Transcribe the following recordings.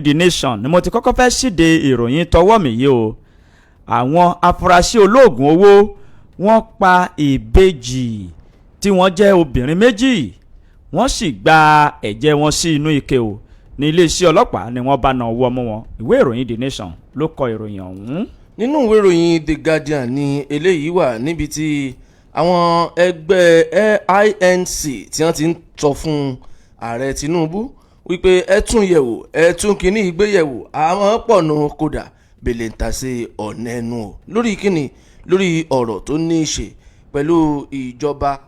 The Nation ni mo ti kọ́kọ́ fẹ́ ṣíde ìròyìn tọwọ́ mi yìí o. Àwọn afurasí olóògùn owó, wọ́n pa ìbejì tí wọ́n jẹ́ obìnrin méjì, wọ́n sì gba ẹ̀jẹ̀ wọn sí inú ike o. Ní iléeṣẹ́ ọlọ́pàá ni wọ́n bá na ọwọ́ mú wọn. Ìwé ìròyìn The Nation ló kọ ìròyìn ọ̀hún. Nínú ìwé ìròyìn The Guardian ni eléyìí wà, níbi tí àwọn ẹgbẹ́ INC tí wọ́n ti ń sọ fún ààrẹ Tinubu wípé ẹ tún yẹ̀wò, ẹ tún kínní ìgbéyẹ̀wò àwọn pọ̀nù kódà bèlèǹtàṣe ọ̀nà ẹnu o, lórí kínní? Lórí ọ̀rọ̀ tó ní í ṣe pẹ̀lú ìjọba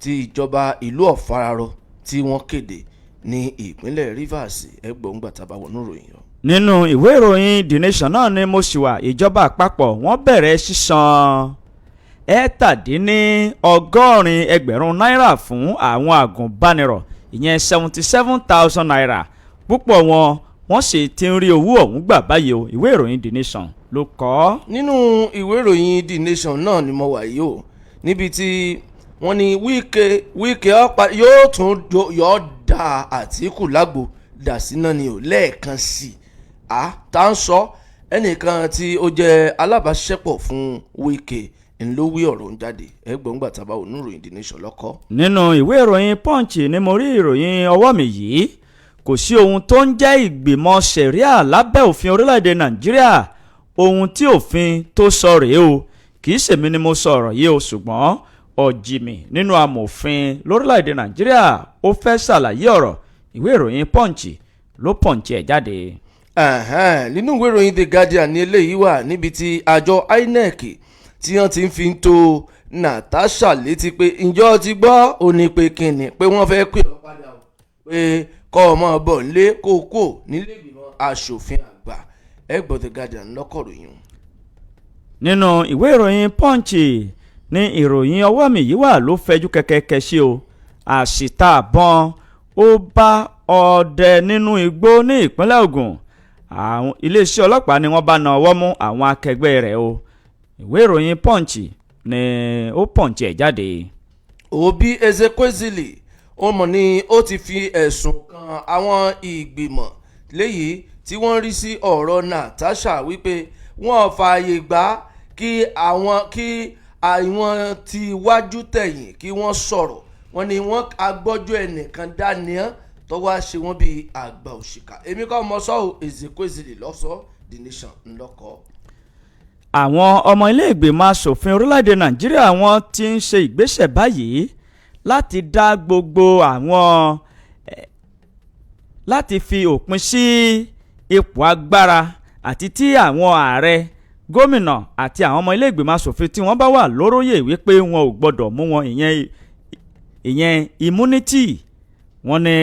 tí ìjọba ìlú ọ̀fararọ tí wọ́n kéde ní ìpínlẹ̀ Rivers. Ẹgbọ̀n gbàtàbà wọnú ìròyìn yọ. Nínú ìwé ìròyìn The Nation náà ni mo sì wà. Ìjọba àpapọ̀, wọ́n bẹ̀rẹ̀ sísan 87 ẹgbẹ̀rún náírà fún àwọn àgùnbánirọ̀, ìyẹn ₦77,000. Púpọ̀ wọn, wọ́n sì ti ń rí owó ọ̀hún gbà báyìí o. Ìwé ìròyìn The Nation ló kọ ọ́. Nínú ìwé ìròyìn The Nation náà ni mo wà yìí o, níbi tí wọ́n ní Wike ọ̀pá yóò tún yọ da Àtìkù lágbo dà síná ni o lẹ́ẹ̀kan sí i. À tá ń sọ ẹnìkan tí ó jẹ́ alábàáṣiṣẹ́pọ̀ fún Wike ńlọ wí ọ̀rọ̀ ń jáde. Ẹgbọ̀n gbà tábà wò nínú ìròyìn The Nation lọ́kọ́. Nínú ìwé ìròyìn Punch ni mo rí ìròyìn ọwọ́ mi yìí. Kò sí ohun tó ń jẹ́ ìgbìmọ̀ sẹ̀ríà lábẹ́ òfin orílẹ̀-èdè Nàìjíríà. Ohun tí òfin tó sọ rèé o. Kì í ṣèmi ni mo sọ ọ̀rọ̀ yìí o, ṣùgbọ́n ọ̀jìmì nínú amòfin lórílẹ̀-èdè Nàìjíríà, ó fẹ́ ṣàlàyé ọ̀rọ̀. Ìwé ìròyìn Punch ló punch ẹ̀ jáde. Nínú ìwé ìròyìn The Guardian ní eléyìí wà, níbi tí àjọ INEC tí wọ́n ti ń fi tó Natasha létí pé ǹjọ́ ti gbọ́ ò ní pé kínní pé wọ́n fẹ́ pè ọ́ padà o, pé kọ́ ọ mọ́ bọ̀ nílé kó o kò nílé ìgbìmọ̀ asòfin àgbà. Ẹ gbọ́, The Guardian lọ́kọ̀ròyìn. Nínú ìwé ìròyìn Punch ní ìròyìn ọwọ́ mi yìí wà ló fẹjú kẹ̀kẹ́kẹ́ sí o. Àṣìta àbọ̀n ó bá ọdẹ nínú igbó ní ìpínlẹ̀ Ògùn. Àwọn iléeṣẹ́ ọlọ́pàá ni wọ́n bá na ọwọ́ mú àwọn akẹgbẹ́ rẹ̀ o. Ìwé ìròyìn Punch ni ó punch ẹ̀ jáde. Obi Ezekwesili, ó mọ̀ ní ó ti fi ẹ̀sùn kan àwọn ìgbìmọ̀ léyìí tí wọ́n rí sí ọ̀rọ̀ Natasha wípé wọ́n fààyè gbà kí àwọn tí wájú tẹ̀yìn kí wọ́n sọ̀rọ̀. Wọ́n ní wọ́n agbọ́jọ́ ẹnìkan dáníyàn tó wá ṣe wọ́n bíi àgbà òṣìkà. Èmi kọ́ mọ sọ́ọ̀, Ezekwesili lọ́sọ̀ọ́. The Nation ńlọ́kọ́. Àwọn ọmọ ilé ìgbìmọ̀ asòfin orílẹ̀-èdè Nàìjíríà, wọ́n ti ń ṣe ìgbésẹ̀ báyìí láti dá gbogbo àwọn láti fi òpin sí ipò agbára àti tí àwọn ààrẹ, gómìnà àti àwọn ọmọ ilé ìgbìmọ̀ asòfin tí wọ́n bá wà lóróyè, wípé wọn ò gbọ́dọ̀ mú wọn, ìyẹn immunity. Wọ́n ní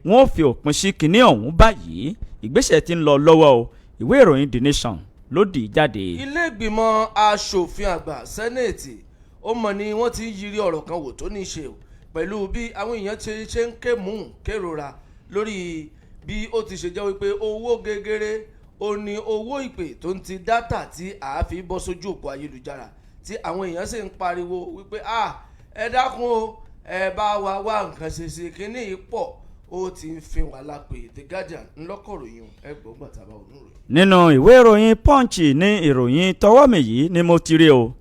wọ́n ò fi òpin sí kinní ọ̀hún báyìí. Ìgbésẹ̀ tí ń lọ lọ́wọ́ o. Ìwé ìròyìn The Nation ló dì í jáde. Ilé ìgbìmọ̀ asòfin àgbà, Senate, ó mọ̀ ní wọ́n ti ń yiri ọ̀rọ̀ kan wò tó ní í ṣe o pẹ̀lú bí àwọn èèyàn ti ṣe ń ké mú kérora lórí bí ó ti ṣe jẹ́ wípé owó gegere ó ní owó ìpè tó ń ti data tí a fi bọ́ sójú òpó ayélujára, tí àwọn èèyàn sì ń pariwo wípé, "Ah, ẹ dákun o, ẹ bá wa wá nǹkan ṣe sí kínní yìí pọ̀, ó ti ń fi wà lápè." The Guardian ńlọ́kọ̀ròyìn. Ẹgbọ́n gbàtàbà oníròyìn. Nínú ìwé ìròyìn Punch ní ìròyìn tọwọ́ mi yìí ni mo ti rí o.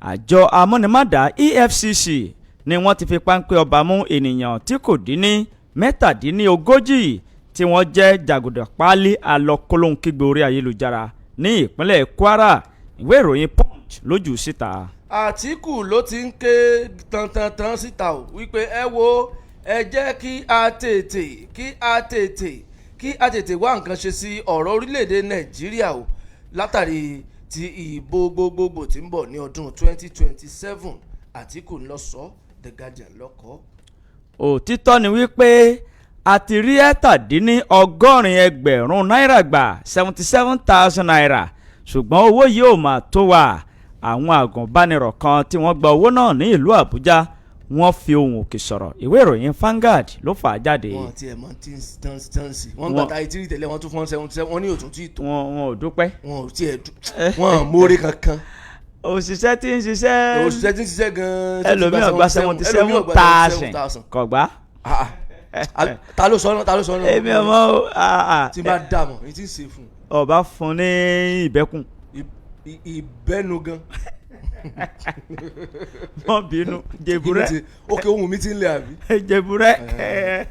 Àjọ amúnimádà EFCC ni wọ́n ti fi páńpẹ́ ọba mú ènìyàn tí kò dín ní 37 tí wọ́n jẹ́ jàgùdà páálí alọ́kólóhunkígbe orí ayélujára ní ìpínlẹ̀ Kwara. Ìwé ìròyìn Punch lójú síta. Àtìkù ló ti ń ké tantantan síta o wípé ẹ wo, ẹ jẹ́ kí a tètè wá nǹkan ṣe sí ọ̀rọ̀ orílẹ̀-èdè Nàìjíríà o, látàrí ti ìbò gbogbogbò tí ń bọ̀ ní ọdún 2027. Àtìkù ń lọ sọ. The Guardian lọ́kọ́. Òtítọ́ ni wípé a ti rí 87 ẹgbẹ̀rún náírà gbà, ₦77,000, ṣùgbọ́n owó yìí ò mà tó wa. Àwọn àgùnbánirọ̀ kan tí wọ́n gba owó náà ní ìlú Àbújá, wọ́n fi ohùn òkè sọ̀rọ̀. Ìwé ìròyìn Vanguard ló fà á jáde. Wọn tiẹ̀ mọ tí ń tán sí wọ́n gba 33 tẹ́lẹ̀, wọ́n tún fún 77, wọ́n ní òtún tí tó. Wọn ò dúpẹ́. Wọn ò tiẹ̀ wọn ò mórí kankan. Òṣìṣẹ́ tí ń ṣiṣẹ́. Òṣìṣẹ́ tí ń ṣiṣẹ́ gan-an. Ẹlòmíràn gba 77,000 kọ̀gbá. Ah. Ta ló sọ náà, ta ló sọ náà? Èmi ọmọ o, ah, ah. Tí n bá dà mọ̀ ní tí ń ṣe fún Ọba fún ní ìbẹ́kùn. Ìbẹ́nu gan. Wọ́n bínú jèbúrẹ́. Ok, ohun mi ti ń lé àbí? Jèbúrẹ́.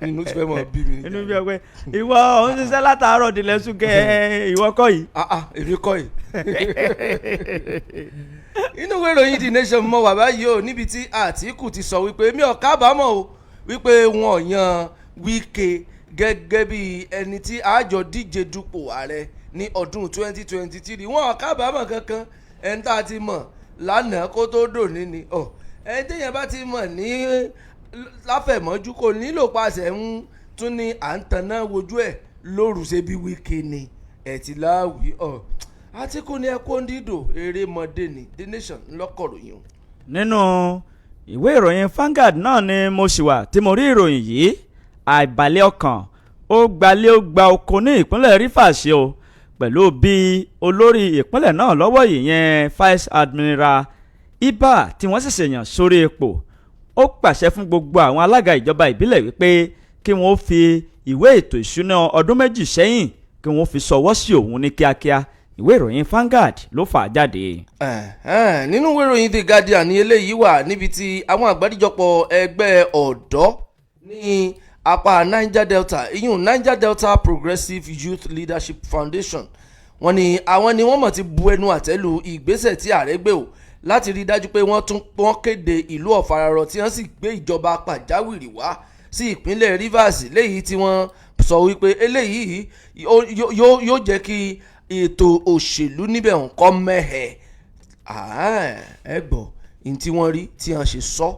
Inú ti fẹ́ mọ̀ bí mi. Inú bí ọgbẹ́ ìwọ òun ṣiṣẹ́ látàárọ̀ dilẹ̀ sùn kẹ́ ìwọ kọ́ yìí. Ah ah, èmi kọ́ yìí. Inú ìwé ìròyìn The Nation mọ́ wà báyìí o, níbi tí Àtìkù ti sọ wípé mi ò kábàámọ̀ o wípé wọn ò yan Wike gẹ́gẹ́ bí ẹni tí àjọ díje dupò ààrẹ ní ọdún 2023. Wọn ò kábàámọ̀ kankan. Ẹni tá a ti mọ̀ lánàá kó tó dòní ni ọ, ẹni téèyàn bá ti mọ̀ ní láfẹ̀mọ́jú kò nílò pàṣẹ ń tún ní à ń tanná wojú ẹ̀ lóru. Ṣe bí Wike ni ẹ̀ ti láwìí ọ, Àtìkù ní ẹkọ ń dídò erémọdé ni. The Nation ńlọkọròyìn o. Nínú ìwé ìròyìn Vanguard náà ni mo sì wà tí mo rí ìròyìn yìí. Àìbalẹ̀ ọkàn ó gbalé ó gba oko ní ìpínlẹ̀ Rivers o, pẹ̀lú bí olórí ìpínlẹ̀ náà lọ́wọ́ yìí yẹn, Vice Admiral Ibas, tí wọ́n ṣẹ̀ṣẹ̀ yàn sórí ipò, ó pàṣẹ fún gbogbo àwọn alága ìjọba ìbílẹ̀ wípé kí wọ́n fi ìwé ètò ìṣúná ọdún 2 sẹ́yìn kí wọ́n fi ṣọwọ́ sí òun ní kíákíá. Ìwé ìròyìn Vanguard ló fà á jáde. Ẹ̀hẹ́n, nínú ìwé ìròyìn The Guardian ní eléyìí wà, níbi tí àwọn àgbáríjọpọ̀ ẹgbẹ́ ọ̀dọ́ ní apá Niger Delta, ìyún Niger Delta Progressive Youth Leadership Foundation, wọ́n ní àwọn ni wọ́n mọ̀ ti bu ẹnu àtẹ́lu ìgbésẹ̀ tí ààrẹ gbé o láti rí i dájú pé wọ́n tún wọ́n kéde ìlú ọ̀fararọ tí wọ́n sì gbé ìjọba pàjáwìrì wá sí ìpínlẹ̀ Rivers, léyìí tí wọ́n sọ wípé eléyìí yóò jẹ́ kí ètò òṣèlú níbẹ̀ ń kọ́ mẹ́hẹ̀. Ẹ gbọ́ ní tí wọ́n rí tí wọ́n ṣe sọ,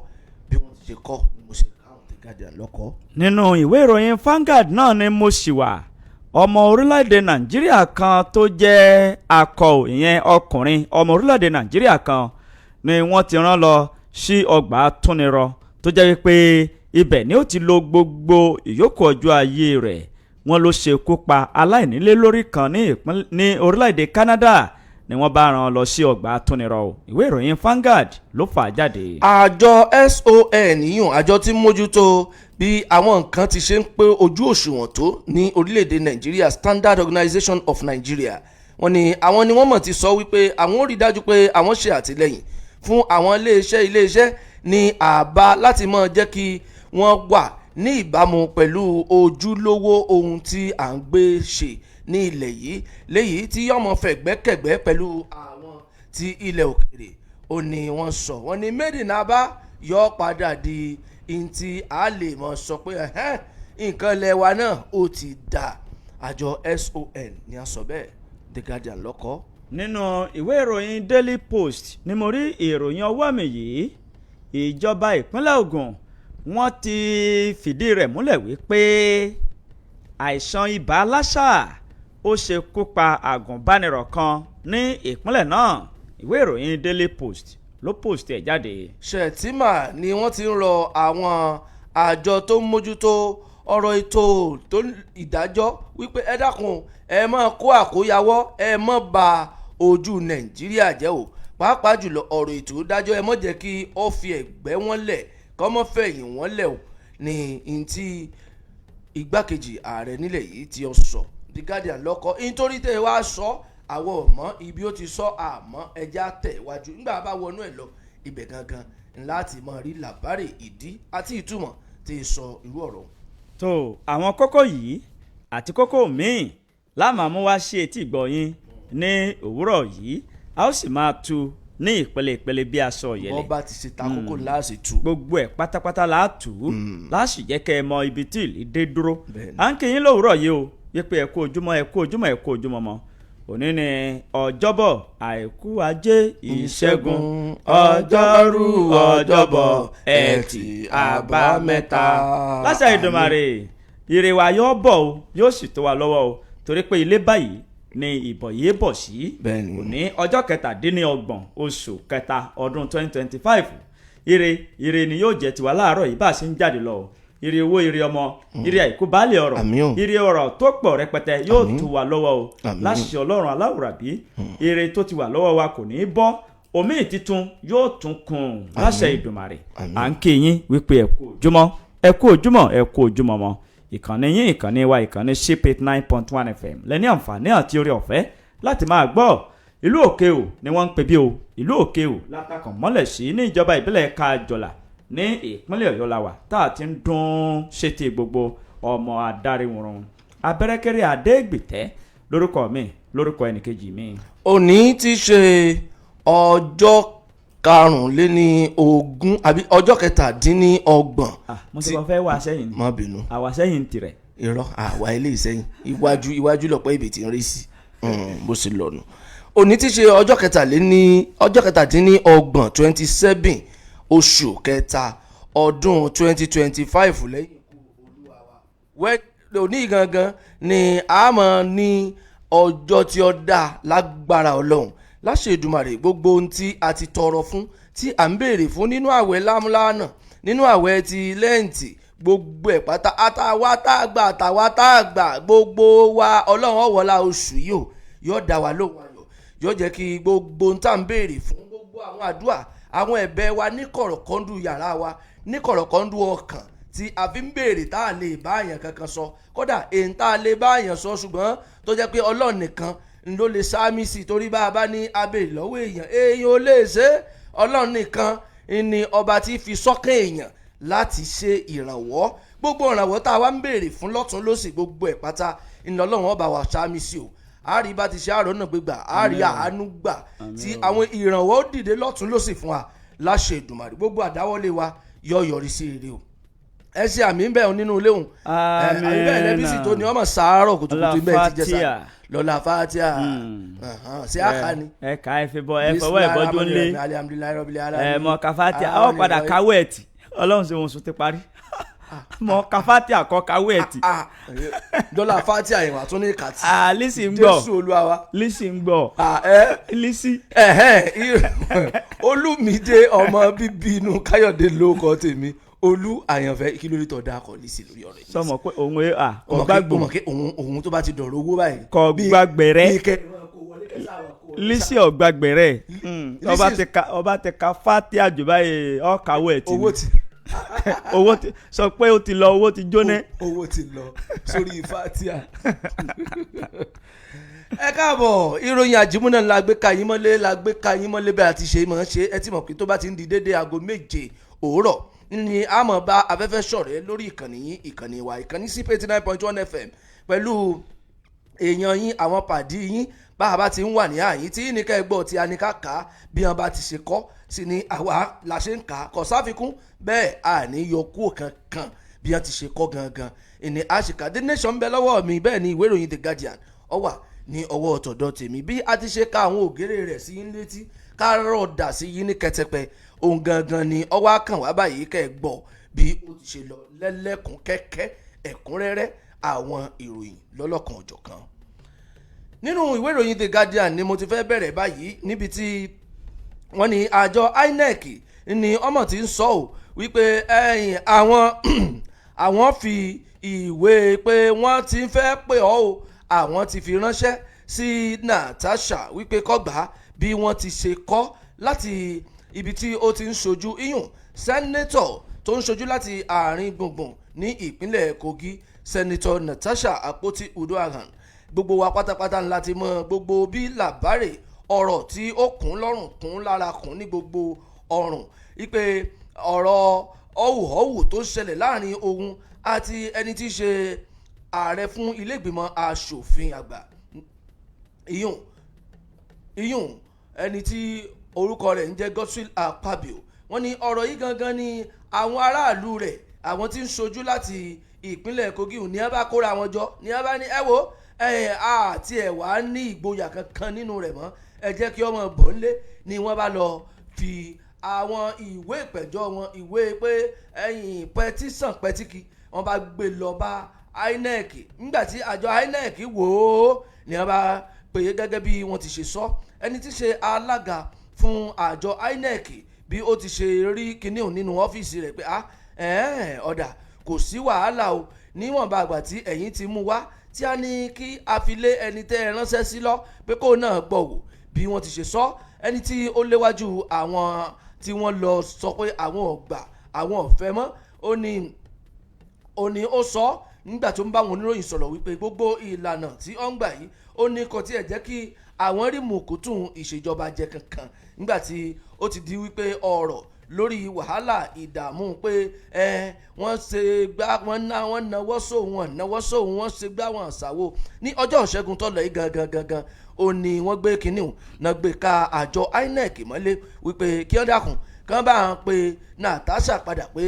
bí wọ́n ti ṣe kọ́ ni mo ṣe káwọn The Guardian lọ́kọ́. Nínú ìwé ìròyìn Vanguard náà ni mo ṣì wà. Ọmọ orílẹ̀-èdè Nàìjíríà kan tó jẹ́ akọ, ìyẹn ọkùnrin ọmọ orílẹ̀-èdè Nàìjíríà kan ni wọ́n ti rán lọ sí ọgbà túnirọ, tó jẹ́ wípé ibẹ̀ ni ó ti lo gbogbo ìyókù ọjọ́ ayé rẹ̀. Wọ́n ló ṣekú pa aláìnílé lórí kan ní orílẹ̀-èdè Canada ni wọ́n bá rán lọ sí ọgbà túnirọ o. Ìwé ìròyìn Vanguard ló fà á jáde. Àjọ SON yùn, àjọ tí ń mójútó bí àwọn nǹkan ti ṣe ń pé ojú òṣùwọ̀n tó ní orílẹ̀-èdè Nàìjíríà, Standard Organization of Nigeria, wọ́n ní àwọn ni wọ́n mọ̀ ti sọ wípé àwọn ò rí dájú pé àwọn ṣe àtìlẹ́yìn fún àwọn iléeṣẹ́ ní àbá láti máa jẹ́ kí wọ́n wà ní ìbámu pẹ̀lú ojúlówó ohun tí à ń gbé ṣe ní ilẹ̀ yìí, léyìí tí yọmọ fẹ̀gbẹ́kẹ̀gbẹ́ pẹ̀lú àwọn tí ilẹ̀ òkèrè. Ó ní wọ́n sọ, wọ́n ní made in Aba yọ padà di ntí a lè mọ̀ sọ pé ẹ̀hẹ́n, nǹkan ilẹ̀ wa náà ó ti dà. Àjọ SON ni a sọ bẹ́ẹ̀. The Guardian lọ́kọ́. Nínú ìwé ìròyìn Daily Post ni mo rí ìròyìn ọwọ́ mi yìí. Ìjọba ìpínlẹ̀ Ògùn, wọ́n ti fìdí rẹ̀ múlẹ̀ wípé àìsàn ibà lásà ó ṣekú pa àgùnbánirọ̀ kan ní ìpínlẹ̀ náà. Ìwé ìròyìn Daily Post ló post ẹ̀ jáde. Shettima ni wọ́n ti ń rọ àwọn àjọ tó ń mójútó ọ̀rọ̀ ètò tó ìdájọ́ wípé ẹ dákun, ẹ máa kó àkóyawọ́, ẹ má ba ojú Nàìjíríà jẹ́ o, pàápàá jùlọ ọ̀rọ̀ ètò ìdájọ́, ẹ má jẹ́ kí ó fi ẹ̀gbẹ́ wọn lẹ̀, kọ́ mọ́ fẹ̀yìn wọn lẹ̀ o, ní ntí igbákejì ààrẹ nílẹ̀ yìí tí ó sọ. The Guardian lọ́kọ́ nítorí tẹ́ ẹ wá sọ àwọn ọmọ ibi ó ti sọ, àmọ́ ẹja tẹ̀ wájú nígbà bá wọnú ẹ̀ lọ ibẹ̀ gangan láti mọ rí làbárè ìdí àti ìtumọ̀ tí ì sọ irú ọ̀rọ̀. Tó àwọn kókó yìí àti kókó míì láàmú mú wá sí etí ìgbọ̀yìn ní òwúrọ̀ yìí, a ó sì máa tu ní ìpele ìpele bí aṣọ ọ̀yẹ̀lẹ̀. Bọ́ bá ti ṣe ta kókó láàṣì tù. Gbogbo ẹ̀ pátápátá la tù ú láti jẹ́ kẹ́ ẹ mọ ibi tí ìlú dé dúró. Bẹ́ẹ̀ni. À ń kí yín lówùúrọ̀ yìí o wípé ẹ kú ojúmọ́, ẹ kú ojúmọ́, ẹ kú ojúmọ́ mọ́. Òní ni Ọjọ́bọ̀, Àìkú, Ajé, Ìṣẹ́gun, Ọjọ́rú, Ọjọ́bọ̀, Ẹtì, Àbámẹ́ta. Láṣà Ìdùmarè, ire wa yóò bọ̀ o, yóò sì tó wa lọ́wọ́ o, torí pé ilé báyìí ni ìbọ̀ yìí bọ̀ sí. Òní ọjọ́ 27 oṣù kẹta ọdún 2025, ire ire ni yóò jẹ́ tiwa láàárọ̀ yìí bá a ṣe ń jáde lọ o. Ire owó, ire ọmọ, ire àìkú baálé ọrọ̀, Àmín o. ire ọrọ̀ tó pọ̀ rẹpẹtẹ yóò Àmín. tó wa lọ́wọ́ o. Àmín. Láṣẹ Ọlọ́run aláwùrábí, ire tó ti wà lọ́wọ́ wa kò ní í bọ́, omi titun yóò tún kún láṣẹ Ìdùmarè. Àmín. À ń kí yín wípé ẹ kú ojúmọ́. Ẹ kú ojúmọ́, ẹ kú ojúmọ́ mọ́. Ìkànnì yín, ìkànnì wa, ìkànnì Ship 89.1 FM lẹ́ní àǹfààní àti orí ọ̀fẹ́ láti máa gbọ́. Ìlú Òkè O ni wọ́n ń pè bí o. Ìlú Òkè O látàkàn mọ́lẹ̀ sí ní ìjọba ìbílẹ̀ Kájọlà ní ìpínlẹ̀ Ọ̀yọ́ la wà, tá a ti ń dún sétí gbogbo ọmọ adáríwòrán. Abẹ́rẹ́kẹ́rẹ́ Adégbìtẹ́ lórúkọ mi, lórúkọ ẹnìkejì mi. Òní ti ṣe ọjọ́ 25 àbí ọjọ́ 27. Ah, mo ti kọ́ fẹ́ wá sẹ́yìn ni. Má bínú. Àwa sẹ́yìn tirẹ̀. Irọ́, àwa ilé ìsẹ́yìn, iwájú iwájú lọ̀pọ̀ ibi tí ń rí sí bó ṣe lọ́nu. Òní ti ṣe ọjọ́ kẹtàléní, ọjọ́ 27, 27 oṣù kẹta ọdún 2025 lẹ́yìn ikú Olúwa wa. Òní gangan ni a mọ̀ ní ọjọ́ tí ó dá lágbára Ọlọ́run láṣẹ Èdùmàrè. Gbogbo ohun tí a ti tọrọ fún, tí à ń béèrè fún nínú àwẹ̀ lámúlánà, nínú àwẹ̀ ti Lẹ́ǹtì, gbogbo ẹ̀ pátá, àtàwa tá a gbà, àtàwa tá a gbà, gbogbo wa, Ọlọ́run ọ̀wọ́lá oṣù yìí ò yóò dá wa lóhùn ayọ̀, yóò jẹ́ kí gbogbo ohun tá à ń béèrè fún, gbogbo àwọn àdúrà, àwọn ẹ̀bẹ̀ wa ní kọ̀rọ̀kọ́ndù yàrá wa, ní kọ̀rọ̀kọ́ndù ọkàn tí a fi ń béèrè, tá a lè bá àyàn kankan sọ, kódà èyí tá a lè bá àyàn sọ ṣùgbọ́n tó jẹ́ pé Ọlọ́run nìkan ló lè sáámi sí, torí bá a bá ní abẹ́ lọ́wọ́ èèyàn, èèyàn ò lè ṣe é. Ọlọ́run nìkan ni ọba tí fi sọ́kàn èèyàn láti ṣe ìrànwọ́. Gbogbo ìrànwọ́ tá a wá ń béèrè fún lọ́tún lọ́sì, gbogbo ẹ̀ pátá ìnà Ọlọ́run ọba wa sáámi sí o. Àárí bá ti ṣe àárọ̀ náà gbégbà, àárí àánú gbà tí àwọn ìrànwọ́ ó dìde lọ́tún lọ́sì fún wa láṣẹ Èdùmàrè. Gbogbo àdáwọ́lé wa yọ yọrí sí rere o. Ẹ ṣe àmì ń bẹ̀ ọ́ nínú ilé òun. Àmín. Àmì bẹ́ẹ̀ lẹ́bí sì tó ní ọmọ sàárọ̀ kùtùkùtù bẹ́ẹ̀ ti jẹ́ sá. Fatia. Lọ́la fatia ṣé àká ni. Ẹ ká, ẹ fi bọ, ẹ fọwọ́ ẹ bọ́jú ńlé. Alihamudulilayi rabbil alamin. Ẹ mọ kàfátíà ọ padà káwé ẹtì. Ọlọ́run ṣe wọn sùn ti parí mọ kàfátíà kọ káwé ẹtì. Ah, dọ́là fatia yẹn wà tún ní kàtí. Ah, Lizzy ń gbọ́. Jésù Olúwa wa. Lizzy ń gbọ́. Ah, ẹ Lizzy. Ẹ̀hẹ́n, Olúmídé ọmọ bíbí inú Káyọ̀dé ló kọ tèmi, Olú Àyànfẹ́. Kí ló dé tó dáa kọ Lizzy lórí ọ̀rọ̀ yìí? Sọmọ pé òun ẹ à kọ Ọmọ gbàgbọ́. kí òun tó bá ti dọ̀rọ̀ owó báyìí. Kọ gbàgbẹ̀rẹ̀. Bí kẹ́ Lizzy ọ̀gbàgbẹ̀rẹ̀. Ọba ti ka fatia jù báyìí, ọ kàwé ẹtì. Owó ti Owó ti sọ pé ó ti lọ, owó ti jóná. Owó ti lọ sórí fatia. Ẹ káàbọ̀. Ìròyìn àjímúná la gbé ka yín mọ́lé, la gbé ka yín mọ́lé bẹ́ẹ̀ àti ṣe mọ̀ ṣe. Ẹ ti mọ̀ pé tó bá ti ń di dédé aago 7 òwúrọ̀ ni a mọ̀ bá afẹ́fẹ́ ṣọ̀rẹ́ lórí ìkànnì yín, ìkànnì wa, ìkànnì sí 89.1 FM, pẹ̀lú èèyàn yín, àwọn pàdí yín. Bá a bá ti ń wà ní àyín tí ní ká ẹ gbọ́ tí a ní ká kà á, bí wọn bá ti ṣe kọ́ sí ni àwa la ṣe ń kà á, kò sáfikún bẹ́ẹ̀, àní yọ kúrò kankan. Bí wọn ti ṣe kọ́ gangan ìní àṣìkà. The Nation ń bẹ lọ́wọ́ mi, bẹ́ẹ̀ ni ìwé ìròyìn The Guardian ó wà ní ọwọ́ ọ̀tọ̀dọ̀ tèmi. Bí a ti ṣe ka àwọn ògèrè rẹ̀ sí yín létí, ká rọ̀ dà sí yín ní kẹtẹpẹ, ohun gangan ni ọwọ́ àkàn wá báyìí, kẹ́ ẹ gbọ́ bí ó ti ṣe lọ lẹ́lẹ́kùn kẹ́kẹ́, ẹ̀kúnrẹ́rẹ́ àwọn ìròyìn lọ́lọ́kan òjọ̀kan. Nínú ìwé ìròyìn The Guardian ni mo ti fẹ́ bẹ̀rẹ̀ báyìí, níbi tí wọ́n ní àjọ INEC ní ọmọ tí ń sọ ọ́ wípé ẹ̀yìn àwọn fi ìwé pé wọ́n ti ń fẹ́ pè ọ́ o, àwọn ti fi ránṣẹ́ sí Natasha wípé kó gbà bí wọ́n ti ṣe kọ́ láti ibi tí ó ti ń ṣojú iyùn, senator tó ń ṣojú láti àárín gbùngbùn ní ìpínlẹ̀ Kogi, Senator Natasha Akpoti Uduaghan. Gbogbo wa pátápátá ńlá ti mọ gbogbo bí làbárè ọ̀rọ̀ tí ó kún lọ́rùn, kún lára, kún ní gbogbo ọrùn, wípé ọ̀rọ̀ ọ̀wùhọ́wù tó ṣẹlẹ̀ láàrin òun àti ẹni tí í ṣe ààrẹ fún ilégbìmọ̀ asòfin àgbà, iyùn ẹni tí orúkọ rẹ̀ ń jẹ́ Godswill Akpabio. Wọ́n ní ọ̀rọ̀ yìí gangan ni àwọn aráàlú rẹ̀, àwọn tí ń ṣojú láti ìpínlẹ̀ Kogi, ní ẹ bá kóra wọn jọ, ní ẹ bá ní ẹ wo ẹ àti ẹ wàá ní ìgboyà kankan nínú rẹ̀ mọ́, ẹ jẹ́ kí ọmọ bò ń lé, ni wọ́n bá lọ fi àwọn ìwé ìpẹ̀jọ́ wọn, ìwé pé ẹ̀yìn petition pẹ́tíkì, wọ́n bá gbé lọ bá INEC. Nígbà tí àjọ INEC wò ó, ni wọ́n bá pè é gẹ́gẹ́ bí wọ́n ti ṣe sọ. Ẹni tí ṣe alága fún àjọ INEC, bí ó ti ṣe rí kinní òun nínú ọ́fíìsì rẹ̀ pé, ah, ọ̀dà, kò sí wàhálà o, níwọ̀nba àgbà tí ẹ̀yin ti mú wá, tí a ní kí a fi lé ẹni tẹ́ ẹ ránṣẹ́ sí lọ pé kó náà gbọ̀ wò bí wọ́n ti ṣe sọ. Ẹni tí ó léwájú àwọn tí wọ́n lọ sọ pé àwọn ò gbà, àwọn ò fẹ́ mọ́, ó ní Ó ní ó sọ nígbà tó ń bá àwọn oníròyìn sọ̀rọ̀ wípé gbogbo ìlànà tí ó ń gbà yìí, ó ní kò tiẹ̀ jẹ́ kí àwọn rí mùkútùn ìṣèjọba jẹ kankan, nígbà tí ó ti di wípé ọ̀rọ̀ lórí wàhálà ìdààmú pé ẹ wọ́n ṣe gbá, wọ́n ná, wọ́n náwó sóhun, wọ́n náwó sóhun, wọ́n ṣe gbá, wọ́n ṣàwo. Ní ọjọ́ Ìṣẹ́gun tó lọ yìí gangan gangan, ó ní wọ́n gbé kínní náà gbé ka àjọ INEC mọ́lé wípé kí wọ́n dákun kán bá ń pe Natasha padà pé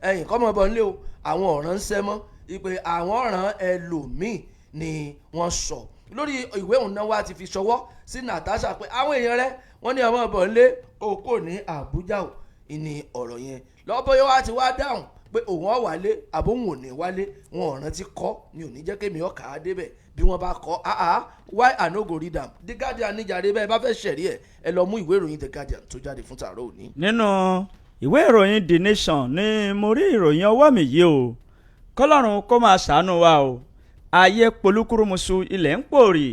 ẹ̀yìn kọ́mọ bọ̀ nílé o, àwọn ọ̀ràn ń sẹ́ mọ́ wípé àwọn ọ̀ràn ẹlòmíì ni wọ́n sọ lórí ìwé òun náà wá ti fi ṣọwọ́ sí Natasha pé àwọn èèyàn rẹ̀ wọ́n ní ọmọ bọ̀ nílé o, kò ní Àbújá o. Ìní ọ̀rọ̀ yẹn lọ́bọ̀yọ́ wá ti wá dáhùn pé òun ọ̀ wálé àbóhùn ò ní wálé. Wọn ò rántí kọ́ ni ò ní jẹ́ kémi ọkà á débẹ̀. Bí wọ́n bá kọ́, ah ah, why I no go read am? The Guardian níjàre. Bẹ́ẹ̀ bá fẹ́ ṣẹ̀rí ẹ̀, ẹ lọ mú ìwé ìròyìn The Guardian tó jáde fún tààrọ̀ òní. Nínú ìwé ìròyìn The Nation ni mo rí ìròyìn ọwọ́ mi yìí o. Kọlọ́run kó máa ṣàánú wa o. Ayé polúkúrúmuṣu, ilẹ̀ ń pòrì,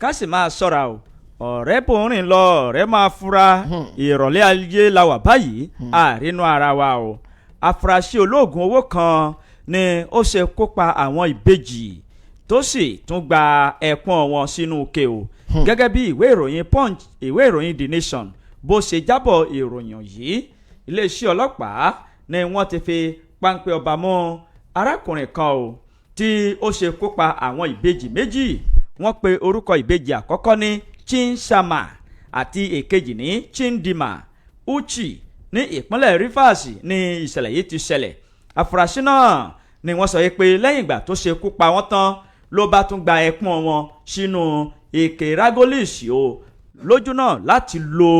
ká sì máa ṣọ́ra o. Ọ̀rẹ́ bò ń rìn lọ, ọ̀rẹ́ máa fura. Ìrọ̀lẹ́ ayé la wà báyìí, àrínú ara wa o. Afurasí olóògùn owó kan ni ó ṣe kópa àwọn ìbejì tó sì tún gba ẹ̀pọ̀n wọn sínú ike o, gẹ́gẹ́ bí ìwé ìròyìn Punch, ìwé ìròyìn The Nation bó ṣe jábọ̀ ìròyìn yìí. Iléeṣẹ́ ọlọ́pàá ni wọ́n ti fi páńpẹ́ ọba mú arákùnrin kan o tí ó ṣe kópa àwọn ìbejì méjì. Wọ́n pe orúkọ ìbejì àkọ́kọ́ ní Chinshama àti èkejì ní Chindima Uchi. Ní ìpínlẹ̀ Rivers ní ìṣẹ̀lẹ̀ yìí ti ṣẹlẹ̀. Àfúrásì náà ni wọ́n sọ yìí pé lẹ́yìn ìgbà tó ṣe kú pa wọ́n tán ló bá tún gba ẹpọ́n wọn sínú ike Ragolis o, lójú náà láti lo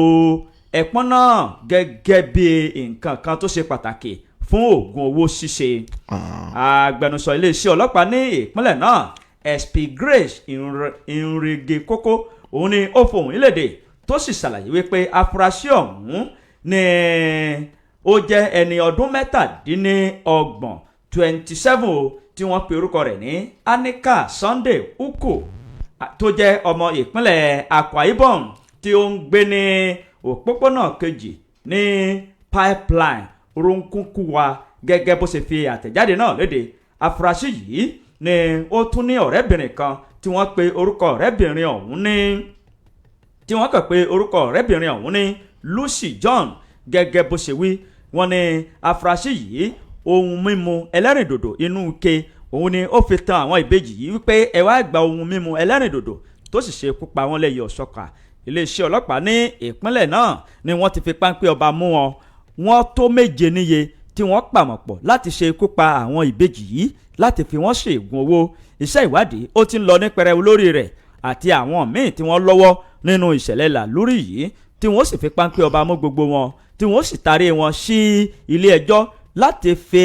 ẹpọ́n náà gẹ́gẹ́ bí nǹkan kan tó ṣe pàtàkì fún oògùn owó ṣíṣe. Agbẹnusọ iléeṣẹ́ ọlọ́pàá ní ìpínlẹ̀ náà, SP Grace Iringe Koko, òun ni ó fohùn ìlédè tó sì ṣàlàyé wípé afurasí ọ̀hún ni ó jẹ́ ẹni ọdún 27, 27 o, tí wọ́n pe orúkọ rẹ̀ ní Anika Sunday Uko, tó jẹ́ ọmọ ìpínlẹ̀ Akwa Ibom tí ó ń gbé ní òpópónà kejì ní Pipeline Runkukuwa, gẹ́gẹ́ bó ṣe fi àtẹ̀jáde náà léde. Afurasí yìí ni ó tún ní ọ̀rẹ́bìnrin kan tí wọ́n pe orúkọ ọ̀rẹ́bìnrin ọ̀hún ní tí wọ́n kàn pé orúkọ ọ̀rẹ́bìnrin ọ̀hún ní Lucy John, gẹ́gẹ́ bó ṣe wí. Wọ́n ní afurasí yìí, ohun mímu ẹlẹ́rìndòdò inú ike òun ni ó fi tan àwọn ìbejì yìí wípé ẹ wá gba ohun mímu ẹlẹ́rìndòdò, tó sì ṣe kú pa wọ́n lẹ́yìn ọ̀ṣọ́kà. Iléeṣẹ́ ọlọ́pàá ní ìpínlẹ̀ náà ni wọ́n ti fi páńpẹ́ ọba mú wọn. Wọ́n tó méje níye tí wọ́n pàmò pọ̀ láti ṣe ikú pa àwọn ìbejì yìí láti fi wọ́n ṣègùn owó. Iṣẹ́ ìwádìí ó ti ń lọ ní pẹrẹu lórí rẹ̀ àti àwọn míì tí wọ́n lọ́wọ́ nínú ìṣẹ̀lẹ̀ làlúrí yìí, tí wọ́n sì fi páńpẹ́ ọba mú gbogbo wọn, tí wọ́n sì tarí wọn sí ilé ẹjọ́ láti fi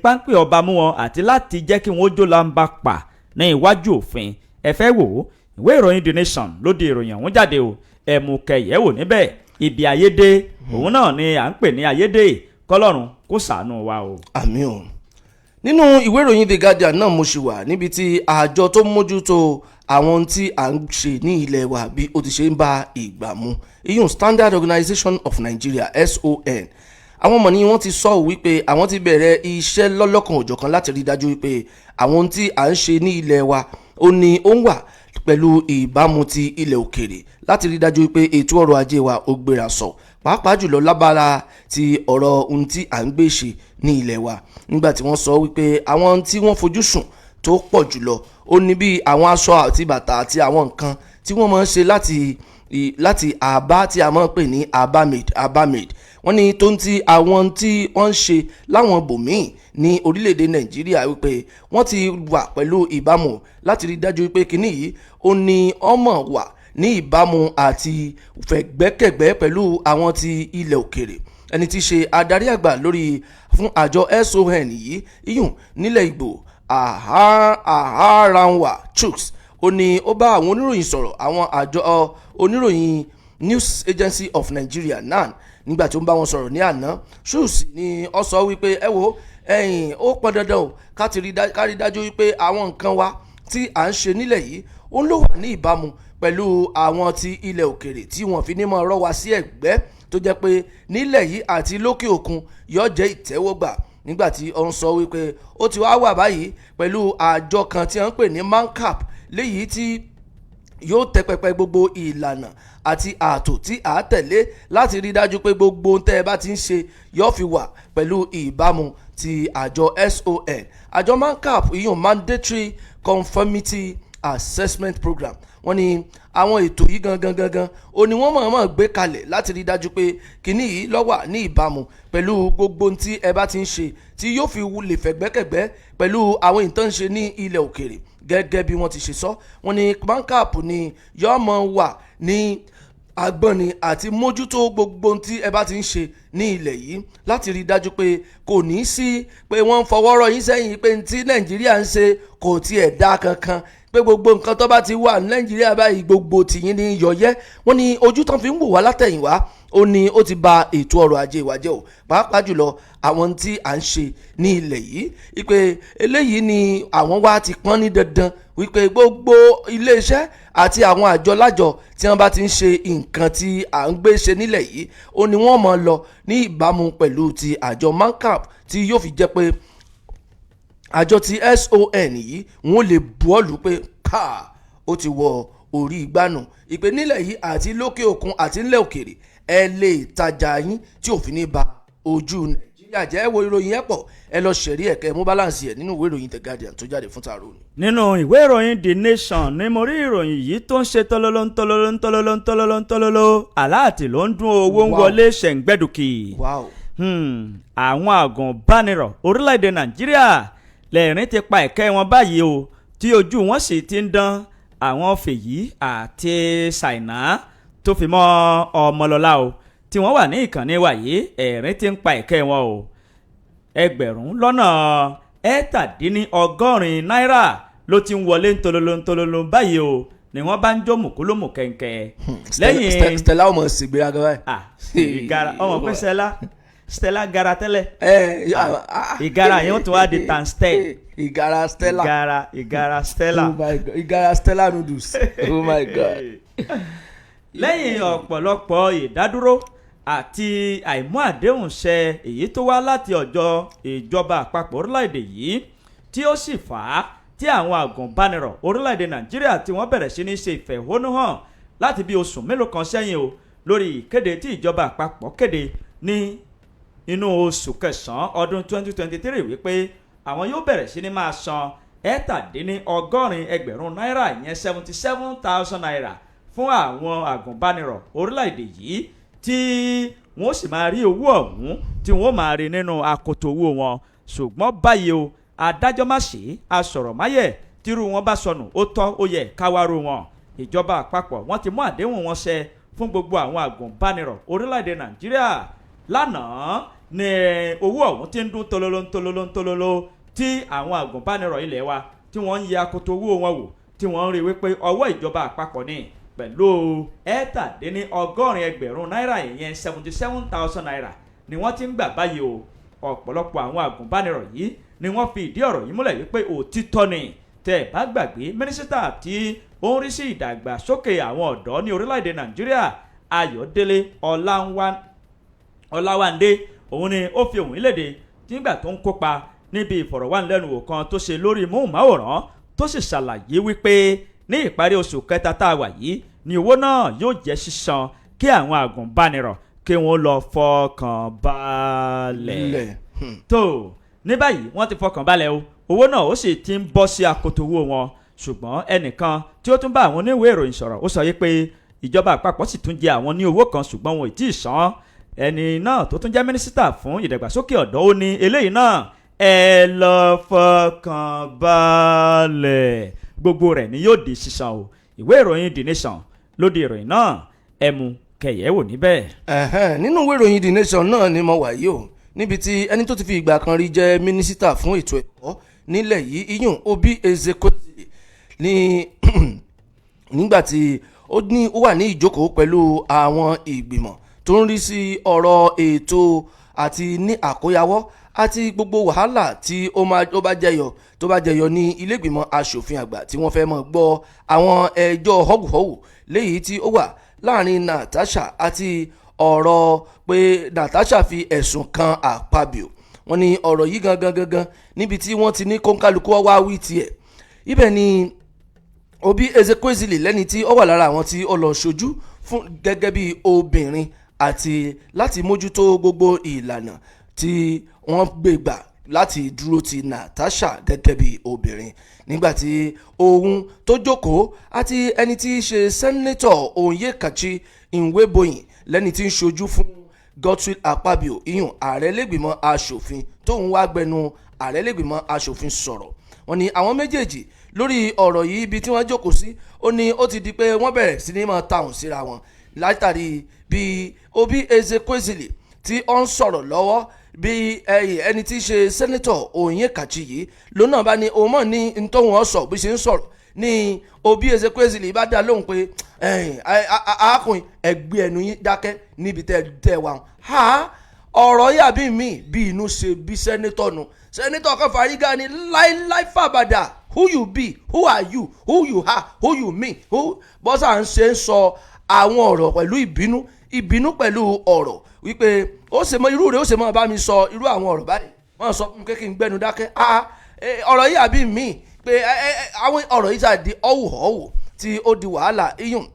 páńpẹ́ ọba mú wọn àti láti jẹ́ kí wọ́n jó lamba pa ní iwájú òfin. Ẹ fẹ́ wò ó, ìwé ìròyìn The Nation ló di ìròyìn ọ̀hún jáde o. Ẹ̀mú kẹyẹ̀ wò níbẹ̀. Ibi ayédè òun náà ni à ń pè ní ayédè. Kọlọ́run kó ṣàánú wa o. Àmín o. Nínú ìwé ìròyìn The Guardian náà mo ṣì wà, níbi tí àjọ tó ń mójútó àwọn ohun tí à ń ṣe ní ilẹ̀ wa bí ó ti ṣe ń bá ìgbà mu, iyun Standard Organization of Nigeria, SON, àwọn ọmọ ní wọ́n ti sọ wípé àwọn ti bẹ̀rẹ̀ iṣẹ́ lọ́lọ́kan òjọ̀kan láti rí dájú wípé àwọn ohun tí à ń ṣe ní ilẹ̀ wa ó ní ó ń wà pẹ̀lú ìbámu ti ilẹ̀ òkèrè, láti rí dájú wípé ètò ọrọ̀ ajé wa ó gbéra sọ, pàápàá jùlọ lábára ti ọ̀rọ̀ ohun tí à ń gbé ṣe ní ilẹ̀ wa. Nígbà tí wọ́n sọ wípé àwọn ohun tí wọ́n fojú sùn tó pọ̀ jùlọ ó ní bí àwọn aṣọ àti bàtà àti àwọn nǹkan tí wọ́n máa ń ṣe láti àbá tí a máa ń pè ní Aba made. Aba made, wọ́n ní tó ń ti àwọn tí wọ́n ń ṣe láwọn bòmíì ní orílẹ̀-èdè Nàìjíríà, wípé wọ́n ti wà pẹ̀lú ìbámu láti rí dájú wípé kínní yìí ó ní ọmọ wà ní ìbámu àti fẹ̀gbẹ́kẹ̀gbẹ́ pẹ̀lú àwọn ti ilẹ̀ òkèrè. Ẹni tí í ṣe adarí àgbà lórí fún àjọ SON yìí, iyùn nílẹ̀ Ìgbò, Aharanwa Chuks, ó ní ó bá àwọn oníròyìn sọ̀rọ̀, àwọn àjọ oníròyìn News Agency of Nigeria, NAN, nígbà tí ó ń bá wọn sọ̀rọ̀ ní àná. Chuks ni ó sọ wípé ẹ wo ẹ̀yìn, ó pọn dandan o ká rí dájú wípé àwọn nǹkan wa tí à ń ṣe nílẹ̀ yìí ó ló wà ní ìbámu pẹ̀lú àwọn ti ilẹ̀ òkèrè, tí wọ́n fi ní mọ́ ọ̀rọ̀ wá sí ẹ̀gbẹ́, tó jẹ́ pé nílẹ̀ yìí àti lókè òkun yóò jẹ́ ìtẹ́wọ́gbà. Nígbàtí ó ń sọ wípé ó ti wá wà báyìí pẹ̀lú àjọ kan tí wọ́n ń pè ní MANCAP, léyìí tí yóò tẹ pẹpẹ gbogbo ìlànà àti ààtò tí a tẹ̀lé láti rí dájú pé gbogbo ohun tẹ́ ẹ bá ti ń ṣe yóò fi wà pẹ̀lú ìbámu ti àjọ SON. Àjọ MANCAP ìyún Mandatory Conformity Assessment Program, wọ́n ní àwọn ètò yìí gangan gangan ó ní wọ́n mọ̀ọ́mọ̀ gbé kalẹ̀ láti rí dájú pé kínní yìí ló wà ní ìbámu pẹ̀lú gbogbo ohun tí ẹ bá ti ń ṣe, tí yóò fi lè fẹ̀gbẹ́kẹ̀gbẹ́ pẹ̀lú àwọn ìtàn ṣe ní ilẹ̀ òkèèrè. Gẹ́gẹ́ bí wọ́n ti ṣe sọ, wọ́n ní MANCAP ni yóò mọ̀ wà ní agbọ́nni àti mójútó gbogbo ohun tí ẹ bá ti ń ṣe ní ilẹ̀ yìí, láti rí i dájú pé kò ní í sí pé wọ́n ń fọwọ́ rọ́ yín sẹ́yìn pé tí Nàìjíríà ń ṣe kò tiẹ̀ dá kankan, pé gbogbo nǹkan tó bá ti wà ní Nàìjíríà báyìí, gbogbo tìyín ní yọ̀yẹ́. Wọ́n ní ojú tán fi ń wò wá látẹ̀yìnwá, ó ní ó ti ba ètò ọrọ̀ ajé wa jẹ́ o, pàápàá jùlọ àwọn tí à ń ṣe ní ilẹ̀ yìí, wípé eléyìí ni àwọn wá ti pọ́n ní dandan wípé gbogbo iléeṣẹ́ àti àwọn àjọ lájọ tí wọ́n bá ti ń ṣe nǹkan tí à ń gbé ṣe nílẹ̀ yìí, ó ní wọ́n máa lọ ní ìbámu pẹ̀lú ti àjọ MANCAP, tí yóò fi jẹ́ pé àjọ ti SON yìí, wọ́n lè buọ́lù pé káà ó ti wọ orí ìgbànú ìpè nílẹ̀ yìí àti lókè òkun àti nílẹ̀ òkèrè, ẹ lè tajà yín tí òfin ní ba ojú Nàìjíríà jẹ́. Wo ìròyìn ẹ̀ pọ̀, ẹ lọ ṣẹ̀rí ẹ̀kẹ́ mú balance ẹ̀ nínú ìwé ìròyìn The Guardian tó jáde fún tààrọ̀ òní. Nínú ìwé ìròyìn The Nation ni mo rí ìròyìn yìí tó ń ṣe tọ́lọ́lọ́ ńtọ́lọ́lọ́ ńtọ́lọ́lọ́ ńtọ́lọ́lọ́ ńtọ́lọ́lọ́, aláàtì ló ń dún, owó ń wọlé ṣẹ̀ǹgbẹ́dùkì. Àwọn àgùnbánirọ̀ orílẹ̀-èdè Nàìjíríà lẹ́rìn ti pa ẹ̀kẹ́ wọn báyìí o, tí ojú wọn sì ti ń dán. Àwọn Fèyí àti Ṣàìná tó fi mọ́ Ọmọlọ́lá o, tí wọ́n wà ní ìkànnì wa yìí, ẹ̀rín ti ń pa ẹ̀kẹ́ wọn o. 77,770 náírà ló ti ń wọlé ntololo ntololo báyìí o, ni wọ́n bá ń jó mùkúlùmù kẹ̀kẹ́ lẹ́yìn. Stella ọmọ ṣègbéraga báyìí. Ah, ìgara ọmọ pé Stella gara tẹ́lẹ̀. Ìgara yẹn ó tún wá di times 10. Ìgara Stella. Ìgara Stella. Oh my God, ìgara Stella noodles, oh my God. Lẹ́yìn ọ̀pọ̀lọpọ̀ ìdádúró àti àìmú àdéhùn ṣẹ èyí tó wá láti ọ̀dọ̀ ìjọba àpapọ̀ orílẹ̀-èdè yìí, tí ó sì fà á tí àwọn àgùnbánirọ̀ orílẹ̀-èdè Nàìjíríà tí wọ́n bẹ̀rẹ̀ sí ní ṣe ìfẹ̀hónúhàn láti bí oṣù mélòó kan sẹ́yìn o, lórí ìkéde tí ìjọba àpapọ̀ kéde ní inú oṣù kẹsàn-án ọdún 2023 wípé àwọn yóò bẹ̀rẹ̀ sí ní máa san 87,770 náírà, ìyẹn 77,000 naira, fún àwọn àgùnbánirọ̀ orílẹ̀-èdè yìí, tí wọ́n sì máa rí owó ọ̀hún tí wọ́n máa rí nínú akoto owó wọn. Ṣùgbọ́n báyìí o, adájọ́ má ṣe asọ̀rọ̀máyẹ̀, tírú wọn bá sọnù, ó tọ́ ó yẹ káwárò wọn. Ìjọba àpapọ̀, wọ́n ti mú àdéhùn wọn ṣẹ fún gbogbo àwọn àgùnbánirọ̀ orílẹ̀-èdè Nàìjíríà. Lánàá ní owó ọ̀hún ti ń dún tololo tololo tololo, tí àwọn àgùnbánirọ̀ ilẹ̀ wa tí wọ́n ń yẹ akoto owó wọn wò, tí wọ́n ń rí wípé ọwọ́ ìjọba àpapọ̀ ni pẹ̀lú 87,770 náírà, ìyẹn 77,000 naira ni wọ́n ti ń gbà báyìí o. Ọ̀pọ̀lọpọ̀ àwọn àgùnbánirọ̀ yìí ni wọ́n fi ìdí ọ̀rọ̀ yìí múlẹ̀ wípé òtítọ́ ni. Tẹ́ ẹ̀ bá gbàgbé, mínísítà tí ó ń rí sí ìdàgbàsókè àwọn ọ̀dọ́ ní orílẹ̀-èdè Nàìjíríà, Ayọ̀délé Ọláwándé, òun ni ó fi òun léde nígbà tó ń kópa níbi ìfọ̀rọ̀wánilẹ́nuwò kan tó ṣe lórí móhùnmáwòrán, tó sì ṣàlàyé wípé ní ìparí oṣù kẹta tá a wà yìí ni owó náà yóò jẹ́ sísan, kí àwọn àgùnbánirọ̀ kí wọ́n lọ fọkàn balẹ̀. Tó ní báyìí, wọ́n ti fọkàn balẹ̀ o, owó náà ó sì ti ń bọ́ sí akoto owó wọn. Ṣùgbọ́n ẹnìkan tí ó tún bá àwọn oníwèé ìròyìn sọ̀rọ̀, ó sọ yìí pé ìjọba àpapọ̀ sì tún jẹ àwọn ní owó kan, ṣùgbọ́n wọn ò tí ì san. Ẹni náà tó tún jẹ́ mínísítà fún ìdàgbàsókè ọ̀dọ́, ó ní eléyìí náà, ẹ lọ fọkàn balẹ̀, gbogbo rẹ̀ ni yóò di sísan o. Ìwé ìròyìn The Nation ló di ìròyìn náà, ẹ mú kẹyẹ wò níbẹ̀. Nínú ìwé ìròyìn The Nation náà ni mo wà yìí o, níbi tí ẹni tó ti fi ìgbà kan rí jẹ́ mínísítà fún ètò ẹ̀kọ́ nílẹ̀ yìí, iyùn Obi Ezekwesili, ní nígbà tí ó ní ó wà ní ìjókòó pẹ̀lú àwọn ìgbìmọ̀ tó ń rí sí ọ̀rọ̀ ètò àti ní àkóyawọ́ àti gbogbo wàhálà tí ó máa ó bá jẹyọ tó bá jẹyọ ní ilé-ìgbìmọ̀ asòfin àgbà, tí wọ́n fẹ́ mọ̀ gbọ́ àwọn ẹjọ́ họ́wùhọ́wù léyìí tí ó wà láàrin Natasha àti ọ̀rọ̀ pé Natasha fi ẹ̀sùn kan Akpabio. Wọ́n ní ọ̀rọ̀ yìí gangan gangan níbi tí wọ́n ti ní kóńkálukú wá wí tiẹ̀, ibẹ̀ ni Obi Ezekwesili lẹ́ni tí ó wà lára àwọn tí ó lọ ṣojú fún gẹ́gẹ́ bí obìnrin àti láti mójútó gbogbo ìlànà tí wọ́n gbé gbà láti dúró ti Natasha gẹ́gẹ́ bí obìnrin, nígbàtí òun tó jókòó àti ẹni tí í ṣe Senator Onyekachi Nweboyin lẹ́ni tí ń ṣojú fún Godswill Akpabio, ìyún ààrẹ lẹ́gbìmọ̀ aṣòfin, tóun wá gbẹnu ààrẹ lẹ́gbìmọ̀ aṣòfin sọ̀rọ̀. Wọ́n ní àwọn méjèèjì lórí ọ̀rọ̀ yìí, ibi tí wọ́n jókòó sí, ó ní ó ti di pé wọ́n bẹ̀rẹ̀ sí ní máa tahùn síra wọn látàrí bí Obi Ezekwesili tí ó ń sọ̀rọ̀ lọ́wọ́, bí ẹni tí í ṣe Senator Onyekachi yìí lónà bá ní òun mọ̀ ní ntọ́hún ọ̀sọ̀ bí ṣe ń sọ̀rọ̀ ní Obi Ezekwesili bá dá lóhùn pé, "Arákùnrin, ẹgbẹ́ ẹnu yín dákẹ́ níbi tẹ́ wà ha." Ọ̀rọ̀ yàbí mi bí inú ṣe bí senator nu. Senator kan fàrígà ní láíláí fàbàdà, "Who you be? Who are you? Who you are? Who you mean?" Who bọ́sà ń ṣe ń sọ àwọn ọ̀rọ̀ pẹ̀lú ìbínú, ìbínú pẹ̀lú ọ̀rọ̀ wípé ó ṣe mọ irú rẹ̀, ó ṣe mọ bá mi sọ irú àwọn ọ̀rọ̀ báyìí. Wọ́n sọ fún mi pé kí n gbẹ́nu dákẹ́. Ọ̀rọ̀ yìí àbí mi pé àwọn ọ̀rọ̀ yìí ṣáà di ọ̀wù tí ó di wàhálà iyùn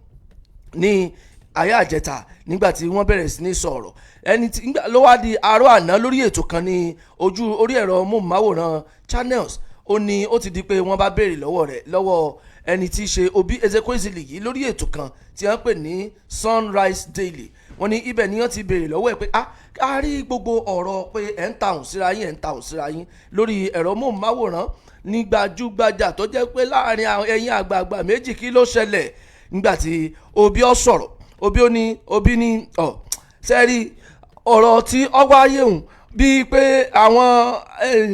ní ayé àjẹta nígbà tí wọ́n bẹ̀rẹ̀ sí ní sọ̀rọ̀ ẹni tí ló wá di àárọ̀ àná lórí ètò kan ní ojú orí ẹ̀rọ móhùnmáwòrán Channels. Ó ní ó ti di pé wọ́n bá béèrè lọ́wọ́ rẹ̀, lọ́wọ́ ẹni tí í ṣe Obi Ezekwesili yìí, lórí ètò kan tí wọ́n pè ní Sunrise Daily. Wọ́n ní ibẹ̀ ni wọ́n ti béèrè lọ́wọ́ ẹ̀ pé a rí gbogbo ọ̀rọ̀ pé ẹ̀ ń tàùn síra yín, ẹ̀ ń tàùn síra yín lórí ẹ̀rọ móhùnmáwòrán ní gbajúgbajà tó jẹ́ pé láàrin ẹ̀yin àgbààgbà méjì, kí ló ṣẹlẹ̀? Nígbà tí Obi ó sọ̀rọ̀, Obi ó ní, Obi ní ọ̀ sẹ́rí ọ̀rọ̀ tí ó wáyé hùn bíi pé àwọn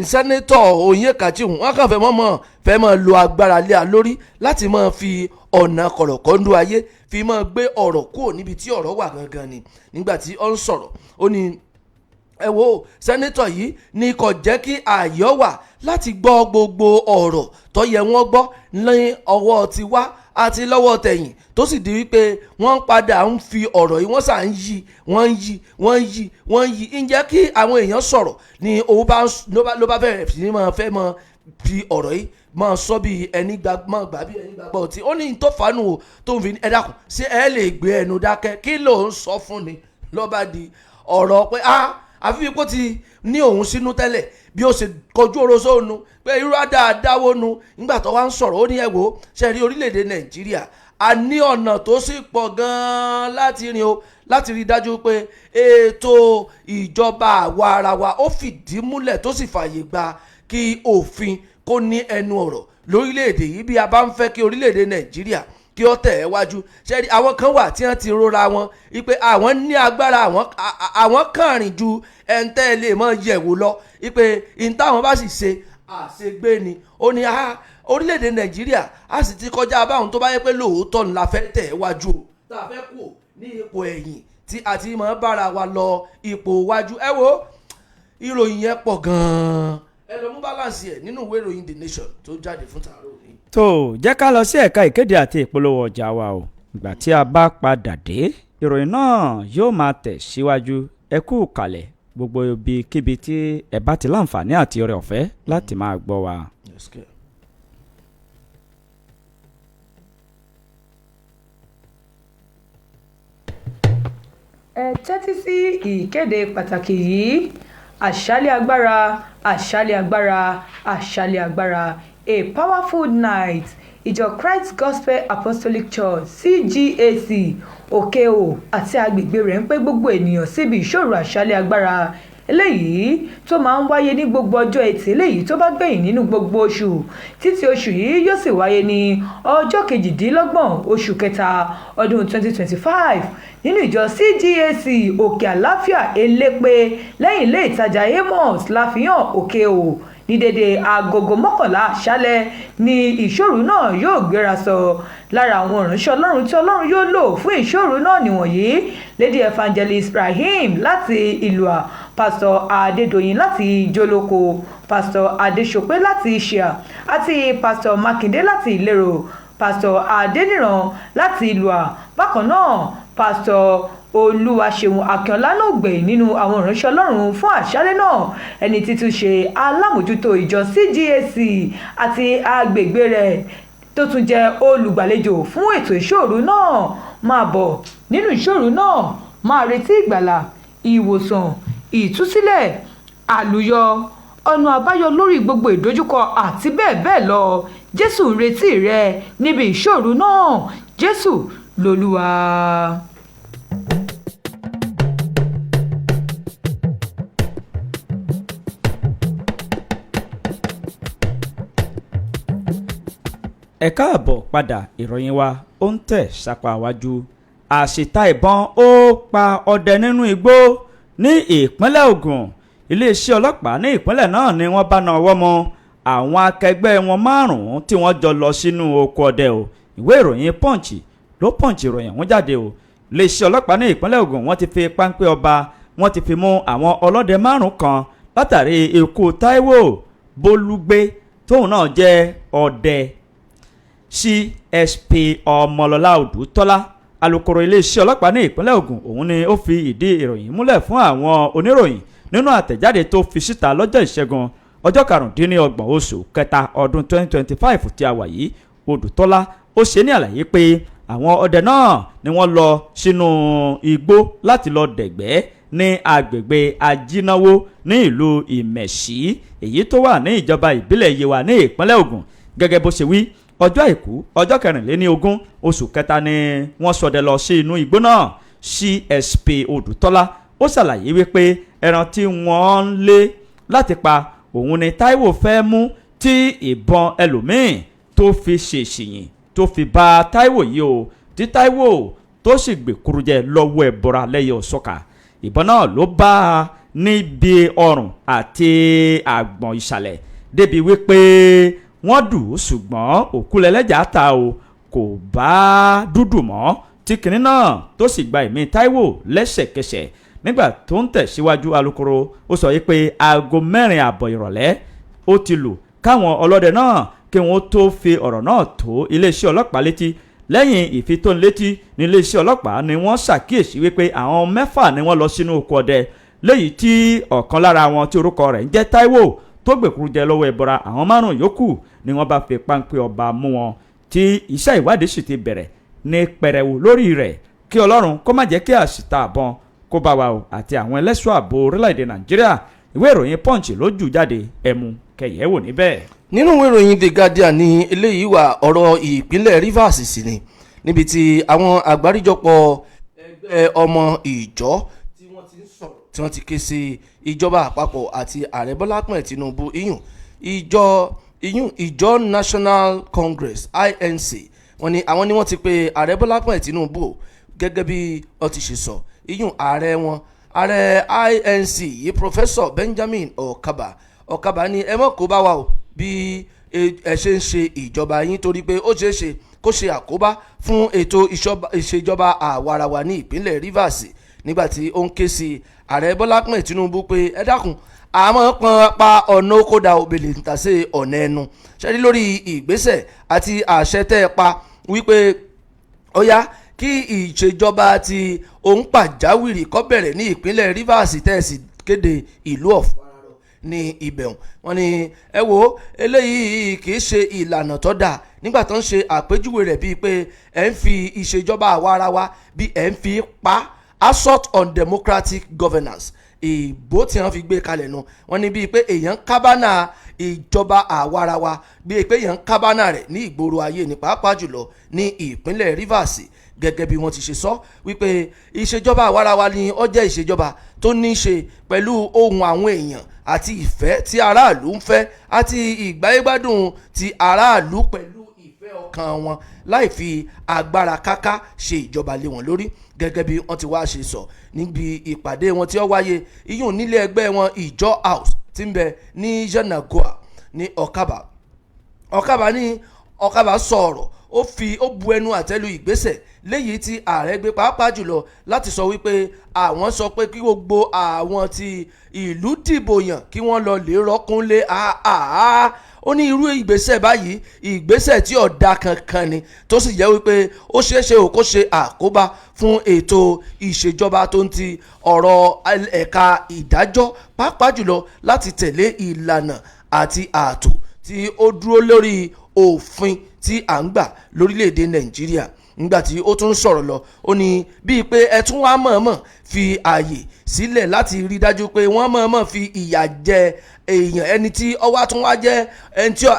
Senator Onyekachi hùn, wọ́n kàn fẹ́ mọ́ fẹ́ mọ́ lo agbára lé a lórí láti máa fi ọ̀nà kọ̀rọ̀kọ́ndú ayé fi máa gbé ọ̀rọ̀ kúrò níbi tí ọ̀rọ̀ wà gangan ni. Nígbà tí ó ń sọ̀rọ̀, ó ní, ẹ wo senator yìí ní kò jẹ́ kí ààyè wà láti gbọ́ gbogbo ọ̀rọ̀ tó yẹ wọ́n gbọ́ ní ọwọ́ tiwa àti lọ́wọ́ tẹ̀yìn, tó sì di wípé wọ́n padà ń fi ọ̀rọ̀ yìí, wọ́n sà ń yí, wọ́n ń yí, wọ́n ń yí, wọ́n ń yí. Ǹjẹ́ kí àwọn èèyàn sọ̀rọ̀ ni òun bá ló bá bẹ̀rẹ̀ sí ní máa fẹ́ máa fi ọ̀rọ̀ yìí máa sọ bí ẹni gbà, máa gbà bí ẹni gbàgbọ́ tí ó ní tó fanu o, tó ń fi, "Ẹ dákun, ṣé ẹ lè gbé ẹnu dákẹ́? Kí ló ń sọ fún ni?" Ló bá di ọ̀rọ̀ pé ah, àfi bí kò ti ní òun sínú tẹ́lẹ̀, bí ó ṣe kọjú oró sóònù pé irú àdáadáwo nu. Nígbà tó wá ń sọ̀rọ̀, ó ní, ẹ wò ó, ṣe rí orílẹ̀-èdè Nàìjíríà, a ní ọ̀nà tó sì pọ̀ gan-an láti rìn o, láti rí i dájú pé ètò ìjọba àwa ara wa ó fìdí múlẹ̀, tó sì fààyè gba kí òfin kó ní ẹnu ọ̀rọ̀ lórílẹ̀-èdè yìí, bí a bá ń fẹ́ kí orílẹ̀-èdè Nàìjíríà kí ó tẹ̀ ẹ́ wájú. Ṣe rí àwọn kan wà tí wọ́n ti rora wọn wípé àwọn ní agbára, àwọn kàn rìn ju ẹ̀ńtẹ́ lè mọ yẹ̀wò lọ, wípé ìyẹn táwọn bá sì ṣe àṣegbé ni. Ó ní orílẹ̀-èdè Nàìjíríà a sì ti kọjá báwọn, tó bá yẹ pé lóòótọ́ ńlá fẹ́ tẹ̀ ẹ́ wájú o, tá a fẹ́ kú ní ipò ẹ̀yìn tí a ti máa bára wa lọ ipò wájú. Ẹ wo, ìròyìn yẹn pọ̀ gan-an, ẹ lọ mú balance ẹ̀ nínú ìwé ìròyìn The Nation tó jáde fún tààrọ̀ òní. Tó jẹ́ ká lọ sí ẹ̀ka ìkéde àti ìpolówó ọjà wa o. Ìgbà tí a bá padà dé, ìròyìn náà yóò máa tẹ̀ síwájú. Ẹ kú kalẹ̀ gbogbo ibikíbi tí ẹ bá ti láǹfààní àti oore ọ̀fẹ́ láti máa gbọ́ wa. Yes, okay. Ẹ tẹ́tí sí ìkéde pàtàkì yìí. Àṣálẹ́ agbára, àṣálẹ́ agbára, àṣálẹ́ agbára, a powerful night. Ìjọ Christ Gospel Apostolic Church, CGAC, Òkè-Òò àti agbègbè rẹ̀ ń pe gbogbo ènìyàn síbi ìṣọ́ òru àṣálẹ́ agbára eléyìí tó máa ń wáyé ní gbogbo ọjọ́ Ẹtì eléyìí tó bá gbẹ̀yìn nínú gbogbo oṣù. Títí oṣù yìí yóò sì wáyé ní ọjọ́ 28 oṣù kẹta ọdún 2025 nínú ìjọ CGAC Òkè Àlàáfíà, Elépè, lẹ́yìn ilé ìtajà Amos, Láfíàn, Òkè-Òò, ní dédé agogo 11 àṣálẹ́ ní ìṣọ́ òru náà yóò gbéra sọ. Lára àwọn ìránṣẹ́ Ọlọ́run tí Ọlọ́run yóò lò fún ìṣọ́ òru náà nìwọ̀nyí: Lady Evangelist Rahim láti Ìlúà, Pastor Adédọ̀yìn láti Jólókò, Pastor Adéṣọpé láti Ìṣíà àti Pastor Mákindé láti Ìlérò, Pastor Adéníran láti Ìlúà. Bákan náà, Pastor Olúwaṣeun Akínọlá náà gbẹ̀yìn nínú àwọn ìránṣẹ́ Ọlọ́run fún àṣálẹ́ náà, ẹni tí tún ṣe alámòójútó ìjọ CGAC àti agbègbè rẹ̀ tó tún jẹ́ olùgbàlejò fún ètò ìṣọ́-òru náà. Máa bọ̀ nínú ìṣọ́-òru náà, máa retí ìgbàlà, ìwòsàn, ìtúsílẹ̀, àlùyọ, ọ̀nà àbáyọ lórí gbogbo ìdojúkọ àti bẹ́ẹ̀ bẹ́ẹ̀ lọ. Jésù ń retíi rẹ níbi ìṣọ́-òru náà. Jésù lolúwa. Ẹ káàbọ̀ padà, ìròyìn wa ó ń tẹ̀ sápá wájú. Àṣìta ìbọn ó pa ọdẹ nínú igbó ní ìpínlẹ̀ Ògùn. Iléeṣẹ́ ọlọ́pàá ní ìpínlẹ̀ náà ni wọ́n bá na ọwọ́ mọ́ àwọn akẹgbẹ́ wọn márùn-ún tí wọ́n jọ lọ sínú oko ọdẹ o. Ìwé ìròyìn Punch ló Punch ìròyìn ọ̀hún jáde o. Iléeṣẹ́ ọlọ́pàá ní ìpínlẹ̀ Ògùn, wọ́n ti fi páńpẹ́ ọba, wọ́n ti fi mú àwọn ọlọ́dẹ márùn-ún kan látàrí ikú Táíwò Bólúgbé tóun náà jẹ́ ọdẹ. CSP Ọmọlọ́lá Odùtọ́lá, alukoro iléeṣẹ́ ọlọ́pàá ní ìpínlẹ̀ Ògùn, òun ni ó fi ìdí ìròyìn múlẹ̀ fún àwọn oníròyìn nínú àtẹ̀jáde tó fi síta lọ́jọ́ Ìṣẹ́gun, ọjọ́ 25 oṣù kẹta ọdún 2025 tí a wà yìí. Odùtọ́lá ó ṣe ní àlàyé pé àwọn ọdẹ náà ni wọ́n lọ sínú igbó láti lọ dẹ̀gbẹ́ ní agbègbè Ajínáwó ní ìlú Ìmẹ̀sí, èyí tó wà ní ìjọba ìbílẹ̀ Yewa ní ìpínlẹ̀ Ògùn. Gẹ́gẹ́ bó ṣe wí, ọjọ́ Àìkú, ọjọ́ 24 oṣù kẹta ni wọ́n ṣọdẹ lọ sí inú igbó náà. CSP Odùtọ́lá ó ṣàlàyé wípé ẹran tí wọ́n ń lé láti pa òun ni Táíwò fẹ́ mú tí ìbọn ẹlòmíín tó fi ṣèṣìyìn tó fi bá Táíwò yìí o, tí Táíwò tó sì gbèkúrújẹ lọ́wọ́ ẹ̀bọra lẹ́yẹ ọ̀ṣọ́ka. Ìbọn náà ló bá a níbi ọrùn àti àgbọ̀n ìsàlẹ̀ débi wípé wọ́n dù ú, ṣùgbọ́n òkú lẹ́lẹ́jà ta o, kò bá dúdú mọ́, tí kinní náà tó sì gba ẹ̀mí Táíwò lẹ́sẹ̀kẹsẹ̀. Nígbà tó ń tẹ̀síwájú, alukoro ó sọ yìí pé aago 4:30 ìrọ̀lẹ́ ó ti lù káwọn ọlọ́dẹ náà kí wọ́n tó fi ọ̀rọ̀ náà tó iléeṣẹ́ ọlọ́pàá létí. Lẹ́yìn ìfitónilétí ní iléeṣẹ́ ọlọ́pàá ni wọ́n ṣàkíyèsí wípé àwọn mẹ́fà ni wọ́n lọ sínú oko ọdẹ, léyìí tí ọ̀kan lára wọn tí orúkọ rẹ̀ ń jẹ́ Táíwò tó gbèkúrú jẹ lọ́wọ́ ẹbọra. Àwọn márùn yòókù ni wọ́n bá fi páńpẹ́ ọba mú wọn, tí iṣẹ́ ìwádìí sì ti bẹ̀rẹ̀ ní pẹrẹwu lórí rẹ̀. Kí Ọlọ́run kó má jẹ́ kí àṣìta àbọn kó bá wa o àti àwọn ẹlẹ́ṣọ́ ààbò orílẹ̀-èdè Nàìjíríà. Ìwé ìròyìn Punch ló jù jáde, ẹ̀mú kẹyẹ̀ wò níbẹ̀. Nínú ìwé ìròyìn The Guardian ní eléyìí wà. Ọ̀rọ̀ ìpínlẹ̀ Rivers sì ni, níbi tí àwọn àgbáríjọpọ̀ ẹgbẹ́ ọmọ ìjọ tí wọ́n ti ń sọ̀rọ̀, tí wọ́n ti ké sí ìjọba àpapọ̀ àti ààrẹ Bọ́lá Ahmed Tinubu. Iyùn ìjọ National Congress, INC, wọ́n ní àwọn ni wọ́n ti pe ààrẹ Bọ́lá Ahmed Tinubu gẹ́gẹ́ bí ó ti ṣe sọ. Iyùn ààrẹ wọn, ààrẹ INC yìí, Professor Benjamin Okaba. Okaba ní ẹ mọ̀ kó bá wa o bí ẹ ṣe ń ṣe ìjọba yín, torí pé ó ṣeé ṣe kó ṣe àkóbá fún ètò ìṣèjọba àwarawa ní ìpínlẹ̀ Rivers. Nígbàtí ó ń ké sí ààrẹ Bọ́lá Ahmed Tinubu pé ẹ dákun, àmọ́ pọn pa ọ̀nà okòdà òbèlè ntàsé ọ̀nà ẹnu ṣẹ́ni lórí ìgbésẹ̀ àti àṣẹ tẹ́ ẹ pa wípé ó yá kí ìṣèjọba ti òun pàjáwìrì kó bẹ̀rẹ̀ ní ìpínlẹ̀ Rivers, tẹ́ ẹ sì kéde ìlú Ọ̀fọ̀rọ̀ ní ibẹ̀. Wọ́n ní ẹ wo, eléyìí kì í ṣe ìlànà tó dáa, nígbà tó ń ṣe àpèjúwe rẹ̀ bíi pé ẹ̀ ń fi ìṣèjọba àwa ara wa bí ẹ̀ ń fi pa, assault on democratic governance, ìbò tí wọ́n fi gbé kalẹ̀ nu. Wọ́n ní bíi pé èèyàn kábánà ìjọba àwarawa, bíi pé èèyàn kábánà rẹ̀ ní ìgboro ayé ní, pàápàá jùlọ ní ìpínlẹ̀ Rivers. Gẹ́gẹ́ bí wọ́n ti ṣe sọ wípé ìṣèjọba àwarawa ni ó jẹ́ ìṣèjọba tó ní í ṣe pẹ̀lú ohun àwọn èèyàn àti ìfẹ́ tí aráàlú ń fẹ́ àti ìgbáyégbádùn ti aráàlú pẹ̀lú ìfẹ́ ọkàn wọn, láì fi agbára káká ṣe ìjọba lé wọn lórí. Gẹ́gẹ́ bí wọ́n ti wá ṣe sọ níbi ìpàdé wọn tí ó wáyé iyùn nílé ẹgbẹ́ wọn, Ìjọ House tí ń bẹ ní Yenagoa ní Ọ̀kàbà. Ọ̀kàbà ní Ọ̀kàbà sọ̀rọ̀, ó fi ó bu ẹnu àtẹ́lu ìgbésẹ̀ léyìí tí ààrẹ gbé, pàápàá jùlọ láti sọ wípé àwọn sọ pé kí gbogbo àwọn tí ìlú dìbò yàn kí wọ́n lọ lè rọ́kúnlé àá. Ó ní irú ìgbésẹ̀ báyìí, ìgbésẹ̀ tí ọ̀dà kankan ni, tó sì jẹ́ wípé ó ṣeé ṣe kó ṣe àkóbá fún ètò ìṣèjọba tó ń ti ọ̀rọ̀ ẹ̀ka ìdájọ́, pàápàá jùlọ láti tẹ̀lé ìlànà àti ààtò tí ó dúró lórí òfin tí à ń gbà lórílẹ̀‐èdè Nàìjíríà. Nígbà tí ó tún sọ̀rọ̀ lọ, ó ní bíi pé ẹ tún wá mọ̀ọ́mọ̀ fi ààyè sílẹ̀ láti rí dájú pé wọ́n mọ̀ọ́mọ̀ fi ìyà jẹ èèyàn, ẹni tí ọwá tún wá jẹ́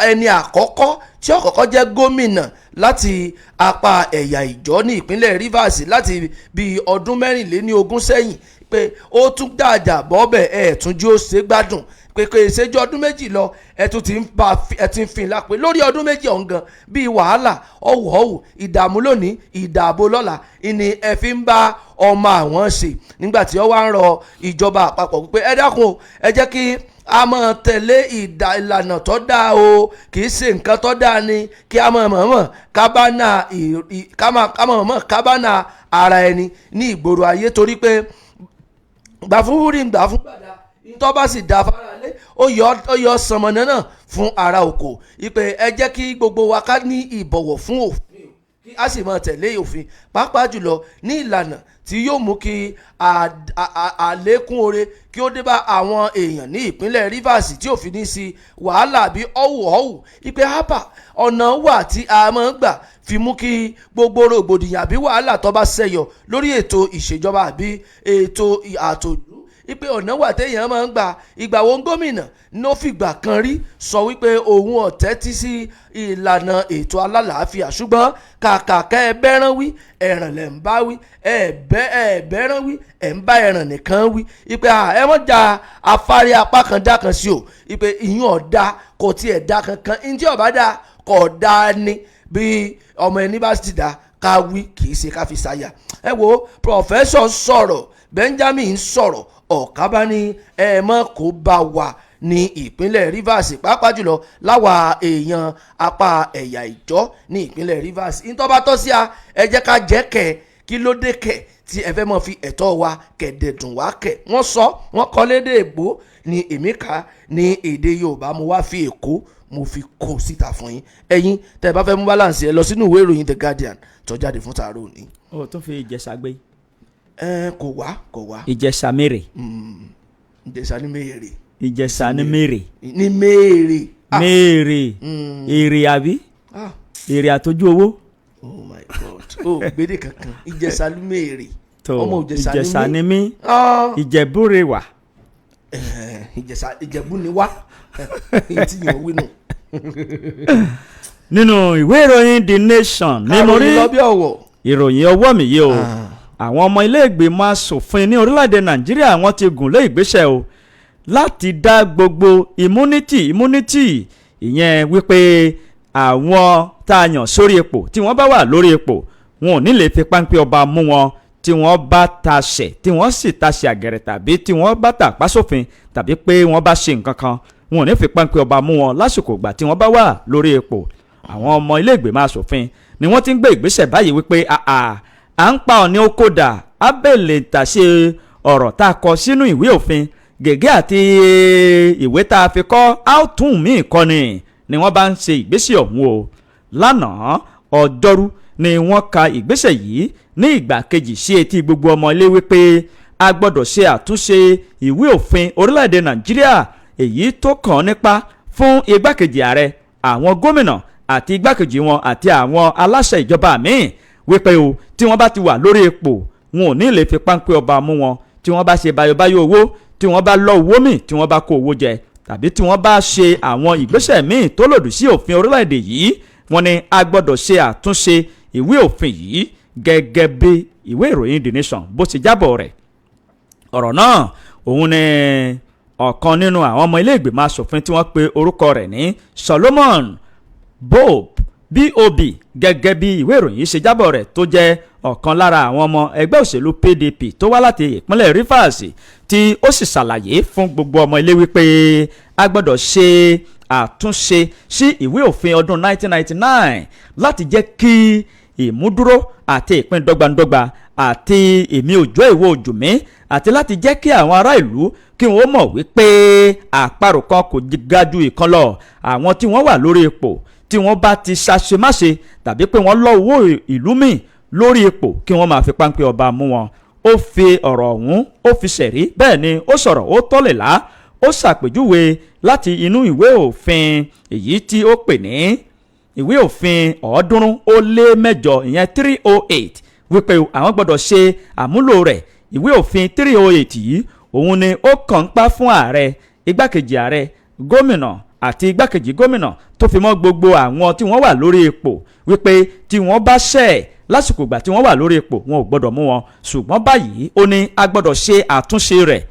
ẹni àkọ́kọ́ tí ó kọ́kọ́ jẹ́ gómìnà láti apá ẹ̀yà Ìjọ ní ìpínlẹ̀ Rivers láti bíi ọdún 24 sẹ́yìn, pé ó tún dàjà bọ́ọ̀bẹ̀ ẹ̀ tún jí ó ṣe gbádùn, pé kò ṣèjú ọdún 2 lọ, ẹ tún ti ń bá ẹ ti ń fin lápè lórí ọdún 2 ọ̀hún gan bíi wàhálà ọ̀wọ̀ọ̀wù, ìdààmú lónìí, ìdààbò lọ́la ìní ẹ fi ń bá ọmọ àwọn ṣe. Nígbà tí ó wá ń rọ ìjọba àpapọ̀ pé ẹ dákun, ẹ jẹ́ kí a máa tẹ̀lé ìlànà tó dáa o, kì í ṣe nǹkan tó dáa ni kí a máa mọ̀ọ́mọ̀ kábánà ara ẹni ní ìgboro ayé, torí pé gbà fún wúrí, gbà fún gbàdá, tó bá sì da faralé, ó yọ sànmọ́nà náà fún ara oko. Ìpè ẹ jẹ́ kí gbogbo wa ká ní ìbọ̀wọ̀ fún òfin, kí a sì máa tẹ̀lé òfin, pàápàá jùlọ ní ìlànà tí yóò mú kí àlékún oore kí ó dé bá àwọn èèyàn ní ìpínlẹ̀ Rivers, tí ò fi ní sí wàhálà àbí ọ̀wọ̀ọ̀wù. Ìpè hápà ọ̀nà wà tí a máa ń gbà fi mú kí gbogbo rògbòdìyàn àbí wàhálà tó bá ṣẹyọ lórí ètò ìṣèjọba àbí ètò àtòlú, ipe ọ̀nà wà téèyàn máa ń gbà. Ìgbà wo gómìnà ló fìgbà kan rí sọ wípé òun ọ̀tẹ́ tí sí ìlànà ètò alálàáfíà? Ṣùgbọ́n kàkà kẹ́ ẹ bẹ́ràn wí, ẹ̀ràn lẹ̀ ń bá wí, ẹ bẹ́ràn wí, ẹ̀ ń bá ẹ̀ràn nìkan wí. Ipe ẹ mọ̀ ja afárí apá kan dá kan sí o, ipe ìyún ọ̀dà kò tiẹ̀ dá kankan, ntí ọ̀bá dá kò dá ni, bí ọmọ ẹni bá sì dá ká wí, kì í ṣe ká fi ṣàyà. Ẹ wo, pọfẹ́sọ̀ sọ̀rọ̀, Benjamin sọ̀rọ̀, Ọ̀kábá ní ẹ mọ́ kó bá wa ní ìpínlẹ̀ Rivers, pàápàá jùlọ láwa èèyàn apá ẹ̀yà Ìjọ ní ìpínlẹ̀ Rivers. Ìtọ́ bá tọ́ sí a, ẹ jẹ́ ká jẹ́ kẹ̀. Kí ló dé kẹ̀ tí ẹ fẹ́ mọ́ fi ẹ̀tọ́ wa kẹ̀dẹ̀ dùn wá kẹ̀? Wọ́n sọ, wọ́n kọ́ lédè ègbó ní èmi kà ní èdè Yorùbá, mo wá fi Èkó mo fi kó síta fún yín. Ẹ̀yin tẹ́ ẹ bá fẹ́ mú balance, ẹ lọ sínú ìwé ìròyìn The Guardian tó jáde fún tààrọ̀ òní. O tún fi Ìjẹ̀ṣà gbé. Ẹ kò wá, kò wá. Ìjẹ̀ṣà mèrè. Ìjẹ̀ṣà ní mèrè. Ìjẹ̀ṣà ní mèrè. Ní mèrè. Mèrè èrè àbí èrè àtọ́jú owó. Oh my God, o gbèdé kankan. Ìjẹ̀ṣà ní mèrè. Ọmọ Ìjẹ̀ṣà ní mí, Ìjẹ̀bú rè wà. Ìjẹ̀ṣà Ìjẹ̀bú ni wá, tí yóò wí nù. Nínú ìwé ìròyìn The Nation ní mo rí ìròyìn ọwọ́ mi yìí o. Àwọn ọmọ ilé ìgbìmọ̀ asòfin ní orílẹ̀-èdè Nàìjíríà wọ́n ti gùn lé ìgbésẹ̀ o láti dá gbogbo immunity, ìyẹn wípé àwọn tá a yàn sórí ipò, tí wọ́n bá wà lórí ipò, wọn ò ní lè fi páńpẹ́ ọba mú wọn tí wọ́n bá taṣẹ̀, tí wọ́n sì taṣẹ̀ àgẹ̀rẹ̀, tàbí tí wọ́n bá tàpá sófin, tàbí pé wọ́n bá ṣe nǹkan kan, wọn ò ní fi páńpẹ́ ọba mú wọn lásìkò ìgbà tí wọ́n bá wà lórí ipò. Àwọn ọmọ ilé ìgbìmọ̀ asòfin ni wọ́n ti ń gbé ìgbésẹ̀ báyìí wípé à ń pa ọ̀ní okòdà abẹ́lẹ̀ tàṣe ọ̀rọ̀ tá a kọ sínú ìwé òfin gègé àti ìwé tá a fi kọ́ áùtún míì kọ́ ni wọ́n bá ń ṣe ìgbésẹ̀ ọ̀hún o. Lánàá ọjọ́rú ni wọ́n ka ìgbésẹ̀ yìí ní ìgbà kejì sí etí gbogbo ọmọ ilé wípé a gbọ́dọ̀ ṣe àtúnṣe ìwé òfin orílẹ̀-èdè Nàìjíríà èyí tó kàn nípa fún igbákejì ààrẹ, àwọn gómìnà àti igbákejì wọn àti àwọn aláṣẹ ìjọba míì wípé o tí wọ́n bá ti wà lórí ipò, wọn ò ní lè fi páńpẹ́ ọba mú wọn tí wọ́n bá ṣe bayobayo owó, tí wọ́n bá lọ owó míì, tí wọ́n bá kó owó jẹ, tàbí tí wọ́n bá ṣe àwọn ìgbésẹ̀ míì tó lòdì sí òfin orílẹ̀-èdè yìí. Wọ́n ní a gbọ́dọ̀ ṣe àtúnṣe ìwé òfin yìí gẹ́gẹ́ bí ìwé ìròyìn The Nation bó ṣe jábọ̀ rẹ̀. Ọ̀rọ̀ náà òun ni ọ̀kan nínú àwọn ọmọ ilé ìgbìmọ̀ asòfin tí wọ́n pe orúkọ rẹ̀ ní Solomon Bob Bob, gẹ́gẹ́ bí ìwé ìròyìn ṣe jábọ̀ rẹ̀, tó jẹ́ ọ̀kan lára àwọn ọmọ ẹgbẹ́ òṣèlú PDP tó wá láti ìpínlẹ̀ Rivers, tí ó sì ṣàlàyé fún gbogbo ọmọ ilé wípé a gbọ́dọ̀ ṣe àtúnṣe sí ìwé òfin ọdún 1999 láti jẹ́ kí Ìmúdúró àti ìpín dọ́gbandọ́gba àti èmi òjò ìwọ òjò mi, àti láti jẹ́ kí àwọn ará ìlú kí wọ́n mọ̀ wípé àparò kan kò ga ju ìkan lọ. Àwọn tí wọ́n wà lórí ipò, tí wọ́n bá ti ṣàṣemáṣe tàbí pé wọ́n lọ owó ìlú míì lórí ipò, kí wọ́n máa fi páńpẹ́ ọba mú wọn. Ó fi ọ̀rọ̀ ọ̀hún, ó fi ṣẹ̀rí. Bẹ́ẹ̀ ni ó sọ̀rọ̀, ó tọ́lẹ̀lá, ó ṣàpèjúwe láti inú ìwé òfin èyí tí ó pè ní ìwé òfin 308, ìyẹn 308, wípé àwọn gbọ́dọ̀ ṣe àmúlò rẹ̀. Ìwé òfin 308 yìí, òun ni ó kàn ń pa fún ààrẹ, igbákejì ààrẹ, gómìnà àti igbákejì gómìnà, tó fi mọ́ gbogbo àwọn tí wọ́n wà lórí ipò, wípé tí wọ́n bá ṣẹ̀ lásìkò ìgbà tí wọ́n wà lórí ipò, wọn ò gbọ́dọ̀ mú wọn. Ṣùgbọ́n báyìí, ó ní a gbọ́dọ̀ ṣe àtúnṣe rẹ̀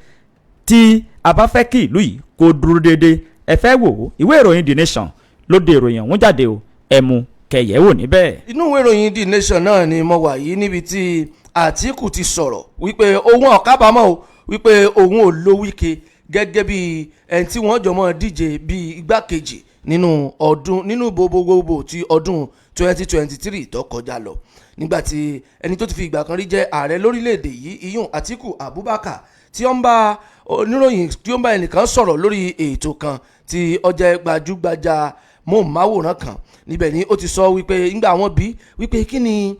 tí a bá fẹ́ kí ìlú yìí kó dúró déédéé. Ẹ fẹ́ wò ó, ìwé ìròyìn The Nation ló de ìròyìn ọ̀hún jáde o. Ẹ mú kẹyẹ wò níbẹ̀. Inú ìwé ìròyìn The Nation náà ni mo wà yìí, níbi tí Àtíkù ti sọ̀rọ̀ wípé òun ò kábàámọ̀ o, wípé òun ò lo Wike gẹ́gẹ́ bí ẹni tí wọ́n jọ mọ́ díje bí igbákejì nínú ọdún nínú gbogbogbò ti ọdún 2023 tó kọjá lọ. Nígbàtí ẹni tó ti fi ìgbà kan rí jẹ́ ààrẹ lórílẹ̀‐èdè yìí, iyún Àtíkù Abubakar, tí ó ń bá oníròyìn, tí ó ń bá ẹnìkan sọ̀rọ̀ lórí ètò kan tí ó jẹ́ gbajúgbajà móhùnmáwòrán kan, níbẹ̀ ni ó ti sọ wípé ńgbà wọ́n bí wípé kí ni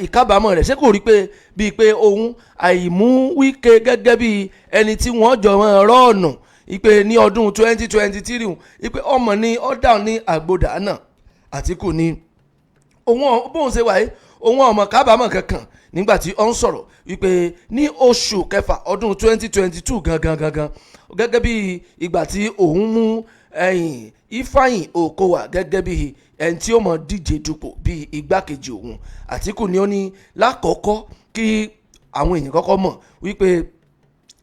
ìkábàámọ̀ rẹ̀, ṣé kò rí pé bíi pé òun àìmú Wike gẹ́gẹ́ bí ẹni tí wọ́n jọ mọ́ rọ́ọ̀nù ìpè ní ọdún 2023, ìpè ọmọ ní ọ̀dà ní àgbòdà náà. Àtíkù ní òun bóun ṣe wáyé, òun ọmọ kábàámọ̀ kankan. Nígbà tí ó ń sọ̀rọ̀ wípé ní oṣù kẹfà ọdún 2022 gangan gangan, gẹ́gẹ́ bí ìgbà tí òun mú ẹ̀yìn Ifeanyi Okowa gẹ́gẹ́ bí ẹni tí ó mọ̀ díje dupò bí igbákejì òun, Àtíkù ni ó ní lákọ̀ọ́kọ́ kí àwọn èèyàn kọ́kọ́ mọ̀ wípé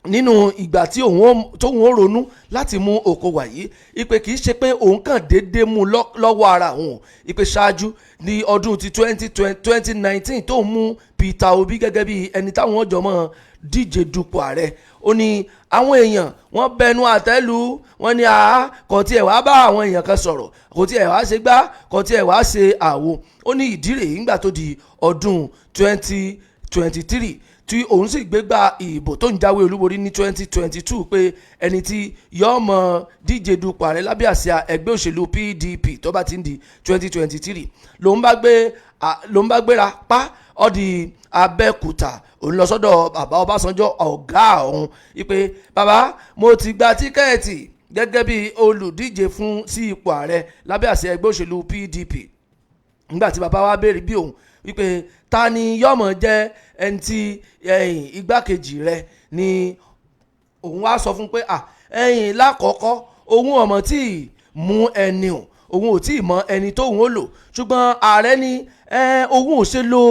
nínú ìgbà tí tóun ó ronú láti mú Okowa yìí, ìpè kì í ṣe pé òun kàn déédéé mú lọ́wọ́ ara òun. Ìpè ṣáájú ní ọdún ti 2019 tóun mú Peter Obi gẹ́gẹ́ bí ẹni táwọn ọjọ́ mọ́ díje dupò ààrẹ, ó ní àwọn èèyàn wọ́n bẹnu àtẹ́lù wọ́n ní àá, kò tiẹ̀ wá bá àwọn èèyàn kan sọ̀rọ̀, kò tiẹ̀ wá ṣe gbá, kò tiẹ̀ wá ṣe àwo. Ó ní ìdí rèé, ńgbà tó di ọdún 2023 tí òun sì gbégbá ìbò tó ń jáwé olúborí ní 2022, pé ẹni tí yóò mọ díje dupò ààrẹ lábẹ́ àsíá ẹgbẹ́ òṣèlú PDP tó bá ti ń di 2023, lòun bá gbéra pa ó di Abẹ́òkúta, òun lọ sọ́dọ̀ bàbá Ọbásanjọ́, ọ̀gá òun, wípé bàbá, mo ti gba ticket gẹ́gẹ́ bí olùdíje fún sí ipò ààrẹ lábẹ́ àsíá ẹgbẹ́ òṣèlú PDP. Nígbà tí bàbá wa béèrè bí òun wípé ta ni yọmọ jẹ́ ẹni tí igbákejì rẹ̀ ni, òun wá sọ fún pé à ẹ̀yìn lákọ̀ọ́kọ́, òun ọmọ tí ì mú ẹni o, òun ò tí ì mọ ẹni tóun ó lò, ṣùgbọ́n ààrẹ ní òun ò ṣe lo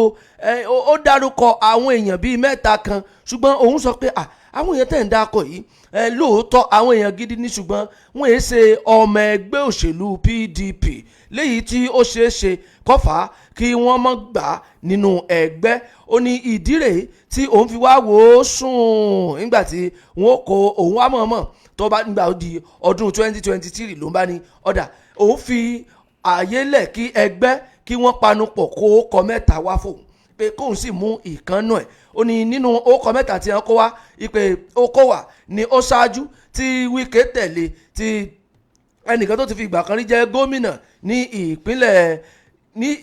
ó dárúkọ àwọn èèyàn bíi mẹ́ta kan, ṣùgbọ́n òun sọ pé àwọn èèyàn tẹ̀ ń dákọ̀ yìí, lóòótọ́ àwọn èèyàn gidi ní, ṣùgbọ́n wọ́n èé ṣe ọmọ ẹgbẹ́ òṣèlú PDP, léyìí tí ó ṣeé ṣe kọfà kí wọ́n mọ̀ gbà nínú ẹgbẹ́. Ó ní ìdí rèé tí òun fi wá wò ó sùn nígbà tí wọ́n kó òun wá mọ̀ọ́mọ̀ tó bá nígbà ó di ọdún 2023, ló ń bá ní ọ̀dà òun fi ààyè lẹ̀ kí ẹgbẹ́ kí wọ́n panupọ̀ kó kọ mẹ́ta wá fóun, pé kóun sì mú ìkànnù ẹ̀. Ó ní nínú ókọ mẹ́ta tí wọ́n kó wá, ìpè Okowa ni ó ṣáájú, tí Wike tẹ̀lé, tí ẹnìkan tó ti fi ìgbà kan rí jẹ́ gómìnà ní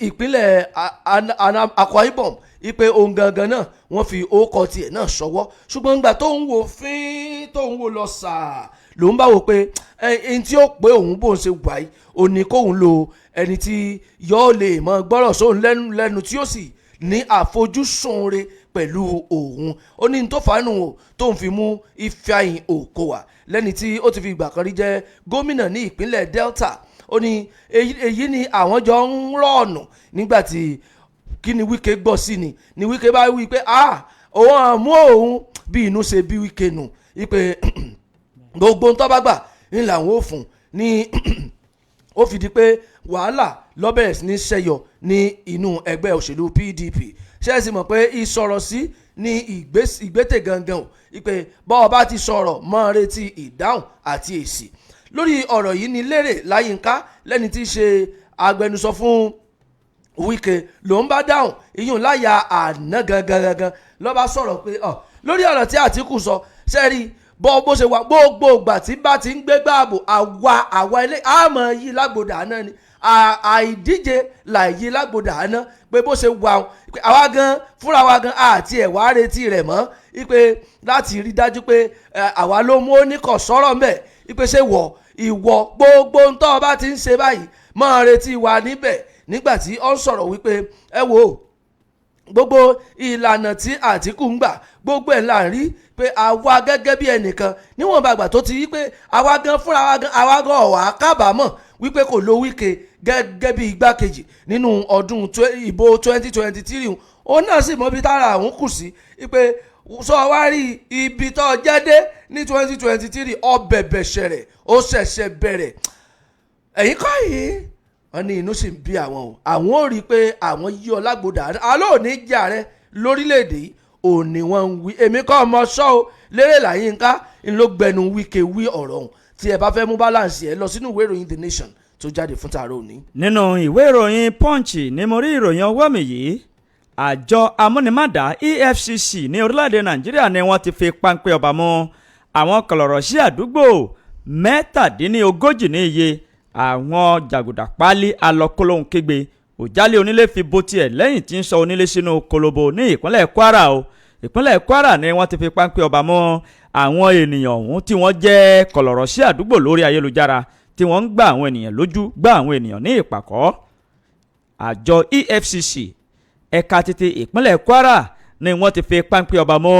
ìpínlẹ̀ Akwa Ibom, ìpè ohun gangan náà wọ́n fi ókọ tiẹ̀ náà ṣọwọ́. Ṣùgbọ́n ìgbà tó ń wo fín, tó ń wo lọ sàá, ló ń bá wò pé ẹni tí ó pé òun bóun ṣe wà yìí, ó ní kóun lo ẹni tí yóò lè mọ gbọ́rọ̀ sóun lẹ́nu lẹ́nu, tí ó sì ní àfojúsùn rẹ̀ pẹ̀lú òun. Ó ní tó fàánù o tó ń fi mú Ifeanyi Okowa, lẹ́ni tí ó ti fi ìgbà kan rí jẹ́ gómìnà ní ìpínlẹ̀ Delta. Ó ní èyí ni àwọn jọ ń rọ̀ọ̀nù. Nígbà tí kí ni Wike gbọ́ sí ni Wike bá wí pé ah, òun àmú òun bí inú ṣe bí Wike nù, wípé gbogbo ń tó bá gbà ní làwọn ò fún ní. Ó fi di pé wàhálà ló bẹ̀rẹ̀ sí ní ṣẹ́yọ ní inú ẹgbẹ́ òṣèlú PDP. Ṣé ẹ sì mọ̀ pé ìsọ̀rọ̀ sí ní ìgbésẹ̀ gangan o, ìpè bọ́ọ̀ bá ti sọ̀rọ̀, mọ́ retí ìdáhùn àti èsì lórí ọ̀rọ̀ yìí. Ní Lérè Láyínká, lẹ́ni tí í ṣe agbẹnusọ fún Wike ló ń bá dáhùn iyùn láyà àná gangan gangan ló bá sọ̀rọ̀ pé ọ lórí ọ̀rọ̀ tí Àtíkù sọ sẹ́rí bọ́ bó ṣe wà gbogbo ìgbà tí bá ti ń gbé gbààbò àwa àwa ilé àmọ́ yìí lágbòdà àná ni àìdíje làìyí lágbòdà àná pé bó ṣe wà pé àwa gan fúnra wa gan àti ẹ̀ wá retí rẹ̀ mọ́ ipe láti rí dájú pé àwa ló mú ó ní kò sọ̀rọ̀ mbẹ̀ ipe ṣe wọ̀ ìwọ gbogbo ń tọ́ ọ bá ti ń ṣe báyìí máa retí wa níbẹ̀. Nígbà tí ó ń sọ̀rọ̀ wípé ẹ wò ó gbogbo ìlànà tí Àtíkù ń gbà gbogbo ẹ̀ là ń rí pé àwa gẹ́gẹ́ bí ẹnìkan níwọ̀nba àgbà tó ti rí pé àwa gan fúnra wa gan àwa gan ọ̀wà kábàámọ̀ wípé kò lo Wike gẹ́gẹ́ bí igbákejì nínú ọdún ìbò 2023. Òun náà sì mọ ibi tára àwọn kù sí pé sọ wá rí ibi tó jẹ́ dé ní 2023 ọbẹ̀ bẹ̀ṣẹ̀rẹ̀ ó ṣẹ̀ṣẹ̀ bẹ̀rẹ̀. Ẹ̀yìn kọ́ yìí wọ́n ní inú sì ń bí àwọn o, àwọn ò rí i pé àwọn yí ọ lágbódà àlọ́ òní jẹ́ ààrẹ lórílẹ̀‐èdè yìí òní wọ́n ń wí. Èmi kọ́ ọmọ sọ́ o lérè láyínká ń ló gbẹnu Wike wí ọ̀rọ̀ ọ̀hún. Tí ẹ bá fẹ́ mú balance ẹ lọ sínú ìwé ìròyìn The Nation tó jáde fún tààrọ̀ òní. Nínú ìwé ìròyìn Punch ni mo rí ìròyìn ọwọ́ mi yìí. Àjọ amúnimádà EFCC ní orílẹ̀-èdè Nàìjíríà ni wọ́n ti fi páńpẹ́ ọba mú àwọn kọlọ̀rọ̀ sí àdúgbò 37 ní iye àwọn jàgùdà páálí alọ́kólóhùn kígbe òjálẹ̀ onílé fi bó tiẹ̀ lẹ́yìn tí ń sọ onílé sínú kolobo ní ìpínlẹ̀ Kwara o. Ìpínlẹ̀ Kwara ni wọ́n ti fi páńpẹ́ ọba mú àwọn ènìyàn ọ̀hún tí wọ́n jẹ́ kọlọ̀rọ̀ sí àdúgbò lórí ayélujára tí wọ́n ń gbá àwọn ènìyàn lójú, gbá àwọn ènìyàn ní ìpàkọ́. Àjọ EFCC ẹ̀ka títí ìpínlẹ̀ Kwara ni wọ́n ti fi páńpẹ́ ọba mú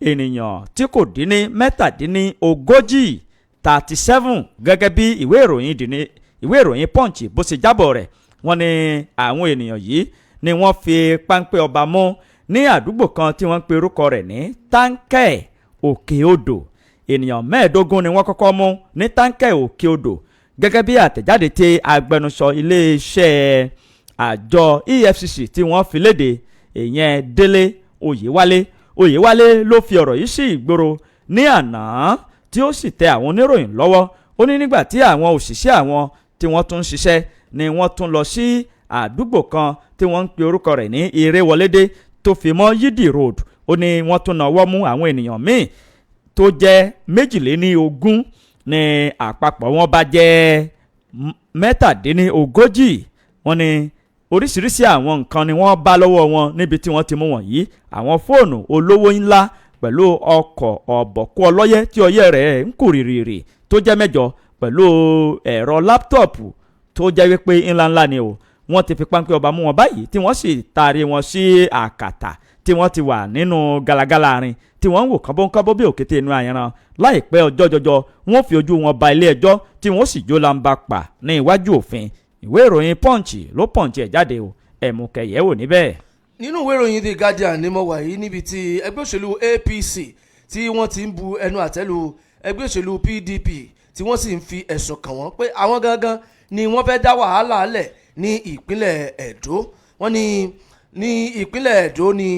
ènìyàn tí kò dín ní 37, 37, gẹ́gẹ́ bí ìwé ìròyìn dìní ìwé ìròyìn Punch bó ṣe jábọ̀ rẹ̀. Wọ́n ní àwọn ènìyàn yìí ni wọ́n fi páńpẹ́ ọba mú ní àdúgbò kan tí wọ́n ń pe orúkọ rẹ̀ ní Táǹkẹ́ Òkè Odò. Ènìyàn 15 ni wọ́n kọ́kọ́ mú ní Táǹkẹ́ Òkè Odò gẹ́gẹ́ bí àtẹ̀jáde tí agbẹnusọ iléeṣẹ́ àjọ EFCC tí wọ́n fi léde, ìyẹn Délé Oyèwálé. Oyèwálé ló fi ọ̀rọ̀ yìí sí ìgboro ní àná tí ó sì tẹ àwọn oníròyìn lọ́wọ́. Ó ní nígbà tí àwọn òṣìṣẹ́ àwọn tí wọ́n tún ń ṣiṣẹ́ ni wọ́n tún lọ sí àdúgbò kan tí wọ́n ń pe orúkọ rẹ̀ ní Ìrèwọlédé tó fi mọ́ Yídì Road. Ó ní wọ́n tún náwó mú àwọn ènìyàn míì tó jẹ́ 22 ní àpapọ̀ wọn bá jẹ́ 37. Wọ́n ní oríṣiríṣi àwọn nǹkan ni wọ́n bá lọ́wọ́ wọn níbi tí wọ́n ti mú wọn yìí, àwọn fóònù olówó ńlá pẹ̀lú ọkọ̀ ọ̀bọ̀kú ọlọ́yẹ́ tí ọyẹ́ rẹ̀ ń kù rìrìrì tó jẹ́ 8 pẹ̀lú ẹ̀rọ láptọ̀pù tó jẹ́ wípé ńláńlá ni o. Wọ́n ti fi páńpẹ́ ọba mú wọn báyìí tí wọ́n sì taari wọn sí àkàtà tí wọ́n ti wà nínú galagala rin tí wọ́n ń wò kánbónkánbó bí òkété inú ayanran. Láìpẹ́ ọjọ́ jọjọ wọ́n fi ojú wọn ba ilé ẹjọ́ tí wọ́n sì jó lamba pa ní iwájú òfin. Ìwé ìròyìn Punch ló pọ̀ǹtì ẹ̀ jáde o, ẹ̀mú kẹyẹ̀ wò níbẹ̀. Nínú ìwé ìròyìn The Guardian ni mo wà yìí níbi tí ẹgbẹ́ òṣèlú APC tí wọ́n ti ń bu ẹnu àtẹ́lu ẹgbẹ́ òṣèlú PDP tí wọ́n sì ń fi ẹ̀sùn kàn wọ́n pé àwọn gangan ni wọ́n fẹ́ dá wàhálà lẹ̀ ní ìpínlẹ̀ Ẹdó. Wọ́n ní ní ìpínlẹ̀ Ẹdó ni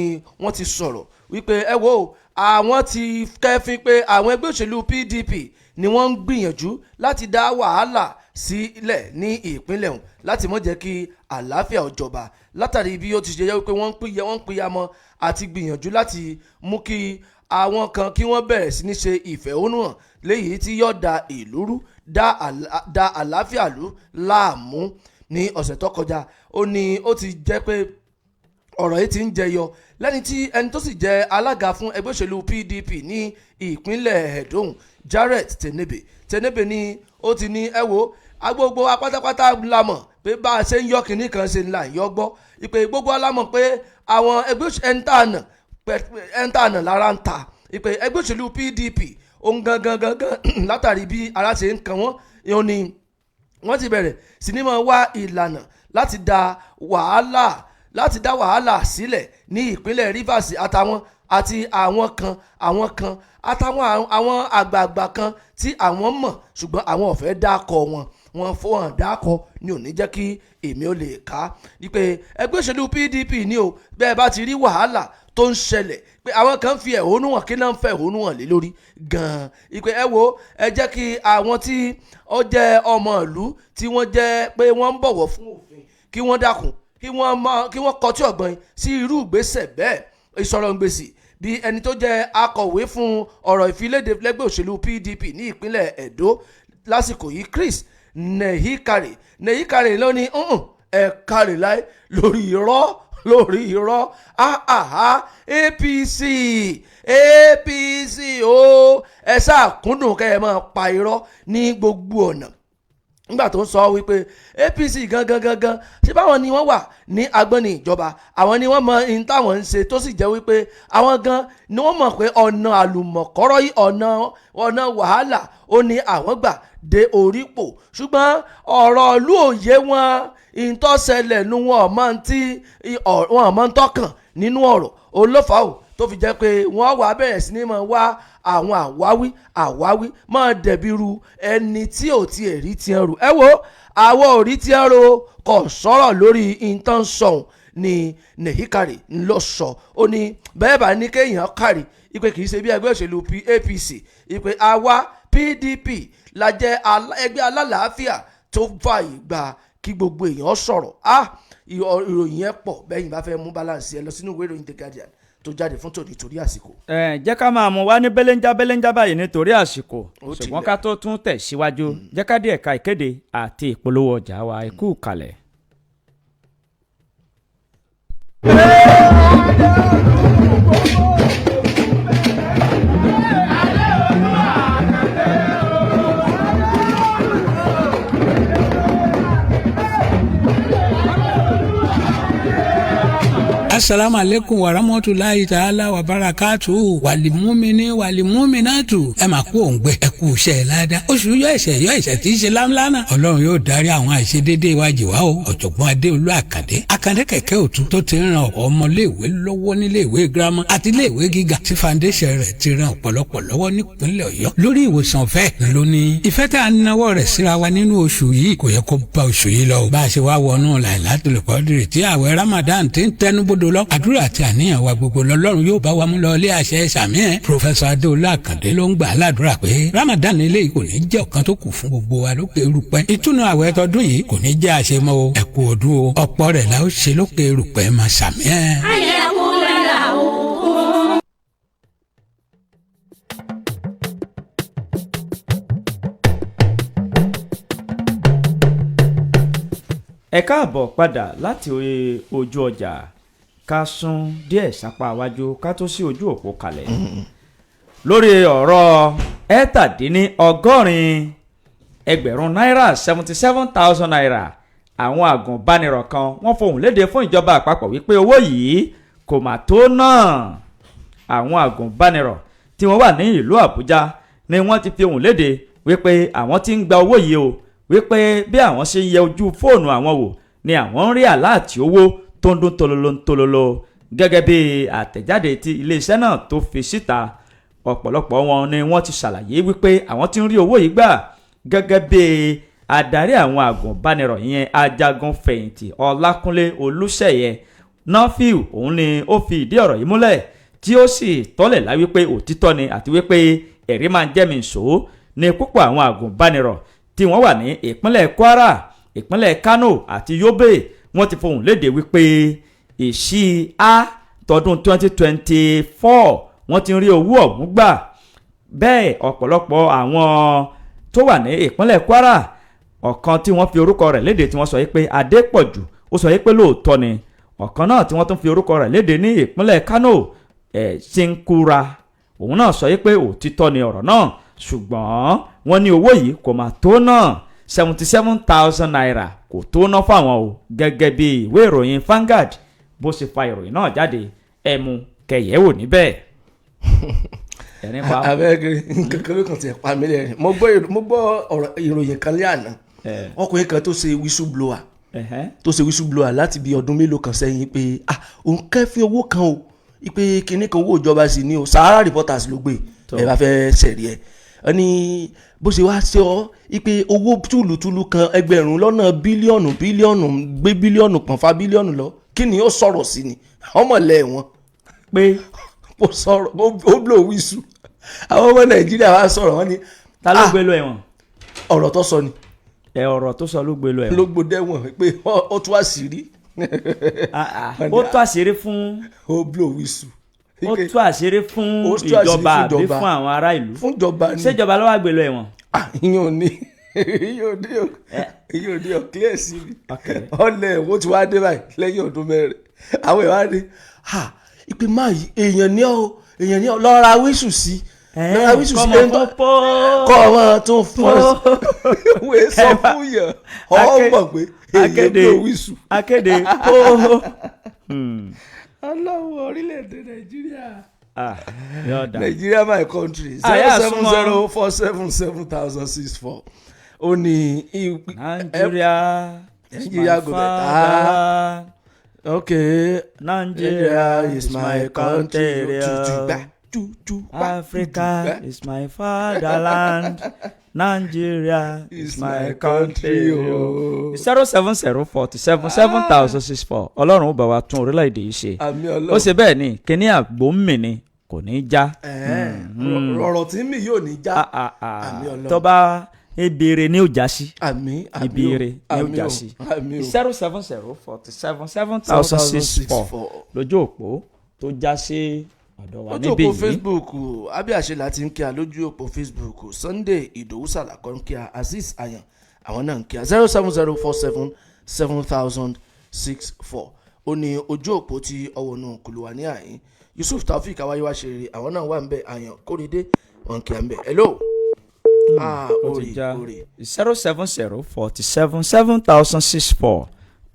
wọ́n ti sọ̀rọ̀ wípé ẹ wo àwọn ti kẹ́fín pé àwọn ẹgbẹ́ òṣèlú PDP ni wọ́n ń gbìyànjú láti dá wàhálà sílẹ̀ ní ìpínlẹ̀ ọ̀hún láti má jẹ́ kí àlàáfíà ó jọba látàrí bí ó ti ṣe jẹ́ wípé wọ́n ń pìyàmọ́ àti gbìyànjú láti mú kí àwọn kan kí wọ́n bẹ̀rẹ̀ sí ní ṣe ìfẹ̀hónúhàn léyìí tí yóò da ìlú rú, da àlàáfíà lú láàmú. Ní ọ̀sẹ̀ tó kọjá ó ní ó ti jẹ́ pé ọ̀rọ̀ yìí ti ń jẹyọ lẹ́ni tí ẹni tó sì jẹ́ alága fún ẹgbẹ́ òṣèlú PDP ní ìpínlẹ̀ Ẹdó Jarrett Tenebe. Tenebe ni ó ti ní ẹ wo agbogbo apátápátá la mọ̀ pé bá a ṣe ń yọ kínní kan ṣe ńlá yọ gbọ́ ìpè gbogbo alámọ̀ pé àwọn ẹgbẹ́ ẹ̀ńtànà lára ń ta ìpè ẹgbẹ́ òṣèlú PDP ohun gangan gangan látàrí bí ara ṣe ń kan wọ́n ìhun ni wọ́n ti bẹ̀rẹ̀ sí ní máa wá ìlànà láti dá wàhálà sílẹ̀ ní ìpínlẹ̀ Rivers àtàwọn àti àwọn kan àtàwọn àwọn àgbààgbà kan tí àwọn mọ̀ ṣùgbọ́n àwọn ò fẹ́ dákọ̀ wọn wọn fọwọ́n dákọ̀ ni ò ní jẹ́ kí èmi ò lè ká wípé ẹgbẹ́ òṣèlú PDP ni o bẹ́ẹ̀ bá ti rí wàhálà tó ń ṣẹlẹ̀ pé àwọn kan fi ẹ̀hónú hàn kí náà ń fẹ́ ẹ̀hónú hàn lé lórí gan-an ìpè ẹ wo ẹ jẹ́ kí àwọn tí ó jẹ́ ọmọ ìlú tí wọ́n jẹ́ pé wọ́n ń bọ̀wọ̀ fún òfin kí wọ́n dákun Kí wọ́n máa kí wọ́n kọtí ọ̀gbọ́n sí irú ìgbésẹ̀ bẹ́ẹ̀. Ìsọ̀rọ̀ ń gbèsì bí ẹni tó jẹ́ akọ̀wé fún ọ̀rọ̀ ìfiléde lẹ́gbẹ́ òṣèlú PDP ní ìpínlẹ̀ Ẹdó lásìkò yìí, Chris Nehikare. Nehikare ló ní ẹ kárẹ̀ láì lórí irọ́, lórí irọ́. Ahaha, APC, APC o, ẹ sáà kúndùn kẹ́ ẹ máa pa irọ́ ní gbogbo ọ̀nà. Nígbà tó ń sọ wípé APC gangan gangan, ṣé báwọn ni wọ́n wà ní agbọ́ni ìjọba, àwọn ni wọ́n mọ ihun táwọn ń ṣe, tó sì jẹ́ wípé àwọn gan ni wọ́n mọ̀ pé ọ̀nà àlùmọ̀kọ́rọ́ yìí, ọ̀nà wàhálà ó ní àwọn gbà dé orípò, ṣùgbọ́n ọ̀rọ̀ ìlú òye wọn, ìtọ́sẹ̀lẹ̀ nu wọn mọ̀ tí wọn mọ̀ ń tọkàn nínú ọ̀rọ̀ olófàá tó fi jẹ́ pé wọ́n wà bẹ̀rẹ̀ sí ní máa wá àwọn àwáwí máa dẹ̀bi ru ẹni tí ò tiẹ̀ rí tiẹ̀ rù. Ẹ wo, àwọn ò rí tiẹ̀ ro, kò sọ̀rọ̀ lórí intan sọ̀hún ni Nehikare ńlọ sọ. Ó ní bẹ́ẹ̀ bá ní kéèyàn kárì ipe kì í ṣe bí ẹgbẹ́ òṣèlú APC, ipe àwa PDP la jẹ́ ẹgbẹ́ alálàáfíà tó fààyè gbà kí gbogbo èèyàn sọ̀rọ̀. Ah, ìròyìn yẹn pọ̀. Bẹ́yìn bá fẹ́ mú balance, ẹ lọ sínú ìwé ìròyìn The Guardian tó jáde fún tòní torí àsìkò. Ẹ jẹ́ ká máa mú wá ní belenja belenja báyìí nítorí àsìkò. Ó ti ṣùgbọ́n lẹ̀. ká tó tún tẹ̀ síwájú, jẹ́ ká dé ẹ̀ka ìkéde àti ìpolówó ọjà wa. Ẹ kú kalẹ̀. Asalaamu aleykum wa rahmatulahi ta'ala wa barakatu. Walimumini walimuminatu, ẹ máa kú òǹgbẹ, ẹ kú iṣẹ́ ẹ ládàá. Oṣù yọ ẹ̀ṣẹ̀, yọ ẹ̀ṣẹ̀ tí í ṣe lámlánà. Ọlọ́run yóò darí àwọn àìṣedéédéé wa jì wá o. Ọ̀jọ̀gbọ́n Adéolú Àkàndé, Àkàndé kẹ̀kẹ́ òtún, tó ti ń ran ọ̀pọ̀ ọmọléèwé lọ́wọ́ níléèwé girama àti iléèwé gíga, tí foundation rẹ̀ ti ran ọ̀pọ̀lọpọ̀ lọ́wọ́ nípínlẹ̀ Ọ̀yọ́ lórí ìwòsàn ọ̀fẹ́, lónìí ìfẹ́ tá a nawọ́ rẹ̀ síra wa nínú oṣù yìí kò yẹ kó bá oṣù yìí lọ o. Bá a ṣe wá wọnú Lailatul Qadri tí àwẹ̀ Ramadan ti ń tẹnubodò lọ, àdúrà àti àníyàn wa gbogbo lọ́lọ́run yóò bá wa mú lọ ilé àṣẹ. Sàmí ẹ̀, Professor Adéolú Àkàndé ló ń gbà á ládùúrà pé Ramadan eléyìí kò ní jẹ́ ọ̀kan tó kù fún gbogbo wa lókè erùpẹ̀. Ìtúnu àwẹ̀ tọdún yìí kò ní jẹ́ àṣemọ́ o. Ẹ kú ọdún o, ọ̀pọ̀ rẹ̀ la ó ṣe lókè erùpẹ̀. Máa sàmí ẹ̀. Ayẹ̀kú lẹ́la o. Ẹ káàbọ̀ padà láti ojú ọjà. Ká sún díẹ̀ sápá iwájú ká tó sí ojú òpó kalẹ̀ lórí ọ̀rọ̀ 87 ẹgbẹ̀rún náírà, ₦77,000. Àwọn àgùnbánirọ̀ kan wọ́n fohùn léde fún ìjọba àpapọ̀ wípé owó yìí kò mà tó náà. Àwọn àgùnbánirọ̀ tí wọ́n wà ní ìlú Àbújá ni wọ́n ti fi ohùn léde wípé àwọn ti ń gba owó yìí o, wípé bí àwọn ṣe ń yẹ ojú fóònù àwọn wò ni àwọn ń rí alert owó tó ń dún tololo ń tololo, gẹ́gẹ́ bí àtẹ̀jáde tí iléeṣẹ́ náà tó fi síta. Ọ̀pọ̀lọpọ̀ wọn ni wọ́n ti ṣàlàyé wípé àwọn ti ń rí owó yìí gbà, gẹ́gẹ́ bí adarí àwọn àgùnbánirọ̀ yẹn, ajagun fẹ̀yìntì Ọlákúnlé Olúṣẹ̀yẹ Nọ́fíù. Òun ni ó fi ìdí ọ̀rọ̀ yìí múlẹ̀ tí ó sì tọ́lẹ̀ lá wípé òtítọ́ ni, àti wípé ẹ̀rí máa ń jẹ́ mi ìṣó ní púpọ̀ àwọn àgùnbánirọ̀ tí wọ́n wà ní ìpínlẹ̀ Kwara, ìpínlẹ̀ Kano àti Yobe, wọ́n ti fohùn léde wípé ìṣí a tọdún 2024 wọ́n ti ń rí owó ọ̀hún gbà. Bẹ́ẹ̀ ọ̀pọ̀lọpọ̀ àwọn tó wà ní ìpínlẹ̀ Kwara, ọ̀kan tí wọ́n fi orúkọ rẹ̀ léde tí wọ́n sọ yìí pé Adépọ̀jù, ó sọ yìí pé lóòótọ́ ni. Ọ̀kan náà tí wọ́n tún fi orúkọ rẹ̀ léde ní ìpínlẹ̀ Kano, Sinkura, òun náà sọ yìí pé òtítọ́ ni ọ̀rọ̀ náà, ṣùgbọ́n wọ́n ní owó yìí kò mà tó náà, ₦77,000 kò tó ná fáwọn o, gẹ́gẹ́ bí ìwé ìròyìn Vanguard bó ṣe fa ìròyìn náà jáde. Ẹmu kẹyẹ̀wò níbẹ̀. Ẹ̀rín pa. Abẹ́rẹ́ nǹkan kan ló kàn tiẹ̀ pa mí lẹ́rìn. Mo gbọ́ ọ̀rọ̀ ìròyìn kan lé àná, ọkùnrin kan tó ṣe whistleblower, tó ṣe whistleblower láti bí ọdún mélòó kan sẹ́yìn pé ah, òun kẹ́fín owó kan o, pé kinní kan owó ìjọba sì ni o. Sahara Reporters ló gbé. Ẹ bá fẹ́ sẹ̀rí ẹ̀, ẹ ní bó ṣe wá ṣe ọ́ pé owó túlùtúlù kan, ẹgbẹ̀rún lọ́nà bílíọ̀nù bílíọ̀nù gbé bílíọ̀nù pọ̀nfà bílíọ̀nù lọ. Kí ni ó sọ̀rọ̀ sí ni ọmọlẹ̀ wọn pé ó sọ̀rọ̀, ó blow whistle. Àwọn ọmọ Nàìjíríà wá sọ̀rọ̀, wọn ni Ta ló "Ah, gbé lọ ẹ̀wọ̀n? Ọ̀rọ̀ tó sọ ni. Ẹ ọ̀rọ̀ tó sọ ló gbé lọ ẹ̀wọ̀n. Ló gbódẹ́wọ̀n pé ó tú àṣírí. Ah, ah. Ó tú àṣírí fún Ó blow whistle. Ó tú àṣírí fún Ó tú àṣírí ìjọba fún àbí ìjọba. fún àwọn ará ìlú? Fún ìjọba ni. Ṣèjọba ló wá gbé lọ ẹ̀wọ̀n? Ah, ìyẹn ò ní, ìyẹn ò ní ọ clear sí mi. Ọlẹ ẹ̀wọ̀n tí wàá dé báyìí lẹ́yìn ọdún 4, àwọn èèyàn á dé ha ìpè máa yí èèyàn ní ọ, èèyàn ní ọ, lọ́ọ́ ra wíṣù sí, lọ́ọ́ ra wíṣù sí. Kọ́mọ Ẹni tó fún pọ́ kọ́ ọmọ tó fún ọ wọ́n sọ fún yàn ọ mọ̀ pé èèyàn Akéde ló wíṣù. Akéde pọ́. Ọlọ́run, orílẹ̀-èdè Nàìjíríà. Ah, yóò dà. Nigeria my country. Ah, Zero yeah, seven súnmọ́. 0477064 ó ní. Nigeria is Nigeria my go better. fatherland. Ok. Nigeria is my country. Tutu tutu. Africa is my fatherland. Nigeria is my country. O. 070477064. Ọlọ́run ó bá wa tún orílẹ̀-èdè yìí ṣe. Àmì Ó Ọlọ́run. ṣe bẹ́ẹ̀ ni kíní àgbo ń mì ni kò ní í já. Ọ̀rọ̀ tí mi yóò ní já. Ah, ah, ah. Àmì Ọlọ́run. Tó bá ebèrè ní ó já sí. Àmì, àmì o. Ìbéèrè ní ó Àmì já o, sí. àmì o. 070477064 lójú òpó tó já sí ọ̀dọ̀ wa Lójú níbí òpó yìí. Facebook, abiasela ti ń kí a lójú òpó Facebook. Sunday Ìdòwú Sàlàkọ́ ń kí a, Azeez Ayan àwọn náà ń kí a. 070477064 ó ní ojú òpó tí ọwọ́nù kùlùwà ní àyín. Yusuf Taofik awáyéwá ṣe rere, àwọn náà wà ń bẹ. Àyàn Kórèdé wọn kí a ń bẹ. Hello. Ah, Ó ti orí já. Orí. 070477064,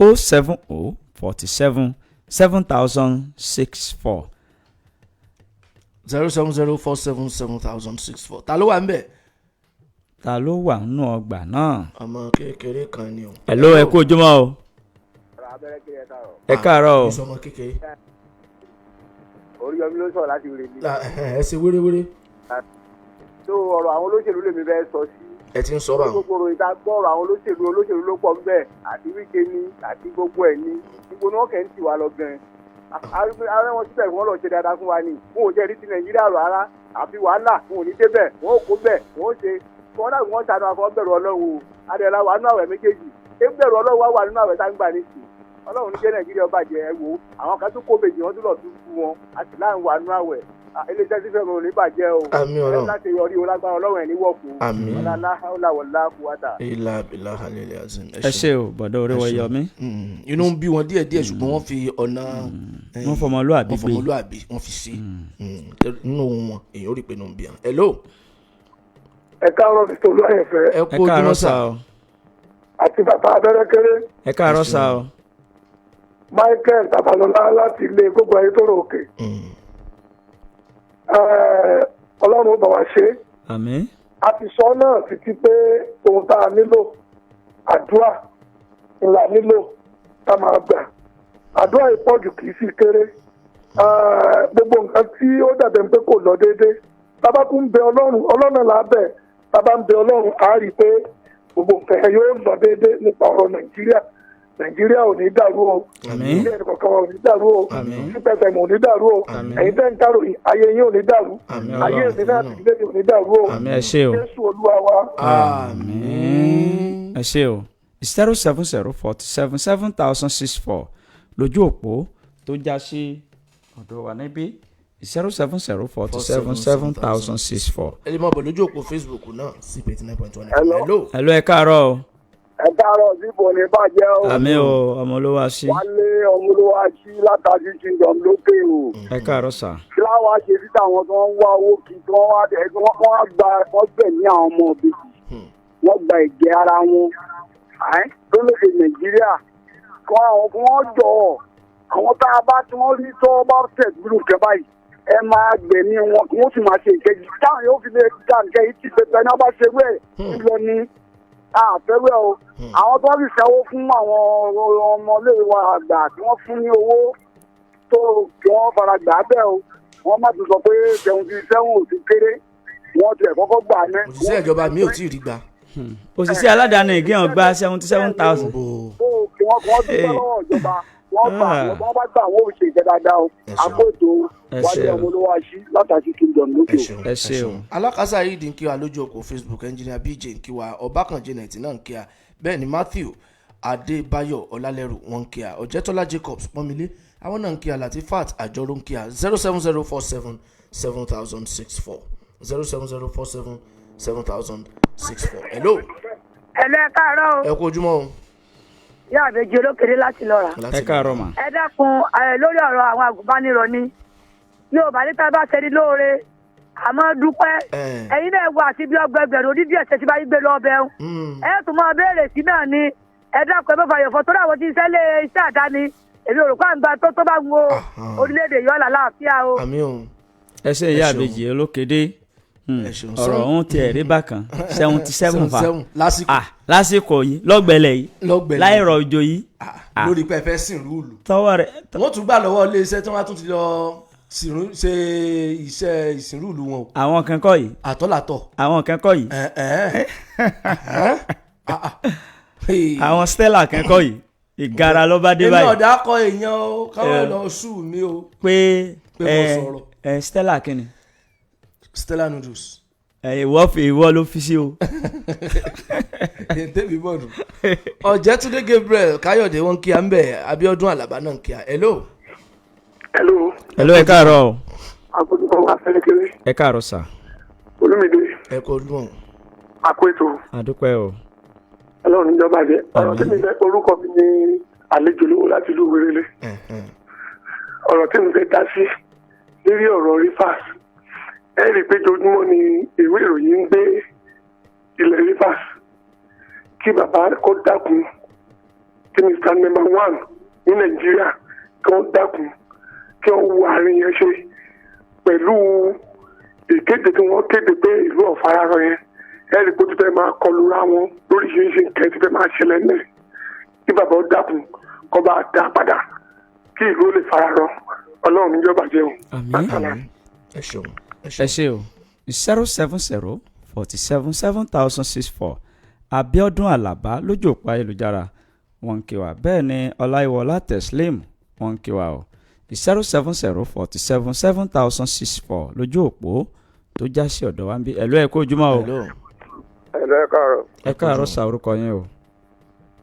070477064. 070477064. Ta ló wà ń bẹ? Ta ló wà nínú ọgbà náà? Ọmọ kékeré kan ni o. Hello, ẹ kú ojúmọ́ o. Ẹ káàárọ̀ o. Ìsọmọ kékeré. Oríyọmí ló sọ̀rọ̀ láti rè mí. Ẹ ṣe wéréwéré. Tó ọ̀rọ̀ àwọn olóṣèlú lèmi fẹ́ sọ sí. Ẹ ti ń sọ báwọn. Gbogbo òròyìn tá a gbọ́, ọ̀rọ̀ àwọn olóṣèlú, olóṣèlú ló pọ̀ ńbẹ̀, àti Wike ni àti gbogbo ẹ̀ ni, gbogbo ni wọ́n kẹ́ ń tì wá lọ gan-an. Ààrẹ wọn síbẹ̀, wọ́n lọ ṣe dáadáa fún wa ni. Wọn ò jẹ́ rí ti Nàìjíríà rò rárá, àfi wàhálà. Wọn ò ní débẹ̀, wọn ò kó bẹ̀, wọn ò ṣe wọn dàbí wọn ṣàánú afọ. Bẹ̀rù Ọlọ́run o. Adẹ̀lá wà nínú àwẹ̀ méjèèjì, ṣé bẹ̀rù Ọlọ́run wà wà nínú àwẹ̀ tá ń gbà nísìn? Ọlọ́run ní jẹ́ Nàìjíríà ó bàjẹ́. Ẹ wò ó, àwọn kan tún kó bèjì, wọn tún lọ tún fún wọn àti láàrin wà nínú àwẹ̀. Ah, iléeṣẹ́ sífẹ́ mi ò ní bàjẹ́ o. Àmín Ọlọ́run. Ẹ láti yọrí o, lágbára Ọlọ́run, ẹ̀ ní wọ̀kú. Àmín. Ọlá ọláwọlá kúwátà. Ilà abilà halilẹ azim. Ẹ ṣe o, bọ̀dọ̀ Oríwọ̀yọmí. Inú ń bí wọn díẹ̀ díẹ̀, ṣùgbọ́n wọ́n fi ọ̀nà Wọ́n fọmọlúàbí wọ́n gbé. fọmọlúàbí wọ́n fi ṣe nínú ohun wọn, èèyàn ó rí i pé inú ń bí wọn. Hello. Ẹ káàárọ̀, Mr Olúwàyẹ̀fẹ́. Ẹ Ẹ kú ojúmọ́ káàárọ̀ sà. sá o. Àti bàbá abẹ́rẹ́kẹ́rẹ́. Ẹ káàárọ̀ sá o. Michael Babalọlá láti ilé gbogbo ayé tó rò òkè. Ọlọ́run ó bá wa ṣe é. Àmín. A ti sọ náà títí pé ohun tá a nílò, àdúrà ńlá nílò tá a máa gbà. Àdúrà ìpọ̀jù kì í sì kéré. Gbogbo nǹkan tí ó dàbẹ̀ pé kò lọ déédéé, tábà kún ń bẹ Ọlọ́run, Ọlọ́run là á bẹ̀. Tábà ń bẹ Ọlọ́run, á rí i pé gbogbo nǹkan yẹn yóò lọ déédéé nípa ọ̀rọ̀ Nàìjíríà. Nàìjíríà ò ní dàrú o. Àmín. Ilé ẹnì kọ̀ọ̀kan wa ò ní dàrú o. Sípẹ̀sẹ̀ ò ní dàrú o. Ẹ̀yin tẹ́ ń káròyìn, ayé yín ò ní dàrú. Ayé èmi náà àti ìdílé mi ò ní dàrú o. Àmín, ẹ ṣé o. Jésù Olúwa wa. Àmín. Ẹ ṣé o. 070477064 lójú òpó tó já sí ọ̀dọ̀ wa níbí, 070477064. Ẹ lè máa bọ̀ lójú òpó Facebook náà sí 89.1. Hello. Hello. Hello, ẹ káàárọ̀ o. Ẹ káàárọ̀, síbò ní bàjẹ́ o. Àmín o, ọmọ olówó aṣí. Wálé ọmọlúwàṣí látàjú kingdom lókè o. Ẹ káàárọ̀ sà. Fúláwà ṣe sí àwọn tó ń wá owó kí tí wọ́n wá tẹ̀ wọ́n wá gba, wọ́n gbẹ̀mí àwọn ọmọ òbí, wọ́n gba ẹ̀jẹ̀ ara wọn ẹ́ lórílẹ̀‐èdè Nàìjíríà. Kí wọ́n àwọn kí wọ́n jọ ọ́ àwọn tá a bá tí wọ́n rí tó bá tẹ̀ gbúdú kẹ báyìí, ẹ máa gbẹ̀mí wọn, kí wọ́n sì máa ṣe ìkejì táwọn yóò fi lè dá nǹkan yìí ti pẹpẹ náà bá ṣe wẹ̀ lọ ní àfẹ́wẹ́ o. Àwọn tó sì sanwó fún àwọn ọmọléèwé wa àgbà tí wọ́n fún ní owó tó kí wọ́n fara gbà á bẹ́ẹ̀ o, wọ́n má tún sọ pé 77 ò ti kéré, wọ́n ti ẹ̀ kọ́kọ́ gbà á ní. Òṣìṣẹ́ ìjọba mi ò tí ì rí gbà. Òṣìṣẹ́ aládàáni ìgéhàn gba 77,000. Bó Tó kí wọ́n dúpẹ́ lọ́wọ́ ìjọba, wọ́n gbà wọ́n bá gbà, wọ́n ò ṣe ìjẹ́ dáadáa o. Ẹ ṣeun. Àpòtò Ẹ wájú ṣeun. ọmọ olówó aṣí látàkì kingdom lókè Ẹ o. ṣeun. Ẹ ṣé o. Alákàsà yìí di ń kí wa lójú òpó Facebook, engineer BJ ń kí wa, Ọbákànjẹ nẹ̀tì náà ń kí wa, bẹ́ẹ̀ ni Matthew Adébáyọ̀ Ọlálẹ́rù wọn ń kíá, Ọ̀jẹ̀tọ́lá Jacobs Pọ́nmilé àwọn náà ń kíá, Latifat Àjọrò ń kíá. 07047 7064, 07047 7064. Hello. Ẹ̀lọ́, ẹ káàárọ̀ o. Ẹ kú ojúmọ́ o. Yá àbèjì olókèrè láti lọ rà. Ẹ káàárọ̀ mà. Ẹ dákun ẹ, lórí ọ̀rọ̀ àwọn àgùnbánirọ̀ ni Yorùbá ní tá a bá ṣe ní lóore àmọ́ dúpẹ́. Ẹ̀yin náà wọ àti bí ọgbẹgbẹ̀rún odidi ẹ̀sẹ̀ tí bá yí gbé lọ bẹ́ẹ̀ ẹ tún máa béèrè sí náà ni. Ẹ dákun, ẹ bá fàyọ̀ fọ́ torí àwọn tí iṣẹ́ lé iṣẹ́ àdáni, èmi ò rò pé à ń gba tó tó bá ń wo orílẹ̀-èdè yọ̀ọ́lá láàfíà o. Àmín o. Ẹ ṣe, ìyá Ẹ ṣeun. àbèjì olókèdè. Ẹ ṣeun. Ọ̀rọ̀ ọ̀hún tiẹ̀ rí bákan, 77 fa. 77 lásìkò. Ah, lásìkò yìí, lọ́gbẹ̀lẹ̀ yìí, Lọ́gbẹ̀lẹ̀. láìrọ̀ òjò yìí. Ah. Lórí pé ẹ fẹ́ sìn rúùlù. Tọwọ́ rẹ̀. Wọ́n tún gbà lọ́wọ́ iléeṣẹ́ tí wọ́n á tún ti lọ ṣe iṣẹ́ ìsìnrúùlù wọn o. Àwọn kan kọ́ yìí. Àtọ́làtọ̀. Àwọn kan kọ́ yìí. Ẹ̀ ẹ̀ ẹ̀ ah, ah. Hey. Àwọn Stella kan kọ́ yìí, ìgara ló bá dé Èmi báyìí. ọ̀dà kọ èèyàn o, káwọn lọ sùn mí o. Pé Pé mo ẹ sọ̀rọ̀. Ẹ Stella kínni? Stella noodles. Ẹ ìwọ fi ìwọ ló fi sí o. Tèmi bọ̀dù. Ọ̀jẹ̀túndé Gabriel Káyọ̀dé wọn kí a ń bẹ̀, Abíọ́dún Àlàbá náà kí a. Hello. Hello. Hello, ẹ káàárọ̀ o. Àkójọpọ̀ wa fẹ́lẹ́kẹ́lẹ́. Ẹ káàárọ̀ sà. Olúmídé. Ẹ kò lù wọn. Àkóètò. Àdúpẹ́ o. Ọlọ́run níjọba jẹ́ ọ̀rọ̀ tí mi fẹ́, orúkọ mi ní àlejò lówó láti ìlú Wérélé. Ọ̀rọ̀ tí mi fẹ́ dá sí lórí ọ̀rọ̀ Rivers, ẹ rí i pé ojoojúmọ́ ni ìwé ìròyìn ń gbé ilẹ̀ Rivers. Kí bàbá kó dákun, kí Mr Number One ní Nàìjíríà kí wọ́n dákun, kí wọ́n wo àárín yẹn ṣe pẹ̀lú ìkéde tí wọ́n kéde pé ìlú ọ̀fararọ yẹn. Ẹ rí i pé ó ti fẹ́ máa kọlu ra wọn lóríṣiríṣi, nǹkan ti fẹ́ máa ṣẹlẹ̀ náà. Kí bàbá ó dákun, kó bá dá padà kí ìlú ó lè fararọ. Ọlọ́run níjọba jẹun. Àmín. Ẹ ṣeun. Ẹ ṣe o. 070 47 7064, Abiodun Alaba lójú òpó ayélujára wọ́n ń kí wa, bẹ́ẹ̀ ni Ọláìwọlá Teslim wọ́n ń kí wa o. 070 47 7064 lójú òpó tó já sí ọ̀dọ̀ wa ń bí. Ẹ̀lú, ẹ̀ kó ojúmọ́ o. Ẹ̀lọ́, ẹ káàárọ̀. Ẹ káàárọ̀ sà, orúkọ yín o.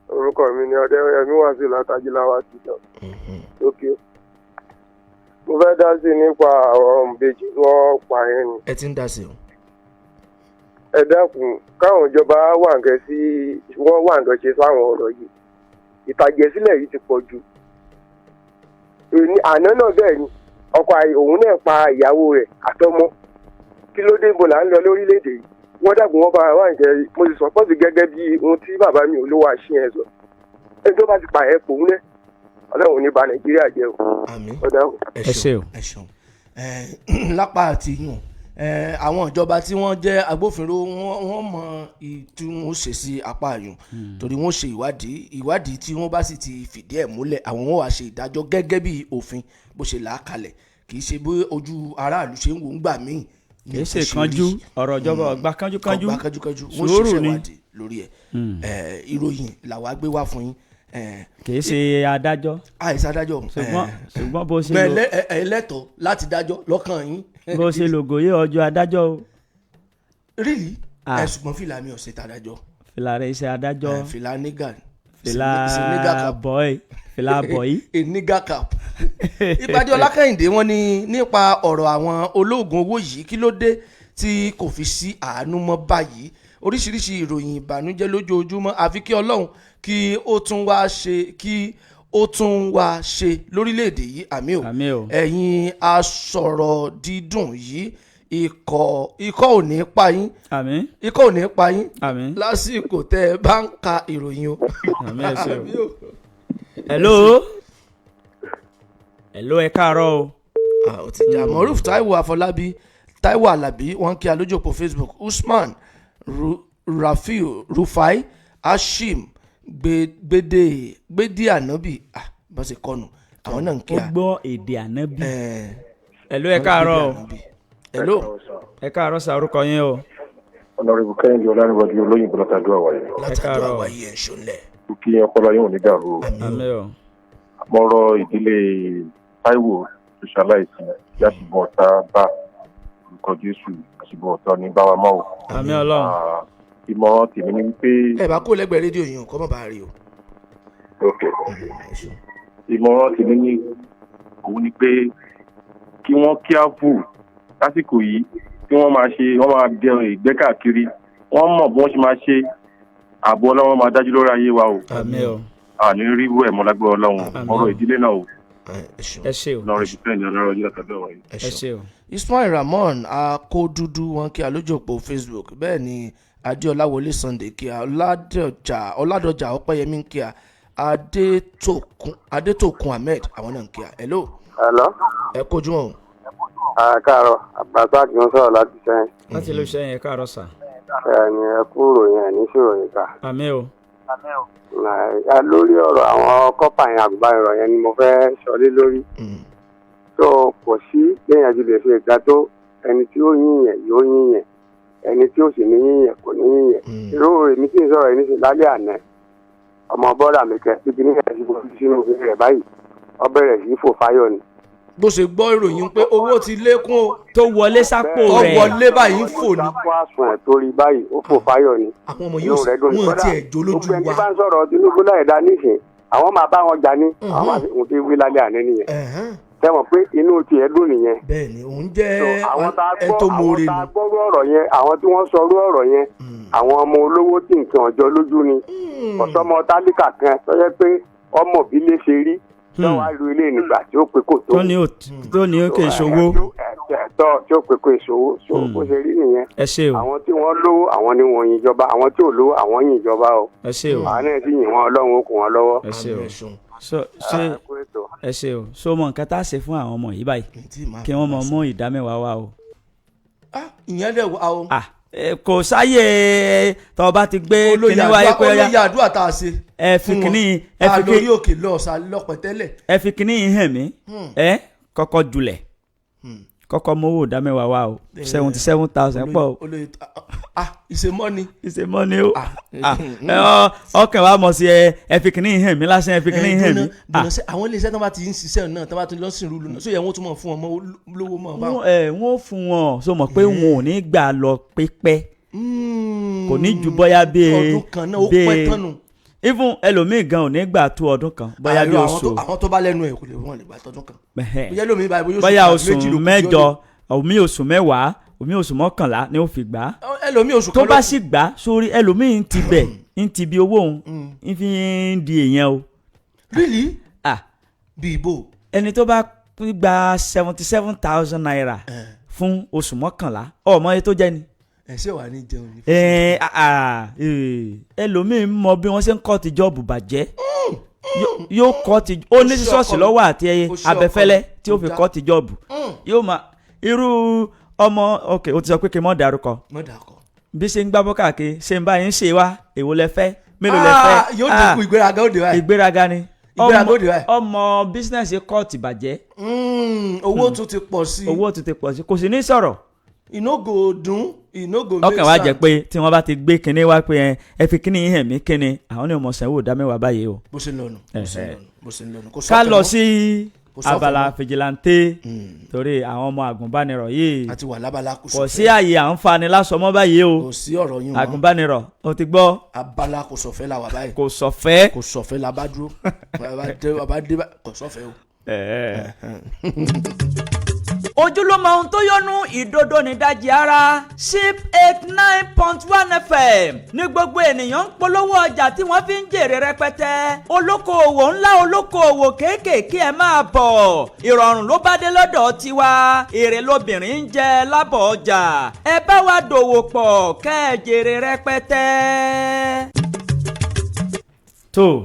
Orúkọ mi ni Ọdẹyẹmí Wàsíù látàjíláwá ti lọ lókè. Mo fẹ́ dá sí nípa àwọn ìbejì tí wọ́n pa yẹn ni. Ẹ ti ń dá sí o. Ẹ dákun, káwọn ìjọba wà nǹkan sí, wọ́n wà nǹkan ṣe sáwọn ọ̀rọ̀ yìí. Ìtàjẹ̀sílẹ̀ yìí ti pọ̀ jù. Èní àná náà bẹ́ẹ̀ ni ọkọ òun náà pa ìyàwó rẹ̀ àtọmọ. Kí ló dé? Bò là ń lọ lórílẹ̀‐èdè yìí? Wọ́n dàgbọ́n, wọ́n bá wà nǹkan. Mo sì sọpọ́ọ̀tì gẹ́gẹ́ bí ohun tí bàbá mi olówó àṣìyẹn ẹ̀ sọ. Ẹni tó bá ti pa ẹ̀ pòun náà, Ọlọ́run ní ba Nàìjíríà jẹ́ o. Àmín. Ọ̀dà. Ẹ ṣe o. Ẹ ṣeun. Lápá àti yùn àwọn ìjọba tí wọ́n jẹ́ agbófinró, wọ́n mọ ìtú wọn ṣe sí apá àyùn torí wọ́n ṣe ìwádìí. Ìwádìí tí wọ́n bá sì ti fìdí ẹ̀ múlẹ̀, àwọn wọn wá ṣe ìdájọ́ gẹ́gẹ́ bí òfin bó ṣe là á kalẹ̀. Kì í ṣe bí ojú aráàlú ṣe ń wò ń gbà míì. Kì í ṣe kánjú, ọ̀rọ̀ ìjọba ọgbà kánjúkánjú. Ọgbà kánjúkánjú. Wọ́n Sùúrù ṣiṣẹ́ ni. ìwádìí lórí ẹ̀. Ìròyìn làwa gbé wá fún yín. Kì í ṣe adájọ́. Àìsàn adájọ́. Ṣùgbọ́n bó ṣe bẹ́ẹ̀ lò ẹlẹ́tọ̀ọ́ láti dájọ́ lọ́kàn yín. Bó ṣe lògò yé ọjọ́ adájọ́ o. Really? Ah. Ẹ ṣùgbọ́n fìlà mi ò ṣe tàdájọ́. Fìlà rẹ̀ ṣe adájọ́. Fìlà nígà. Fìlà Ṣe nígà cap. Bọ́ì, fìlà bọ́ì. A nígà cap. Ìpàdé Ọlákẹ́hìndé, wọ́n ní nípa ọ̀rọ̀ àwọn olóògùn owó yìí, kí ló dé tí kò fi sí àánú mọ́ báyìí? Oríṣiríṣi ìròyìn ìbànújẹ́ lójoojúmọ́, àfi kí Ọlọ́run kí ó tún wá ṣe, kí ó tún wá ṣe lórílẹ̀‐èdè yìí. Àmín o. Àmín o. Ẹ̀yin asọ̀rọ̀ dídùn yìí, ikọ̀ ikọ̀ ò ní pa yín. Àmín. Ikọ̀ ò ní pa yín. Àmín. Lásìkò tẹ́ ẹ bá ń ka ìròyìn o. Àmín, ẹ ṣé o. Àmín o. Hello, hello, ẹ káàárọ̀ o. Ah, ó ti jà. Moruf Taiwo Afọlábí, Taiwo Alabi wọn kí alójòpó Facebook. Usman Rafiu Rufai Hashim Gbede Gbede Anabi, ah, bá ṣe kọnu àwọn náà ń kí Ó a. gbọ́ èdè ànábì. Hello, ẹ káàárọ̀ o. Hello. Ẹ káàárọ̀ sà, orúkọ yín o. Ọ̀nàrẹ́bù Kẹ́hìndé Ọlánìwájú olóyìnbó látàdúrà wáyé. Látàdúrà wáyé, ẹ̀ ṣọlẹ̀. Kí ọpọlọ yóò ní dàrú o. Àmín o. Mo rọ ìdílé Táíwò tó ṣaláìsí, yàtìbọ̀ ọ̀tá bá orúkọ Jésù, àṣìbọ̀ ọ̀tá ní bá wa mọ́ o. Àmín Ọlọ́run. Ah, ìmọ̀ràn tèmi ni wípé Ẹ bá kó lẹ́gbẹ̀ẹ́ rédíò yìí, kọ́ mọ̀ bá rí o. Ok, ìmọ̀ràn tèmi ní òun ni pé kí wọ́n kíáfù lásìkò yìí, kí wọ́n máa ṣe, wọ́n máa dẹ ìgbẹ́ káàkiri, wọ́n mọ̀ bí wọ́n ṣe máa ṣe. Ààbò Ọlọ́run máa dájú lórí ayé wa o. Àmín o. Àní rí irú ẹ̀ mọ́ lágbára Ọlọ́run. Ọ̀rọ̀ ìdílé náà o. Ẹ ṣé o. Lọ́rọ̀ ìdílé ní ọlọ́rọ̀ yìí látọ̀dọ̀ wọ̀nyí. Ẹ ṣé o. Ismail Ramon Akódúdú wọn kí alójòpó Facebook, bẹ́ẹ̀ ni Adéọlá Wọlé Sunday kí a, Ọládọjà Ọládọjà Ọpẹ́yẹmí ń kí a, Adétòkun Adétòkun Ahmed àwọn náà ń kí a. Hello. Hello. Ẹ kojú wọn. Ẹ káàárọ̀, Abdulrasaq ló ń sọ̀rọ̀ láti sẹ́yìn. Láti ilé iṣẹ́ yẹn, káàárọ̀ sà. Ẹni ẹ kú ìròyìn ẹ̀ ní sòròyìn ká. Àmín o. Ẹ lórí ọ̀rọ̀ àwọn kọ́pà yẹn, àgùnbánirọ̀ yẹn ni mo fẹ́ sọ lé lórí. Tó kò sí léèyàn ti lè ṣe ìgbà tó ẹni tí ó yìnyẹn yóò yìnyẹn, ẹni tí ó sì ní yìnyẹn kò ní yìnyẹn. Irú èmi tí ń sọ̀rọ̀ yìí nísìnyí, lálẹ́ àná, ọmọ bọ́dà mi kẹ bíbí ní ẹ̀sìn kò fi sínú òfin rẹ̀ báyìí, ó bẹ̀rẹ̀ sí í fò fáyọ̀ ni. Bó ṣe gbọ́ ìròyìn pé owó ti lékún o. Tó wọlé sápò tó rẹ̀. Wọlé báyìí ń fò ní. Ó àsùn ẹ̀ torí báyìí, ó fò fáyọ̀ ni. Àwọn ọmọ yóò wọn tiẹ̀ jó lójú Gbogbo ẹni wa. bá ń sọ̀rọ̀ Tinubu láì dá nísìn, àwọn máa bá wọn jà ní. Àwọn máa fi òun ti wí lálẹ́ àná nìyẹn. Sẹ́wọ̀n pé inú tiẹ̀ dùn nìyẹn. Bẹ́ẹ̀ni, òun jẹ́ Àwọn tá a ẹ gbọ́ tó àwọn moore tá a nù. gbọ́rú ọ̀rọ̀ yẹn, àwọn tí wọ́n sọrú ọ̀rọ̀ yẹn, àwọn ọmọ olówó tí nǹkan ọjọ́ lójú ni. Ọ̀sọ́mọ tálíkà kan tó yẹ pé ọmọ bí lè ṣe rí lọ́wọ́ á lu ilé nígbà tí ó pé kò tó. Tó ní òkè ìṣòwò. Ẹ̀tọ́ tí ó pé kò ìṣòwò so bó ṣe rí nìyẹn. Ẹ ṣé o. Àwọn tí wọ́n lówó, àwọn ni wọ́n yin ìjọba. Àwọn tí ò lówó, àwọn yin ìjọba o. Ẹ ṣé o. Àwọn náà sì yìn wọn, Ọlọ́run ó kún wọn lọ́wọ́. Ẹ ṣé o. So ṣé ẹ ṣé o. So mọ nǹkan tá a ṣe fún àwọn ọmọ yìí báyìí, kí wọ́n mọ mú ìdá mẹ́wàá wá o. Ìyẹn dẹ̀ wá o. Kò sáyè tó o bá ti gbé Olóyè kíní wáyé pé olóyè ọyá àdúrà tá a ṣe. Ẹ fi fún wọn. kíní ẹ Tá a fi lórí kíní òkè lọ́ọ̀sà lọ́pẹ̀ tẹ́lẹ̀. Ẹ fi kíní yìí hàn mí. Ẹ kọ́kọ́ julẹ̀, kọ́kọ́ mówó ìdá mẹ́wàá wá o. 77,000 pọ̀ o. Olóyè, ah, ìṣemọ́ni. Ìṣemọ́ni o. Ah, ẹ, ọkàn wa mọ̀ sí ẹ, ẹ fi kíní yìí hàn mí lásán, ẹ fi kíní yìí hàn mí. Dùnà sí àwọn iléeṣẹ́ tó bá ti ń ṣiṣẹ́ náà, tó bá ti lọ sí ìrúlu náà, sóyè wọ́n tún mọ̀ fún ọmọ lówó mọ̀ báwọn. Wọ́n fún wọn, so mọ̀ pé wọn ò ní gbà lọ pípẹ́, kò ní ju bóyá bíi Ọdún kan náà, ó pẹ́ tán nù. Even ẹlòmíì gan ò ní gbà tó ọdún kan, bóyá bí Àìrò, oṣù àwọn tó bá lẹ́nu ẹ̀ kò lè, wọ́n lè gbà tọdún kan. Ẹhẹ́. Bóyá lómi báyìí, bóyá Bóyá oṣù kan oṣù méjì ló kù 8, omi oṣù 10, omi oṣù 11 ni ó fi gbà á. Ẹlòmíì oṣù Tó kan bá ló sì gbà á sórí, ẹlòmíì ń ti bẹ̀ ń ti bi owó òun ń fi ń di èèyàn o. Really? Ah. Bí ibo. Ẹni tó bá gba ₦77,000 fún oṣù 11, ọmọ iye tó jẹ́ ni. Ẹ ṣé wàá ní jẹun ni. Ẹ, ah, ah, ẹlòmíì ń mọ bí wọ́n ṣe ń kọ́ ti jọ́ọ̀bù bàjẹ́. Yóò kọ́ ti ó ní Ó ṣe ṣọ́ọ̀ṣì ọkọ mi. lọ́wọ́ àti Ó ṣe ọkọ abẹ́fẹ́lẹ́ mi. tí ó fi Ó dá. kọ́ ti jọ́ọ̀bù. Yóò máa irú ọmọ, ok, o ti sọ pé kí n mọ̀ dárúkọ. Mọ̀ dárúkọ. Bí ṣe ń gbá bọ́ káàkiri, ṣe ń bá yín ṣe wá, èwo lẹ fẹ́, mélòó lẹ fẹ́? Ah, yóò dínkù, ìgbéraga ó dé báyìí. Ìgbéraga ni. Ìgbéraga ó dé báyìí. Ọmọ bísínẹ́sì kọ́ọ̀tì bàjẹ́. Owó tún ti pọ̀ sí i. Owó tún ti pọ̀ sí i, kò sì ní sọ̀rọ̀. Ìnógò dùn, ìnógò make Ọkàn wa jẹ́ sound. pé tí wọ́n bá ti gbé kinní wá pé ẹ fi kinní yìí hàn mí, kinní àwọn ní ọmọ sẹ́wọ́ dá mẹ́wàá báyìí o. Bó ṣe ń lọ nù, bó ṣe ń lọ nù, bó ṣe ń lọ nù. Kò Ká sọ́fẹ̀ lọ mọ́. sí Kò sọ́fẹ̀ abala mọ́. fìjìláńtẹ́, torí àwọn ọmọ àgùnbánirọ̀ yìí Àti wà lábala kò kò sọ́fẹ̀. sí àyè à ń fani lásọmọ́ báyìí o. Kò sí ọ̀rọ̀ yín mọ́. Àgùnbánirọ̀ o ti gbọ́. Abala kò sọ̀fẹ́ la wà báyìí. Kò sọ̀fẹ́. Kò sọ̀fẹ́ la bá dúró. Bàbá dé kò sọ̀fẹ́ o. Ojúlọ́mọ ohun tó yọnu ìdodo nídajì ara. Ship 89.1 FM ní gbogbo ènìyàn ń polówó ọjà tí wọ́n fi ń jèrè rẹpẹtẹ. Olókoòwò ńlá, olókoòwò kéékèèké, ẹ máa bọ̀, ìrọ̀rùn ló bá dé lọ́dọ̀ tiwa. Èrè lobìnrin ń jẹ lábọ̀ ọjà. Ẹ bá wa dòwò pọ̀ kẹ́ ẹ jèrè rẹpẹtẹ. Tó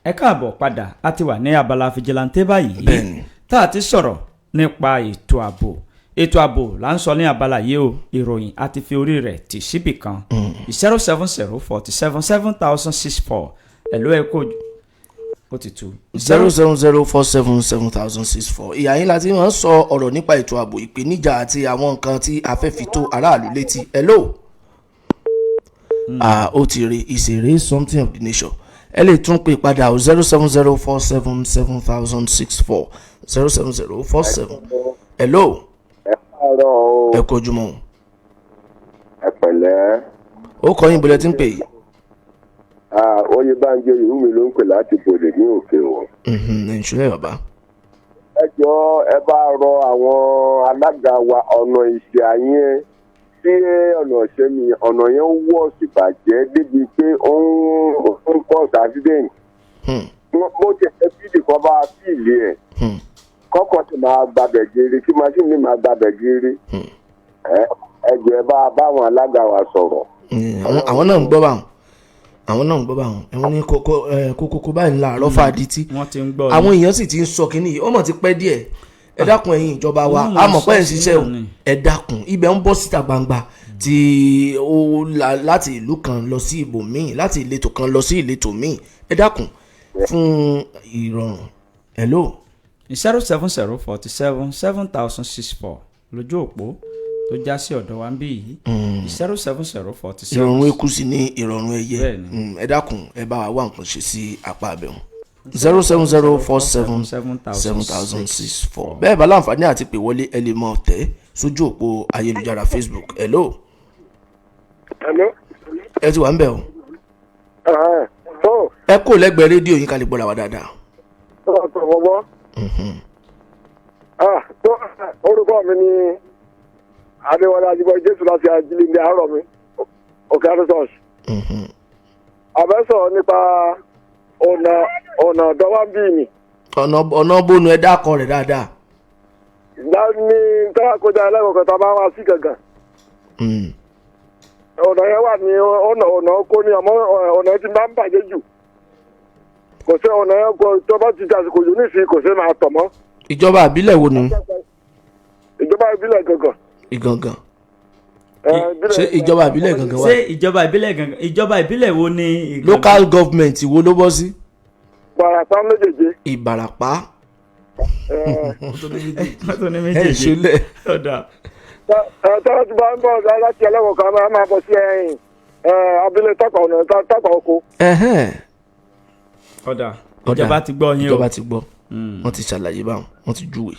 ẹ káàbọ̀ padà, a ti wà ní abala fìjìláńtẹ́ báyìí tá a ti sọ̀rọ̀ nípa ètò ààbò. Ètò ààbò là ń sọ ní abala yìí o. Ìròyìn a ti fi orí rẹ̀ tì síbì kan. 07047 7064. Ẹ̀lú ẹ̀ kó ó ti tu. 07047 7064. Ìyá yín láti máa ń sọ ọ̀rọ̀ nípa ètò ààbò, ìpèníjà àti àwọn nǹkan tí a fẹ́ fi tó aráàlú létí. Hello. Ah, ó ti rí ìṣeré something of the nature. Ẹ lè tún pè padà o, 07047 7064, 07047. Hello. Ẹ káàárọ̀ o. Ẹ kojú mọ́. Ẹ pẹ̀lẹ́. Ó kọ́ yín, bọ́lẹ̀ tí ń pè yìí. Oyèbánjí Oyèwùmí ló ń pè láti Bòlè ní òkè wọn. Ìṣúlẹ̀ bàbá. Ẹ jọ ẹ bá rọ àwọn alága wa ọ̀nà ìṣe àyẹn sí ọ̀nà ìṣe mi, ọ̀nà yẹn ń wọ̀ sí bàjẹ́ débi pé ó ń cause accident. Mo ti ẹ fídì kan bá fíìlì ẹ̀ kọ́kọ́ sì máa gbabẹ̀ geere kí machine máa gbabẹ̀ geere. Ẹ jọ ẹ bá báwọn alága wa sọ̀rọ̀. Àwọn náà ń gbọ́ báwọn, àwọn náà ń gbọ́ báwọn. Ẹ̀wọ̀n ní kókó báyìí ńlá àrọ́ fàdí tí àwọn èèyàn sì ti ń sọ kínní yìí, ó mọ̀ ti pẹ́ díẹ̀. Ẹ dákun ẹ̀yin ìjọba wa, a mọ̀ pé ẹ̀ ń ṣiṣẹ́ o, ẹ dákun. Ibẹ̀ ń bọ́ síta gbangba tí ó láti ìlú kan lọ sí ibòmíì, láti ìletò kan lọ sí ìletò míì. Ẹ dákun fún ìrọ̀rùn. Hello. 070 47 7064 lójú òpó tó já sí ọ̀dọ̀ wa ń bí yìí. 070 47. Ìrọ̀rùn eku sí ní ìrọ̀rùn ẹyẹ. Ẹ dákun ẹ bá wa wá nǹkan ṣe sí apá abẹ́hùn. 070 47 7064. Bẹ́ẹ̀ bá láǹfààní àti pè wọlé, ẹ lè mọ tẹ́ sójú òpó ayélujára Facebook. Hello. Hello. Ẹ ti wà ń bẹ̀ o. Ẹ kò lẹ́gbẹ̀ẹ́ rédíò yín ká lè gbọ́ra wa dáadáa. Orúkọ mi ni Adéwọlé Ajíbọ Jésù láti Ajílẹ̀ ní àárọ̀ mi, Òkè Àdó ṣọ́ọ̀ṣì. Àbẹ́sọ̀ nípa ọ̀nà ọ̀dọ́ wa bí mi. Ọ̀nà bónú ẹ dákọ̀ rẹ̀ dáadáa. Ní tọ́lá kọjá ẹlẹ́kọ̀ọ́ tá a bá wá sí gangan. Ọ̀nà yẹn wà ní ọ̀nà oko ní, àmọ́ ọ̀nà tí máa ń bàjẹ́ jù. Kò sí ọ̀nà yẹn tó bá ti dàsìkò yìí nísìnyí, kò sí máa tọ̀ mọ́. Ìjọba àbílẹ̀ wo ni? Ìjọba ìbílẹ̀ gangan. Ìgangan. Ṣé ìjọba ìbílẹ̀ gangan wà? Ṣé ìjọba ìbílẹ̀ gangan, ìjọba ìbílẹ̀ wo ni? Local government wo ló bọ́ sí? Ìbàràpá méjèèjì. Ìbàràpá. Tó ní méjèèjì. Ẹ ṣọlẹ̀. Tọ́lá ti bá ń bọ̀ láti ẹlẹ́wọ̀n kan máa bọ̀ sí ẹ̀yìn abílẹ̀ tápà ọ̀nà tápà oko. Ọ̀dà ìjọba ti gbọ́ yín o. Ìjọba ti gbọ́, wọ́n ti ṣàlàyé báwọn, wọ́n ti júwe.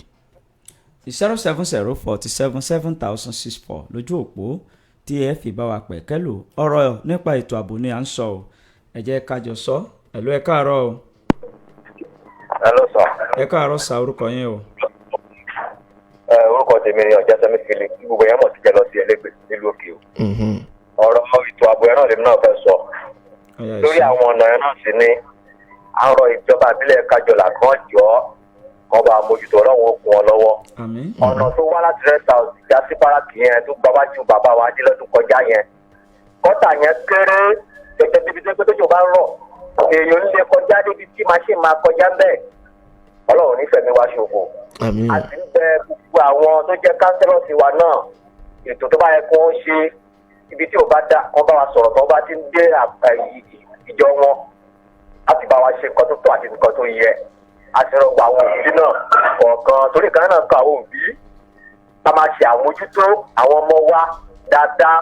070 47 7064 lójú òpó tí ẹ fi bá wa pẹ̀ kẹ́lò. Ọ̀rọ̀ nípa ètò ààbò ni à ń sọ o, ẹ jẹ́ ká jọ sọ. Ẹ̀lú ẹ káàárọ̀ o. Hello sir. Ẹ káàárọ̀ sà, orúkọ yín o. Orúkọ tèmi ni Ọ̀jásẹ́mi Philip, gbogbo yẹn mọ̀ sí jẹ́ lọ sí Ẹlẹ́gbẹ̀ẹ́ nílùú Òkè o. Ọ̀rọ̀ ètò ààbò yẹn náà lèmi náà fẹ́ sọ. Lórí àwọn ọ̀nà yẹn náà sì ni àrọ̀ ìjọba àbílẹ̀ Kájọlà kan jọ kan bá mójútó, Ọlọ́run ó kún ọ lọ́wọ́. Ọ̀nà tó wá láti rest house já sí páràkì yẹn tó gbáwájú bàbá wa dé lọ́dún kọjá yẹn, kọ́tà yẹn kéré tẹ̀tẹ̀ débi tó tójò bá ń rọ̀ èèyàn ń lè kọjá débi tí machine máa kọjá ń bẹ̀. Ọlọ́run nífẹ̀ẹ́ mi wá ṣòfò. Àti ń bẹ gbogbo àwọn tó jẹ́ kánsẹ́lọ̀sì wa náà, ètò tó bá yẹ kó ń ṣe ibi tí ò bá dà kó bá wa sọ̀rọ̀ tó bá ti ń dé ìjọ wọn láti bá wa ṣe nǹkan tó tọ́ àti nǹkan tó yẹ. Àti rọgbọ àwọn òbí náà kọ̀ọ̀kan, torí kan náà kan àwọn òbí ká máa ṣe àmójútó àwọn ọmọ wa dáadáa.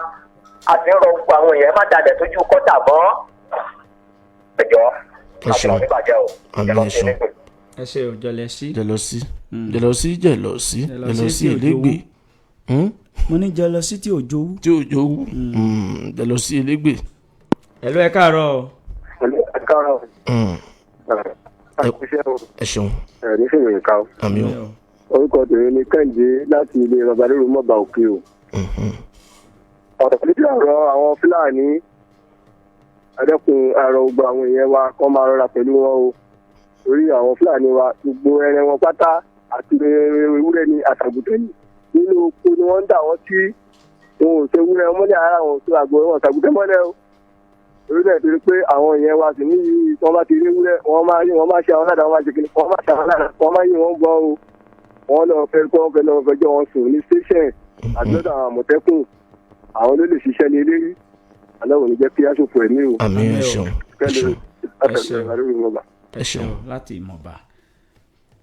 Àti rọgbọ àwọn èèyàn má dalẹ̀ sójú kọ́tà mọ́. Ẹjọ́ àbúrò oníbàjẹ́ o. Ẹ ṣe o, jọlẹsí. Jọlọsí jọlọsí jọlọsí jọlọsí elégbè. Mo ní jọlọsí tí ò jowú. Tí ò jowú, jọlọsí elégbè. Ẹ̀lú ẹ káàárọ̀ o. Ẹ káàárọ̀. Ẹ ṣeun. Ẹ ní fèrè nǹkan o. Àmín o. Orúkọ tèmi ni Kẹ́hìndé láti ilé babalérò mọ́ba òkè o. Ọ̀rọ̀ níbi ọ̀rọ̀ àwọn Fúlàní, ẹ̀dẹ́kun ẹ̀rọ gbogbo àwọn èèyàn wa kọ́ máa rọra pẹ̀lú wọn o. Torí àwọn Fúlàní wa gbogbo ẹran wọn pátá àti ewúrẹ́ ni àtàgùtàn ni nínú oko ni wọ́n ń dà wọ́n sí. Wọn ò ṣe ewúrẹ́ mọ́lẹ̀ ara wọn ò tó àgbò wọn àtàgùtàn mọ́lẹ̀ o. Torí bẹ́ẹ̀, torí pé àwọn èèyàn wa sì níyì tí wọ́n bá ti rí ewúrẹ́ wọ́n máa yí wọ́n máa ṣe àwọn aládàá, wọ́n máa ṣe kíni, wọ́n máa ṣe àwọn aládàá, wọ́n máa yí wọ́n gbọ́ o. Wọ́n lọ fẹ́ kọ́ fẹ́ lọ fẹjọ́ wọn sùn ní station àti lọ́dọ̀ àwọn Àmọ̀tẹ́kùn, àwọn ló lè ṣiṣẹ́ ní eléré. Aláwọ̀ ní jẹ́ kí á ṣòfò ẹ̀mí o. Àmín, ẹ ṣeun. Ẹ ṣeun, ẹ ṣeun láti Ìmọ̀ba.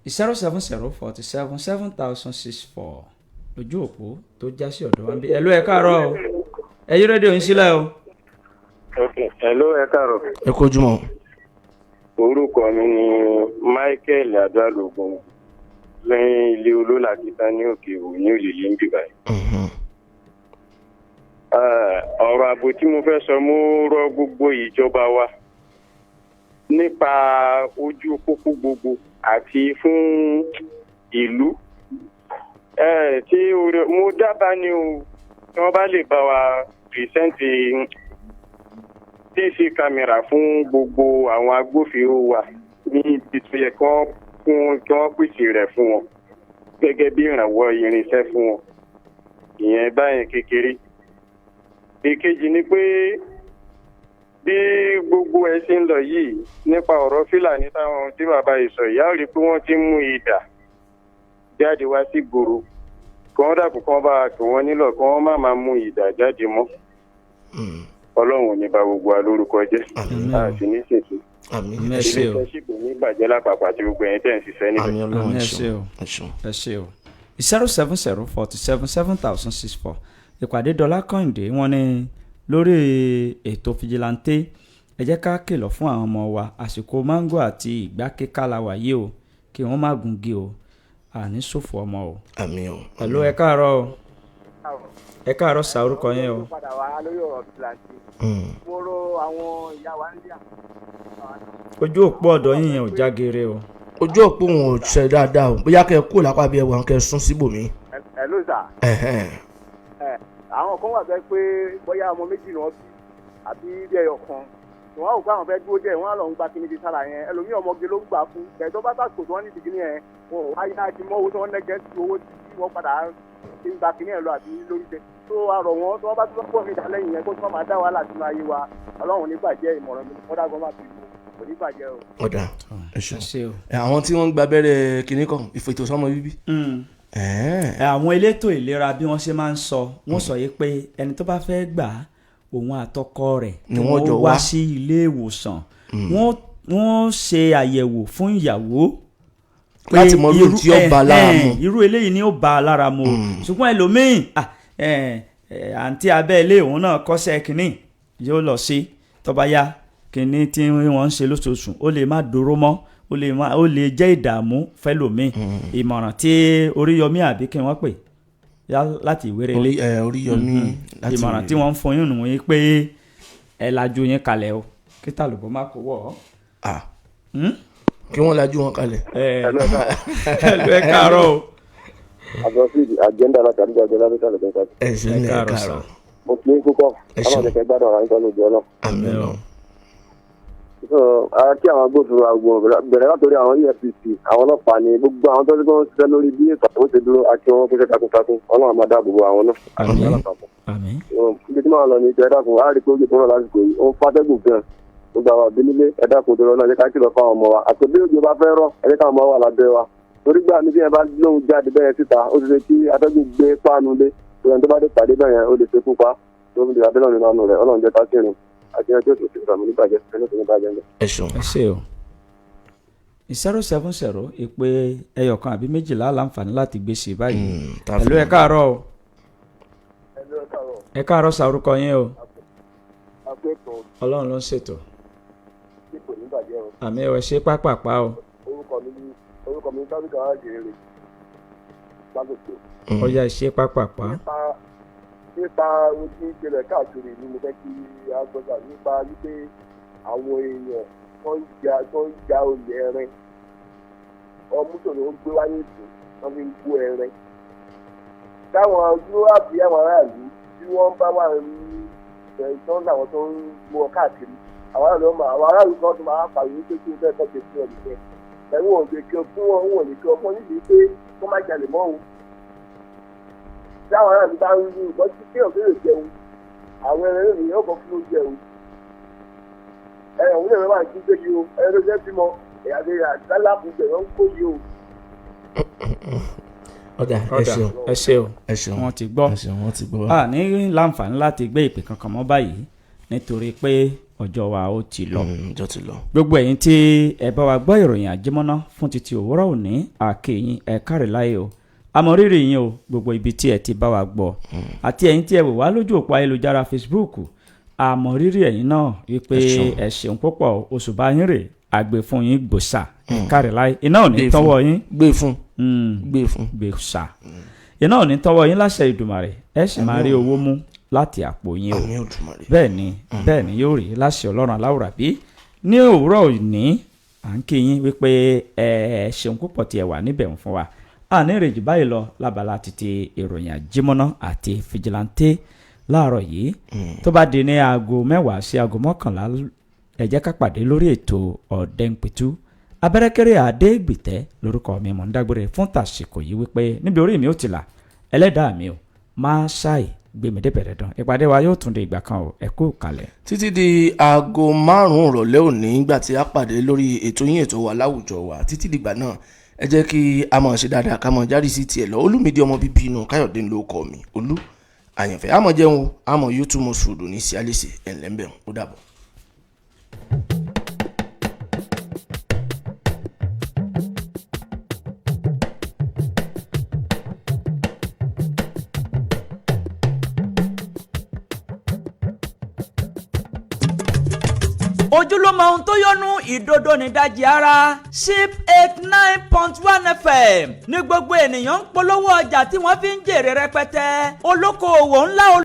070 47 7064 lójú òpó tó já sí ọ̀dọ̀ wa ń bí. Ẹ̀lú ẹ káàárọ̀ o, ẹ yí rédíò yín sílẹ̀ o. Hello, ẹ káàárọ̀. Ẹ kojúmọ́. Orúkọ mi ni Michael Adalogun lẹ́yìn ilé olólàkítà ní òkè òní òlìlí ń bìbà yìí. Ọ̀rọ̀ ààbò tí mo fẹ́ sọ, mo rọ gbogbo ìjọba wa Nípa ojú pópó gbogbo àti fún ìlú. Tí mo dábàá ni o, tí wọ́n bá lè bá wa pìrìsẹ́ǹtì CC camera fún gbogbo àwọn agbófinró wa ní ibi tó yẹ kí wọ́n pèsè rẹ̀ fún wọn gẹ́gẹ́ bí ìrànwọ́ irinṣẹ́ fún wọn. Ìyẹn báyẹn kékeré. Ìkejì ni pé bí gbogbo ẹ ṣe ń lọ yìí nípa ọ̀rọ̀ Fílàní táwọn tí bàbá yìí sọ ìyá rí pé wọ́n ti mú idà jáde wá sí gbòòrò, kí wọ́n dàpọ̀ kí wọ́n bá kí wọ́n nílò kí wọ́n má máa mú idà jáde mọ́. Ọlọ́run ò ní bà gbogbo wa lórúkọ jẹ́, àti ní ṣètò iléeṣẹ́ ṣìkò ní ìbàjẹ́ lápapọ̀ àti gbogbo ẹ̀yin tẹ̀ ń ṣiṣẹ́ níbẹ̀. Ẹ ṣé o. 070 47 7064 ìpàdé dọ́là kọ́hìndé wọ́n ní lórí ètò fìjìláńtẹ́, ẹ jẹ́ ká kìlọ̀ fún àwọn ọmọ wa, àsìkò máńgò àti ìgbà kíkà la wà yìí o, kí wọ́n má gungi o, àní ṣòfò ọmọ o. Àmín o. Hello, ẹ káàárọ̀ o. Ẹ káàárọ̀ sa, orúkọ yín o. Ojú òpó ọ̀dọ̀ yín yẹn ò jágere o. Ojú òpó wọn ò ṣe dáadáa o, bóyá kẹ́ ẹ kúrò lápá bí ẹ wà kẹ́ ẹ sún síbòmí. Hello sir. Àwọn kan wà bẹ́ẹ̀ pé bóyá ọmọ méjì ni wọ́n bí àbí bí ẹyọ kan, wọ́n á rò pé àwọn fẹ́ dúró díẹ̀, wọ́n á lọ ń gba kíní ti sára yẹn, ẹlòmíì ọmọge ló ń gbà fún bẹ́ẹ̀ tó bá sàkó tí wọ́n ní ìdíkíní yẹn, wọn ò wáyé àti mọ́ owó tí wọ́n nẹ́gẹ́ sí owó tí wọ́n padà ti ń gba kíní yẹn lọ àbí lórí tẹ tó arọ̀ wọn tí wọ́n bá tún pọ̀ níta lẹ́yìn yẹn kó tí wọ́n máa dá wàhálà sínú ayé wa. Ọlọ́run ní bàjẹ́ ìmọ̀ràn mi kọ́dà gan má fi kò ní bàjẹ́ o. Ọ̀dà ẹ ṣeun. Àwọn tí wọ́n ń gba abẹ́rẹ́ kíní kan ìfètòsọ́mọ bíbí. Àwọn elétò ìlera bí wọ́n ṣe máa ń sọ, wọ́n sọ yìí pé ẹni tó bá fẹ́ gbà òun àtọkọ rẹ̀ ni wọ́n jọ wá sí ilé ìwòsàn, wọ́n ṣe àyẹ̀wò fún ìyàwó láti mọ irú tí ó bá lára mu, irú eléyìí ni ó bá lára mu. Ṣùgbọ́n ẹlòmíín àǹtí abẹ́ ilé òun náà kọ́ṣẹ́ kínní yóò lọ sí, tó bá yá kínní tí wọ́n ń ṣe lóṣooṣù ó lè má dúró mọ́, ó lè jẹ́ ìdààmú fẹ́lòmíì. Ìmọ̀ràn tí Oríyọmí àbí kí wọ́n pè láti Ìwérelé, Oríyọmí láti ìmọ̀ràn tí wọ́n ń fún yín nù yín pé ẹ lajú yín kalẹ̀ o, kí tàlùbọ̀ má kó wọ̀ ọ́. Kí wọ́n lajú wọn kalẹ̀. Ẹ káàárọ̀ o. Àbọ̀sídì àjẹ́ńdà láti àdúgbò àjọ lábẹ́sà lọ́gbẹ́ta. Ẹ ṣe ní ẹ káàárọ̀. Mo kì í kúkọ́, àwọn ọ̀dẹ̀kẹ́ gbádùn ara nípa lójú ọlọ́. Àmín o. Kí àwọn agbófinró àgbọ̀n bẹ̀rẹ̀ látòrí àwọn EFCC, àwọn ọlọ́pàá ni gbogbo àwọn tó ń ṣiṣẹ́ lórí bí ètò àwọn ṣe dúró àti wọn kúṣẹ́ takuntakun, Ọlọ́run máa dáàbò bo àwọn náà. Àmín. Ibi tí màá lọ ní ìjọ ẹ̀dàkùn, á rí pé ojú tó rọ̀ lásìkò yìí, ó ń fàtẹ́gùn gan. Gbogbo àwọn òbí nílé ẹ̀dàkùn tó rọ̀ náà, ẹ jẹ́ ká kìlọ̀ fáwọn ọmọ wa. Àti bí òjò bá fẹ́ rọ̀, ẹ jẹ́ káwọn ọmọ wà lábẹ́ wa. Torí gbà mí bí ẹ bá lóhun jáde bẹ́ẹ̀ síta, ó ti ṣe kí atẹ́gùn gbé páànù lé. Ìrìn tó bá dé pàdé bẹ́ẹ̀ yẹn, ó lè ṣekú pa. Tó ń di abẹ́ náà nínú àánú rẹ̀, Ọlọ́run jẹ́ ká kírun. Àti ẹjọ́ tó ti sàmì níbàjẹ́, ẹni tó ní bàjẹ́ ńlẹ̀. Ẹ ṣeun. Ẹ ṣe o. 070 ìpè ẹyọkan àbí méjìlá láǹfààní láti gbé sí báyìí. Hello, ẹ káàárọ̀ o. Ẹ káàárọ̀ sa, orúkọ yín o. Ọlọ́run ló ń ṣètò. Àmì ẹ̀ ṣe pápápá o. Orúkọ mi sábìkà àjèrè lágbègbè. Ọya ṣe pápápá. Nípa ohun tí ń ṣẹlẹ̀ káàkiri ni mo fẹ́ kí a gbọ́dọ̀ nípa wípé àwọn èèyàn tó ń ja olè ẹran ọmú tó ló ń gbé wáyé ìsìn wọ́n fi ń gbó ẹran. Táwọn ojú àbí àwọn aráàlú tí wọ́n bá wà ní ẹ̀ẹ́dán làwọn tó ń mú ọ káàkiri, àwọn aráàlú kan tó máa pàrọ̀ wípé kí n fẹ́ kọ́ ṣe fún ọ nìyẹn. Ẹ̀wọ̀n ò lè kí ọ fún wọn, ò lè kí ọ fún nídìí pé kó má jalè mọ́ o. Táwọn aráàlú bá ń rí nǹkan tí kéèyàn tó lè jẹun, àwọn ẹran lónìí yóò kọ́ fún oúnjẹ o. Ẹran òun lè máa jí gbé yìí o, ẹran ló fẹ́ bímọ, ẹ̀yà lè rà lálàbù bẹ̀rẹ̀ ń kó yìí o. Ọ̀dà ẹ ṣeun, ẹ ṣeun, ẹ ṣeun, wọ́n ti gbọ́, ẹ ṣeun, wọ́n ti gbọ́. A ní láǹfààní láti gbé ìpè kankan mọ́ báyìí nítorí pé ọjọ́ wa ó ti lọ. Ọjọ́ ti lọ. Gbogbo ẹ̀yin tí ẹ bá wa gbọ́ ìròyìn àjẹmọ́ná fún títí òwúrọ̀ òní, àkèyìn ẹ káre láyé o, àmọ̀rírì yín o, gbogbo ibi tí ẹ ti bá wa gbọ́ àti ẹ̀yin tí ẹ wò wá lójú òpó ayélujára Facebook, àmọ̀rírì ẹ̀yin náà wípé ẹ ṣeun púpọ̀, oṣù bá yín rè àgbè fún yín gbòòsà ẹ káre láyé, iná ò ní tọ́wọ́ yín. Gbé fún gbé fún gbòòsà iná ò ní tọ́wọ́ yín láṣẹ Ìdùmarè, ẹ sì máa rí owó mú láti àpò yín o. Bẹ́ẹ̀ ni bẹ́ẹ̀ ni yóò rí láṣẹ Ọlọ́run aláwùrà bí Ní òwúrọ̀ òní, à ń kí yín wípé ẹ ṣeun púpọ̀ tí ẹ wà níbẹ̀ ń fún wa. Àní ìrèjì báyìí lọ lábala títí ìròyìn àjímọ́ná àti fìjìláńtẹ́ láàárọ̀ yìí. Tó bá di ní aago 10 sí aago 11, ẹ jẹ́ ká pàdé lórí ètò Ọ̀dẹ́npẹ̀tù. Abẹ́rẹ́kẹ́rẹ́ Adégbìtẹ́ lórúkọ mi. Mọ̀ ń dágbére fún tàsìkò yìí wípé níbi orí mi ò ti là, ẹlẹ́dàá mi ò máa ṣáì gbé mi débẹ̀ dandan. Ìpàdé wa yóò tún di ìgbà kan o. Ẹ kú kalẹ̀. Títí di aago 5 ìrọ̀lẹ́ òní nígbà tí a pàdé lórí ètò yín, ètò wa, Láwùjọ Wa. Títí dìgbà náà, ẹ jẹ́ kí a mọ̀ ṣe dáadáa, ká mọ̀ jáde sí tiẹ̀ lọ. Olúmídìí ọmọ bíbí inú Káyọ̀dé ló kọ́ mi, Olú Àyànfẹ́. Àmọ̀ jẹun, àmọ̀ yóò túmọ̀ sùdù ní síálẹ̀sì. Ẹ̀ ńlẹ́ ń, ó dàbọ̀. Ojúlọ́mọ ohun tó yọnu ìdodo nídajì ara. Ship 89.1 FM ní gbogbo ènìyàn ń polówó ọjà tí wọ́n fi ń jèrè rẹpẹtẹ. Olókoòwò ńlá.